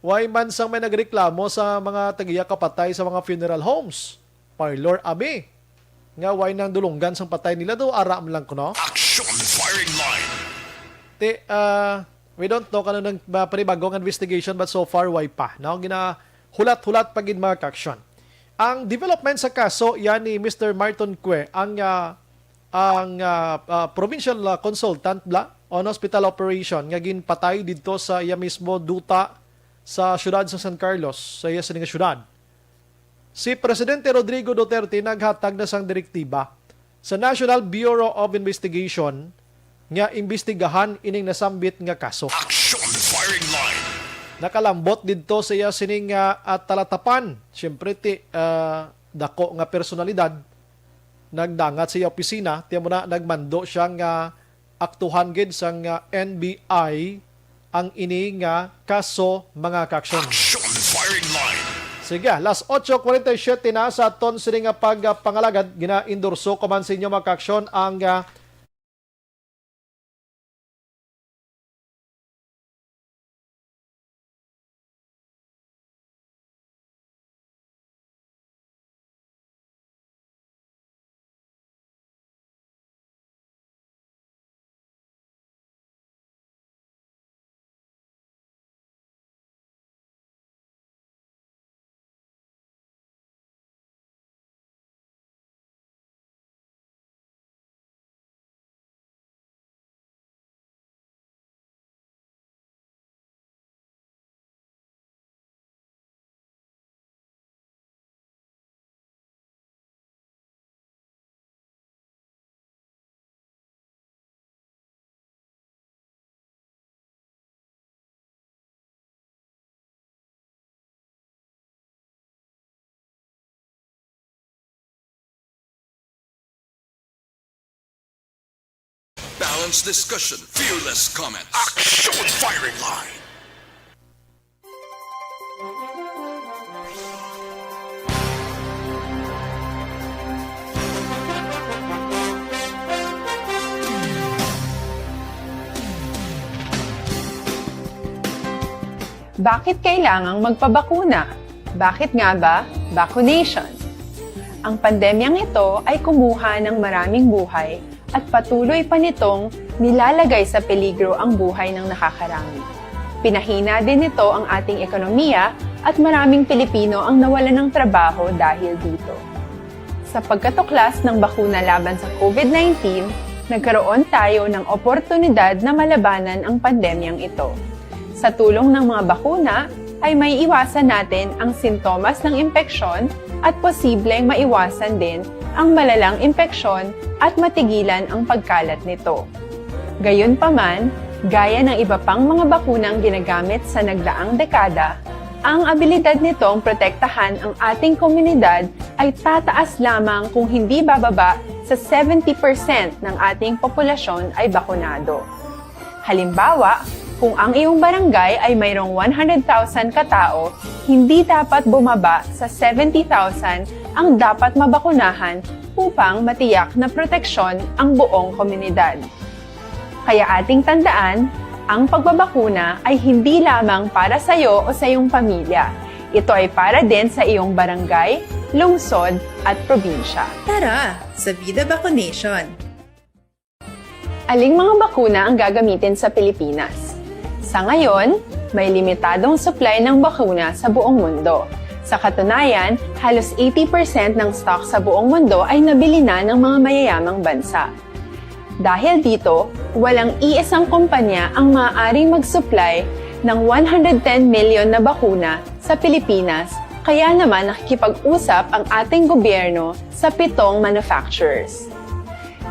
Why man sang may nagreklamo sa mga tagiya kapatay sa mga funeral homes? Parlor abi. Nga why nang dulonggan sang patay nila do aram lang kuno? Action firing line. Ti, ah, we don't know kano nang, ah, panibago nga investigation, but so far why pa, no? Ginahulat-hulat pa gid mga kaaksyon. Ang development sa kaso yan ni Mister Martin Cue, ang, ah, ang, ah, ah, provincial, ah, consultant bla on hospital operation nga ginpatay didto sa iya mismo duta sa siyudad sa San Carlos, sa iya sini nga siyudad. Si Presidente Rodrigo Duterte naghatag na sang direktiba sa National Bureau of Investigation nga imbestigahan ining nasambit nga kaso. Action firing line. Nakalambot didto sa iya sini nga, ah, talatapan. Siyempre, ti, ah, dako nga personalidad nagdangat sa iya opisina, ti amo na nagmando siya nga aktuhan gid sang, ah, N B I ang ini nga kaso, mga kaaksyon. Action firing line. Sige, las otso kuwarenta y siyete na sa aton sini nga pagpangalagad. Ginaendorso ko man sa inyo, mga kaaksyon, ang, ah, Balanced discussion, fearless comments. Action firing line. Bakit kailangang magpabakuna? Bakit nga ba vaccination? Ang pandemyang ito ay kumuha ng maraming buhay at patuloy pa nitong nilalagay sa peligro ang buhay ng nakakarami. Pinahina din nito ang ating ekonomiya at maraming Pilipino ang nawalan ng trabaho dahil dito. Sa pagkatuklas ng bakuna laban sa COVID nineteen, nagkaroon tayo ng oportunidad na malabanan ang pandemyang ito. Sa tulong ng mga bakuna, ay maiiwasan natin ang sintomas ng impeksyon at posibleng maiwasan din ang malalang impeksyon at matigilan ang pagkalat nito. Gayunpaman, gaya ng iba pang mga bakunang ginagamit sa nagdaang dekada, ang abilidad nitong protektahan ang ating komunidad ay tataas lamang kung hindi bababa sa seventy percent ng ating populasyon ay bakunado. Halimbawa, kung ang iyong barangay ay mayroong one hundred thousand katao, hindi dapat bumaba sa seventy thousand ang dapat mabakunahan upang matiyak na proteksyon ang buong komunidad. Kaya ating tandaan, ang pagbabakuna ay hindi lamang para sa iyo o sa iyong pamilya. Ito ay para din sa iyong barangay, lungsod, at probinsya. Tara, sa Vida Vaccination! Aling mga bakuna ang gagamitin sa Pilipinas? Sa ngayon, may limitadong supply ng bakuna sa buong mundo. Sa katunayan, halos eighty percent ng stock sa buong mundo ay nabili na ng mga mayayamang bansa. Dahil dito, walang iisang kumpanya ang maaaring mag-supply ng one hundred ten million na bakuna sa Pilipinas, kaya naman nakikipag-usap ang ating gobyerno sa pitong manufacturers.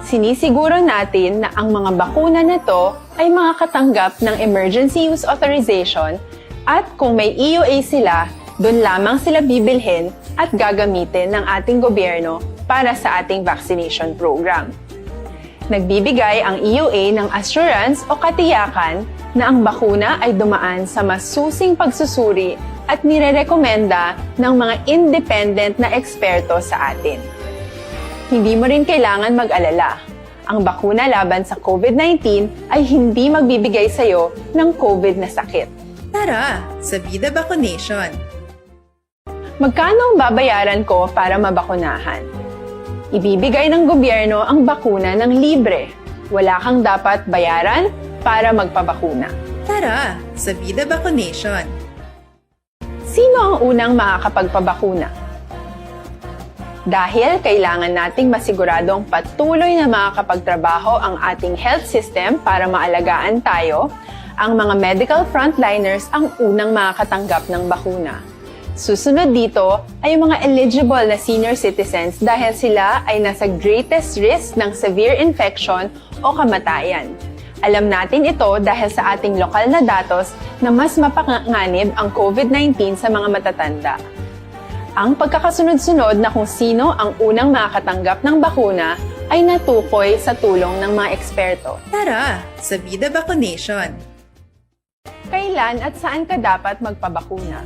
Sinisiguro natin na ang mga bakuna na to ay makakatanggap ng emergency use authorization, at kung may E U A sila, doon lamang sila bibilhin at gagamitin ng ating gobyerno para sa ating vaccination program. Nagbibigay ang E U A ng assurance o katiyakan na ang bakuna ay dumaan sa masusing pagsusuri at nirerekomenda ng mga independent na eksperto sa atin. Hindi mo rin kailangan mag-alala. Ang bakuna laban sa COVID nineteen ay hindi magbibigay sa iyo ng COVID na sakit. Tara sa Vida Vacunation! Magkano ang babayaran ko para mabakunahan? Ibibigay ng gobyerno ang bakuna ng libre. Wala kang dapat bayaran para magpabakuna. Tara sa Vida Vacunation! Sino ang unang makakapagpabakuna? Dahil kailangan nating masiguradong patuloy na makakapagtrabaho ang ating health system para maalagaan tayo, ang mga medical frontliners ang unang makakatanggap ng bakuna. Susunod dito ay ang mga eligible na senior citizens dahil sila ay nasa greatest risk ng severe infection o kamatayan. Alam natin ito dahil sa ating lokal na datos na mas mapanganib ang COVID nineteen sa mga matatanda. Ang pagkakasunod-sunod na kung sino ang unang makakatanggap ng bakuna ay natukoy sa tulong ng mga eksperto. Tara sa Vida Vacunation! Kailan at saan ka dapat magpabakuna?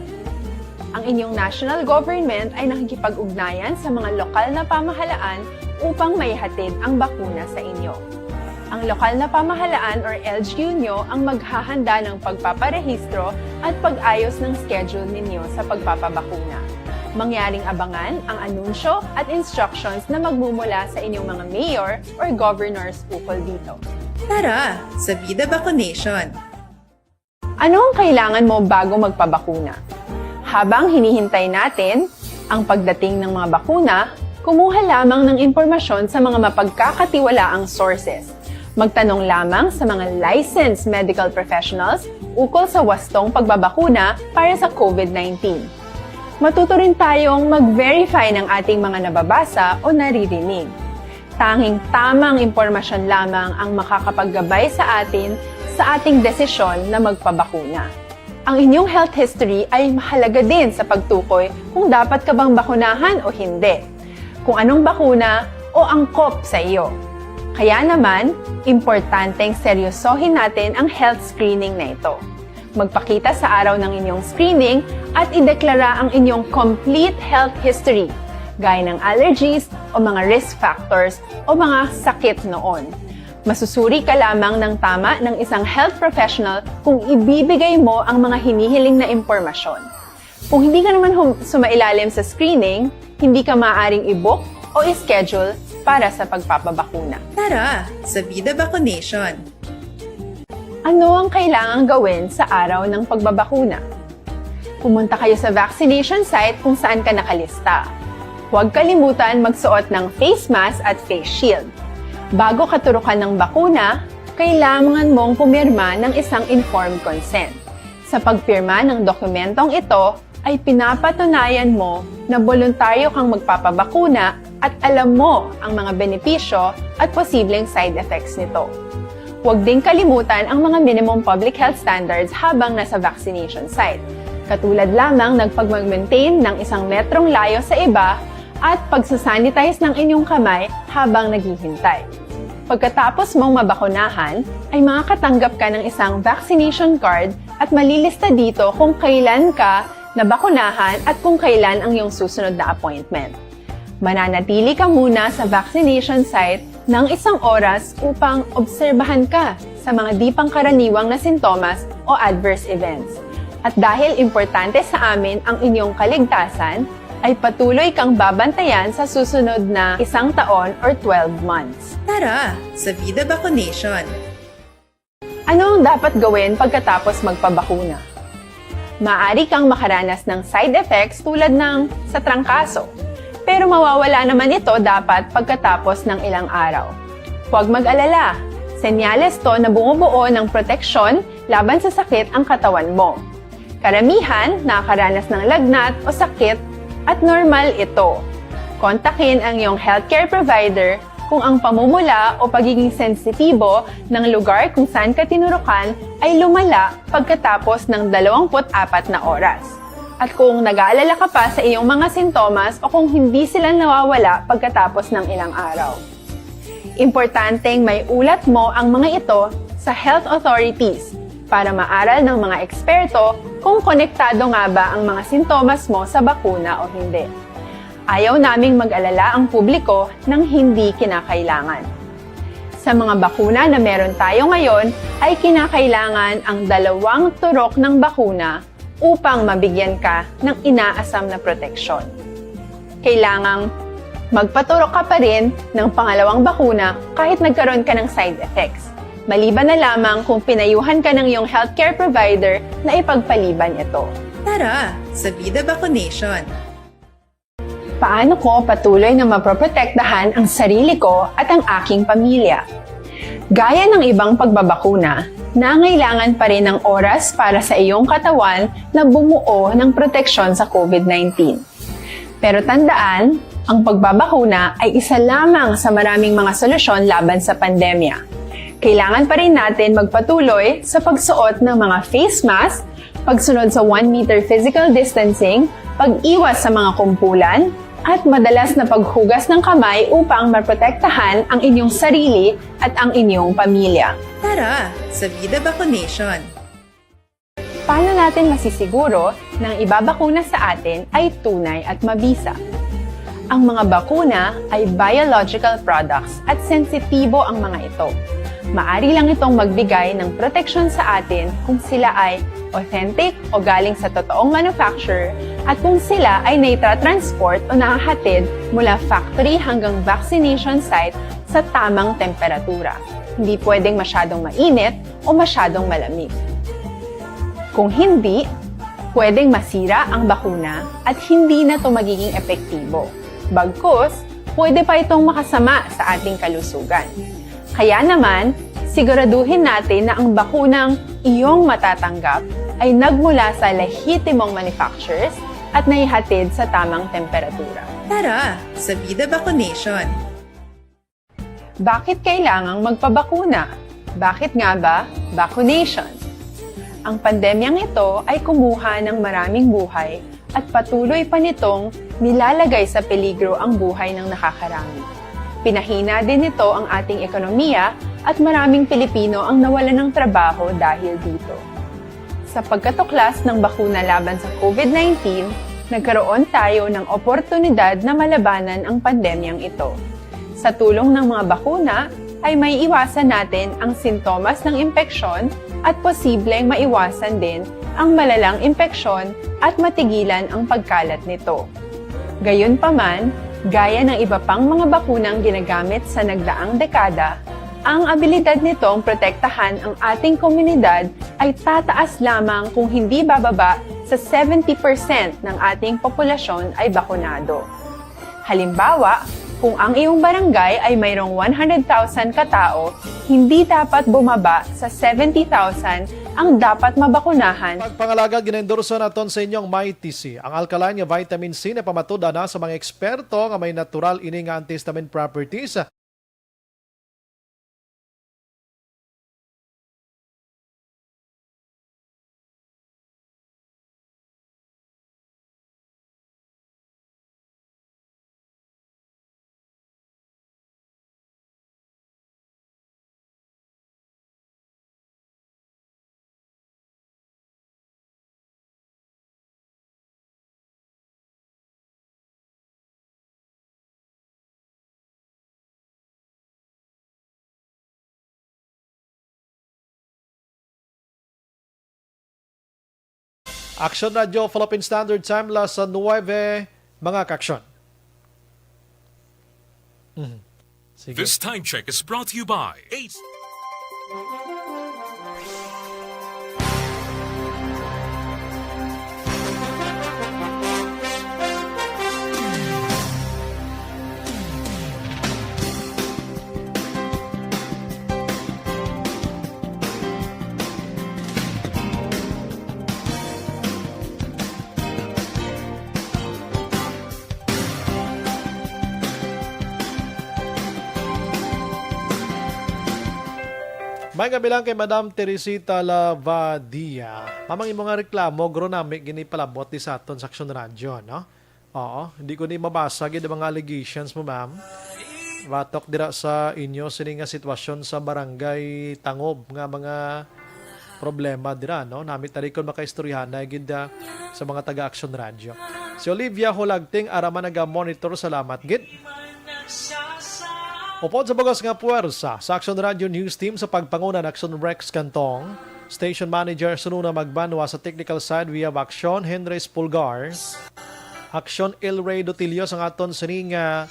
Ang inyong national government ay nakikipag-ugnayan sa mga lokal na pamahalaan upang maihatid ang bakuna sa inyo. Ang lokal na pamahalaan or L G U nyo ang maghahanda ng pagpaparehistro at pag-ayos ng schedule ninyo sa pagpapabakuna. Mangyaring abangan ang anunsyo at instructions na magmumula sa inyong mga mayor or governors ukol dito. Tara sa Vida Vacunation! Ano ang kailangan mo bago magpabakuna? Habang hinihintay natin ang pagdating ng mga bakuna, kumuha lamang ng impormasyon sa mga mapagkakatiwalaang sources. Magtanong lamang sa mga licensed medical professionals ukol sa wastong pagbabakuna para sa COVID nineteen. Matuto rin tayong mag-verify ng ating mga nababasa o naririnig. Tanging tamang impormasyon lamang ang makakapaggabay sa atin sa ating desisyon na magpabakuna. Ang inyong health history ay mahalaga din sa pagtukoy kung dapat ka bang bakunahan o hindi, kung anong bakuna o angkop sa iyo. Kaya naman, importanteng seryosohin natin ang health screening na ito. Magpakita sa araw ng inyong screening at ideklara ang inyong complete health history, gaya ng allergies o mga risk factors o mga sakit noon. Masusuri ka lamang ng tama ng isang health professional kung ibibigay mo ang mga hinihiling na impormasyon. Kung hindi ka naman hum- sumailalim sa screening, hindi ka maaaring i-book o i-schedule para sa pagpapabakuna. Tara sa Vida Vacunation! Ano ang kailangang gawin sa araw ng pagbabakuna? Pumunta kayo sa vaccination site kung saan ka nakalista. Huwag kalimutan magsuot ng face mask at face shield. Bago ka turukan ng bakuna, kailangan mong pumirma ng isang informed consent. Sa pagpirma ng dokumentong ito, ay pinapatunayan mo na boluntaryo kang magpapabakuna at alam mo ang mga benepisyo at posibleng side effects nito. Huwag ding kalimutan ang mga minimum public health standards habang nasa vaccination site, katulad lamang ng pagmag-maintain ng isang metrong layo sa iba at pagsasanitize ng inyong kamay habang naghihintay. Pagkatapos mong mabakunahan, ay makakatanggap ka ng isang vaccination card at malilista dito kung kailan ka nabakunahan at kung kailan ang iyong susunod na appointment. Mananatili ka muna sa vaccination site ng isang oras upang obserbahan ka sa mga di pangkaraniwang na sintomas o adverse events. At dahil importante sa amin ang inyong kaligtasan, ay patuloy kang babantayan sa susunod na isang taon or twelve months. Tara sa Vida Vacunation! Ano ang dapat gawin pagkatapos magpabakuna? Maaari kang makaranas ng side effects tulad ng sa trangkaso, pero mawawala naman ito dapat pagkatapos ng ilang araw. Huwag mag-alala, senyales to na bumubuo ng proteksyon laban sa sakit ang katawan mo. Karamihan nakakaranas ng lagnat o sakit at normal ito. Kontakin ang iyong healthcare provider kung ang pamumula o pagiging sensitibo ng lugar kung saan ka tinurukan ay lumala pagkatapos ng dalawampu't apat na oras, at kung nag-aalala ka pa sa iyong mga sintomas o kung hindi sila nawawala pagkatapos ng ilang araw. Importanteng maiulat mo ang mga ito sa health authorities para maaral ng mga eksperto kung konektado nga ba ang mga sintomas mo sa bakuna o hindi. Ayaw naming mag-alala ang publiko nang hindi kinakailangan. Sa mga bakuna na meron tayo ngayon, ay kinakailangan ang dalawang turok ng bakuna upang mabigyan ka ng inaasam na proteksyon. Kailangang magpaturok ka pa rin ng pangalawang bakuna kahit nagkaroon ka ng side effects, maliban na lamang kung pinayuhan ka ng iyong healthcare provider na ipagpaliban ito. Tara sa Vida Vaccination! Paano ko patuloy na maproprotektahan ang sarili ko at ang aking pamilya? Gaya ng ibang pagbabakuna, nangailangan pa rin ng oras para sa iyong katawan na bumuo ng proteksyon sa COVID nineteen. Pero tandaan, ang pagbabakuna ay isa lamang sa maraming mga solusyon laban sa pandemya. Kailangan pa rin natin magpatuloy sa pagsuot ng mga face mask, pagsunod sa one meter physical distancing, pag-iwas sa mga kumpulan, at madalas na paghugas ng kamay upang maprotektahan ang inyong sarili at ang inyong pamilya. Tara sa Vida Vaccination! Paano natin masisiguro na ang ibabakuna sa atin ay tunay at mabisa? Ang mga bakuna ay biological products at sensitibo ang mga ito. Maari lang itong magbigay ng proteksyon sa atin kung sila ay authentic o galing sa totoong manufacturer at kung sila ay naitra-transport o nahahatid mula factory hanggang vaccination site sa tamang temperatura. Hindi pwedeng masyadong mainit o masyadong malamig. Kung hindi, pwedeng masira ang bakuna at hindi na ito magiging epektibo. Bagkus, pwede pa itong makasama sa ating kalusugan. Kaya naman, siguraduhin natin na ang bakunang iyong matatanggap ay nagmula sa lehitimong manufacturers at naihatid sa tamang temperatura. Tara sa Vida Vaccination! Bakit kailangang magpabakuna? Bakit nga ba vaccination? Ang pandemyang ito ay kumuha ng maraming buhay at patuloy pa nitong nilalagay sa peligro ang buhay ng nakakarami. Pinahina din nito ang ating ekonomiya at maraming Pilipino ang nawalan ng trabaho dahil dito. Sa pagkatuklas ng bakuna laban sa COVID nineteen, nagkaroon tayo ng oportunidad na malabanan ang pandemyang ito. Sa tulong ng mga bakuna, ay maiiwasan natin ang sintomas ng impeksyon at posibleng maiwasan din ang malalang impeksyon at matigilan ang pagkalat nito. Gayunpaman, gaya ng iba pang mga bakunang ginagamit sa nagdaang dekada, ang abilidad nitong protektahan ang ating komunidad ay tataas lamang kung hindi bababa sa seventy percent ng ating populasyon ay bakunado. Halimbawa, kung ang iyong barangay ay mayroong one hundred thousand ka tawo, hindi dapat bumaba sa seventy thousand ang dapat mabakunahan. Pagpangalaga, ginaendorso naton sa inyong Mighty C, ang alkaline nga vitamin C na pamatud-an na sa mga eksperto nga may natural ini nga antihistamine properties. Action Radio, Philippine Standard Time, las nuwebe, mga ka-aksyon. Mhm. Sige. This time check is brought to you by Ace. May kabilang kay Madam Teresita Lavadia. Ma'am, ang imo nga reklamo, guro, nami gini palabot di sa aton sa Aksyon Radyo, no? Oo, hindi ko ni mabasa gid ang mga allegations mo, ma'am. Batok dira sa inyo sini nga sitwasyon sa Barangay Tangob nga mga problema dira, no? Nami tari kon makaistoryahanay gid, ah, sa mga taga Aksyon Radyo. Si Olivia Hulagting, ara man naga-monitor, salamat gid. Upod sa bugas nga puwersa sa Aksyon Radio News Team sa pagpanguna ni Aksyon Rex Cantong, Station Manager Sununa Magbanwa, sa technical side we have Aksyon Henry Spulgar, Aksyon El Rey Dotillo sang aton sining, ah,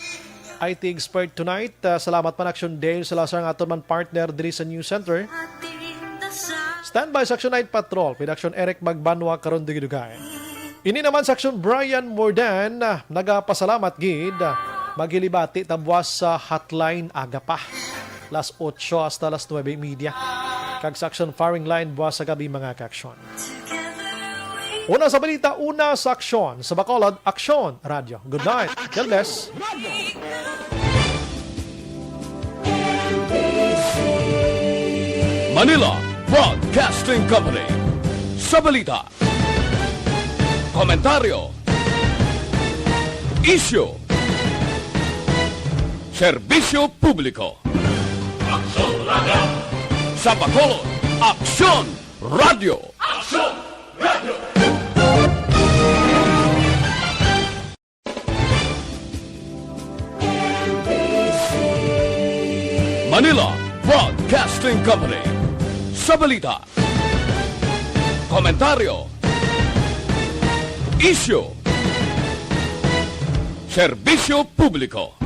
I T expert tonight. Ah, salamat man Aksyon Dale Salazar, ang aton man partner diri sa News Center. Standby sa Aksyon Night Patrol, pin Aksyon Eric Magbanwa karon dugay-dugay. Ini naman sa Aksyon Brian Mordan, ah, nagapasalamat gid. Ah, maghilibati ta buwas sa hotline aga pa, las otso hasta las nuebe y media. Kag sa Aksyon Firing Line buwas sa gabi, mga kaaksyon. Una sa balita, una sa aksyon, sa Bacolod, Aksyon Radyo. Good night. God bless. Manila Broadcasting Company. Sa balita, komentaryo, isyu, serbisyo publiko. Aksyon Radyo. Sa Bacolod, Aksyon Radyo. Aksyon Radyo. Manila Broadcasting Company. Sa balita, komentaryo, isyu, serbisyo publiko.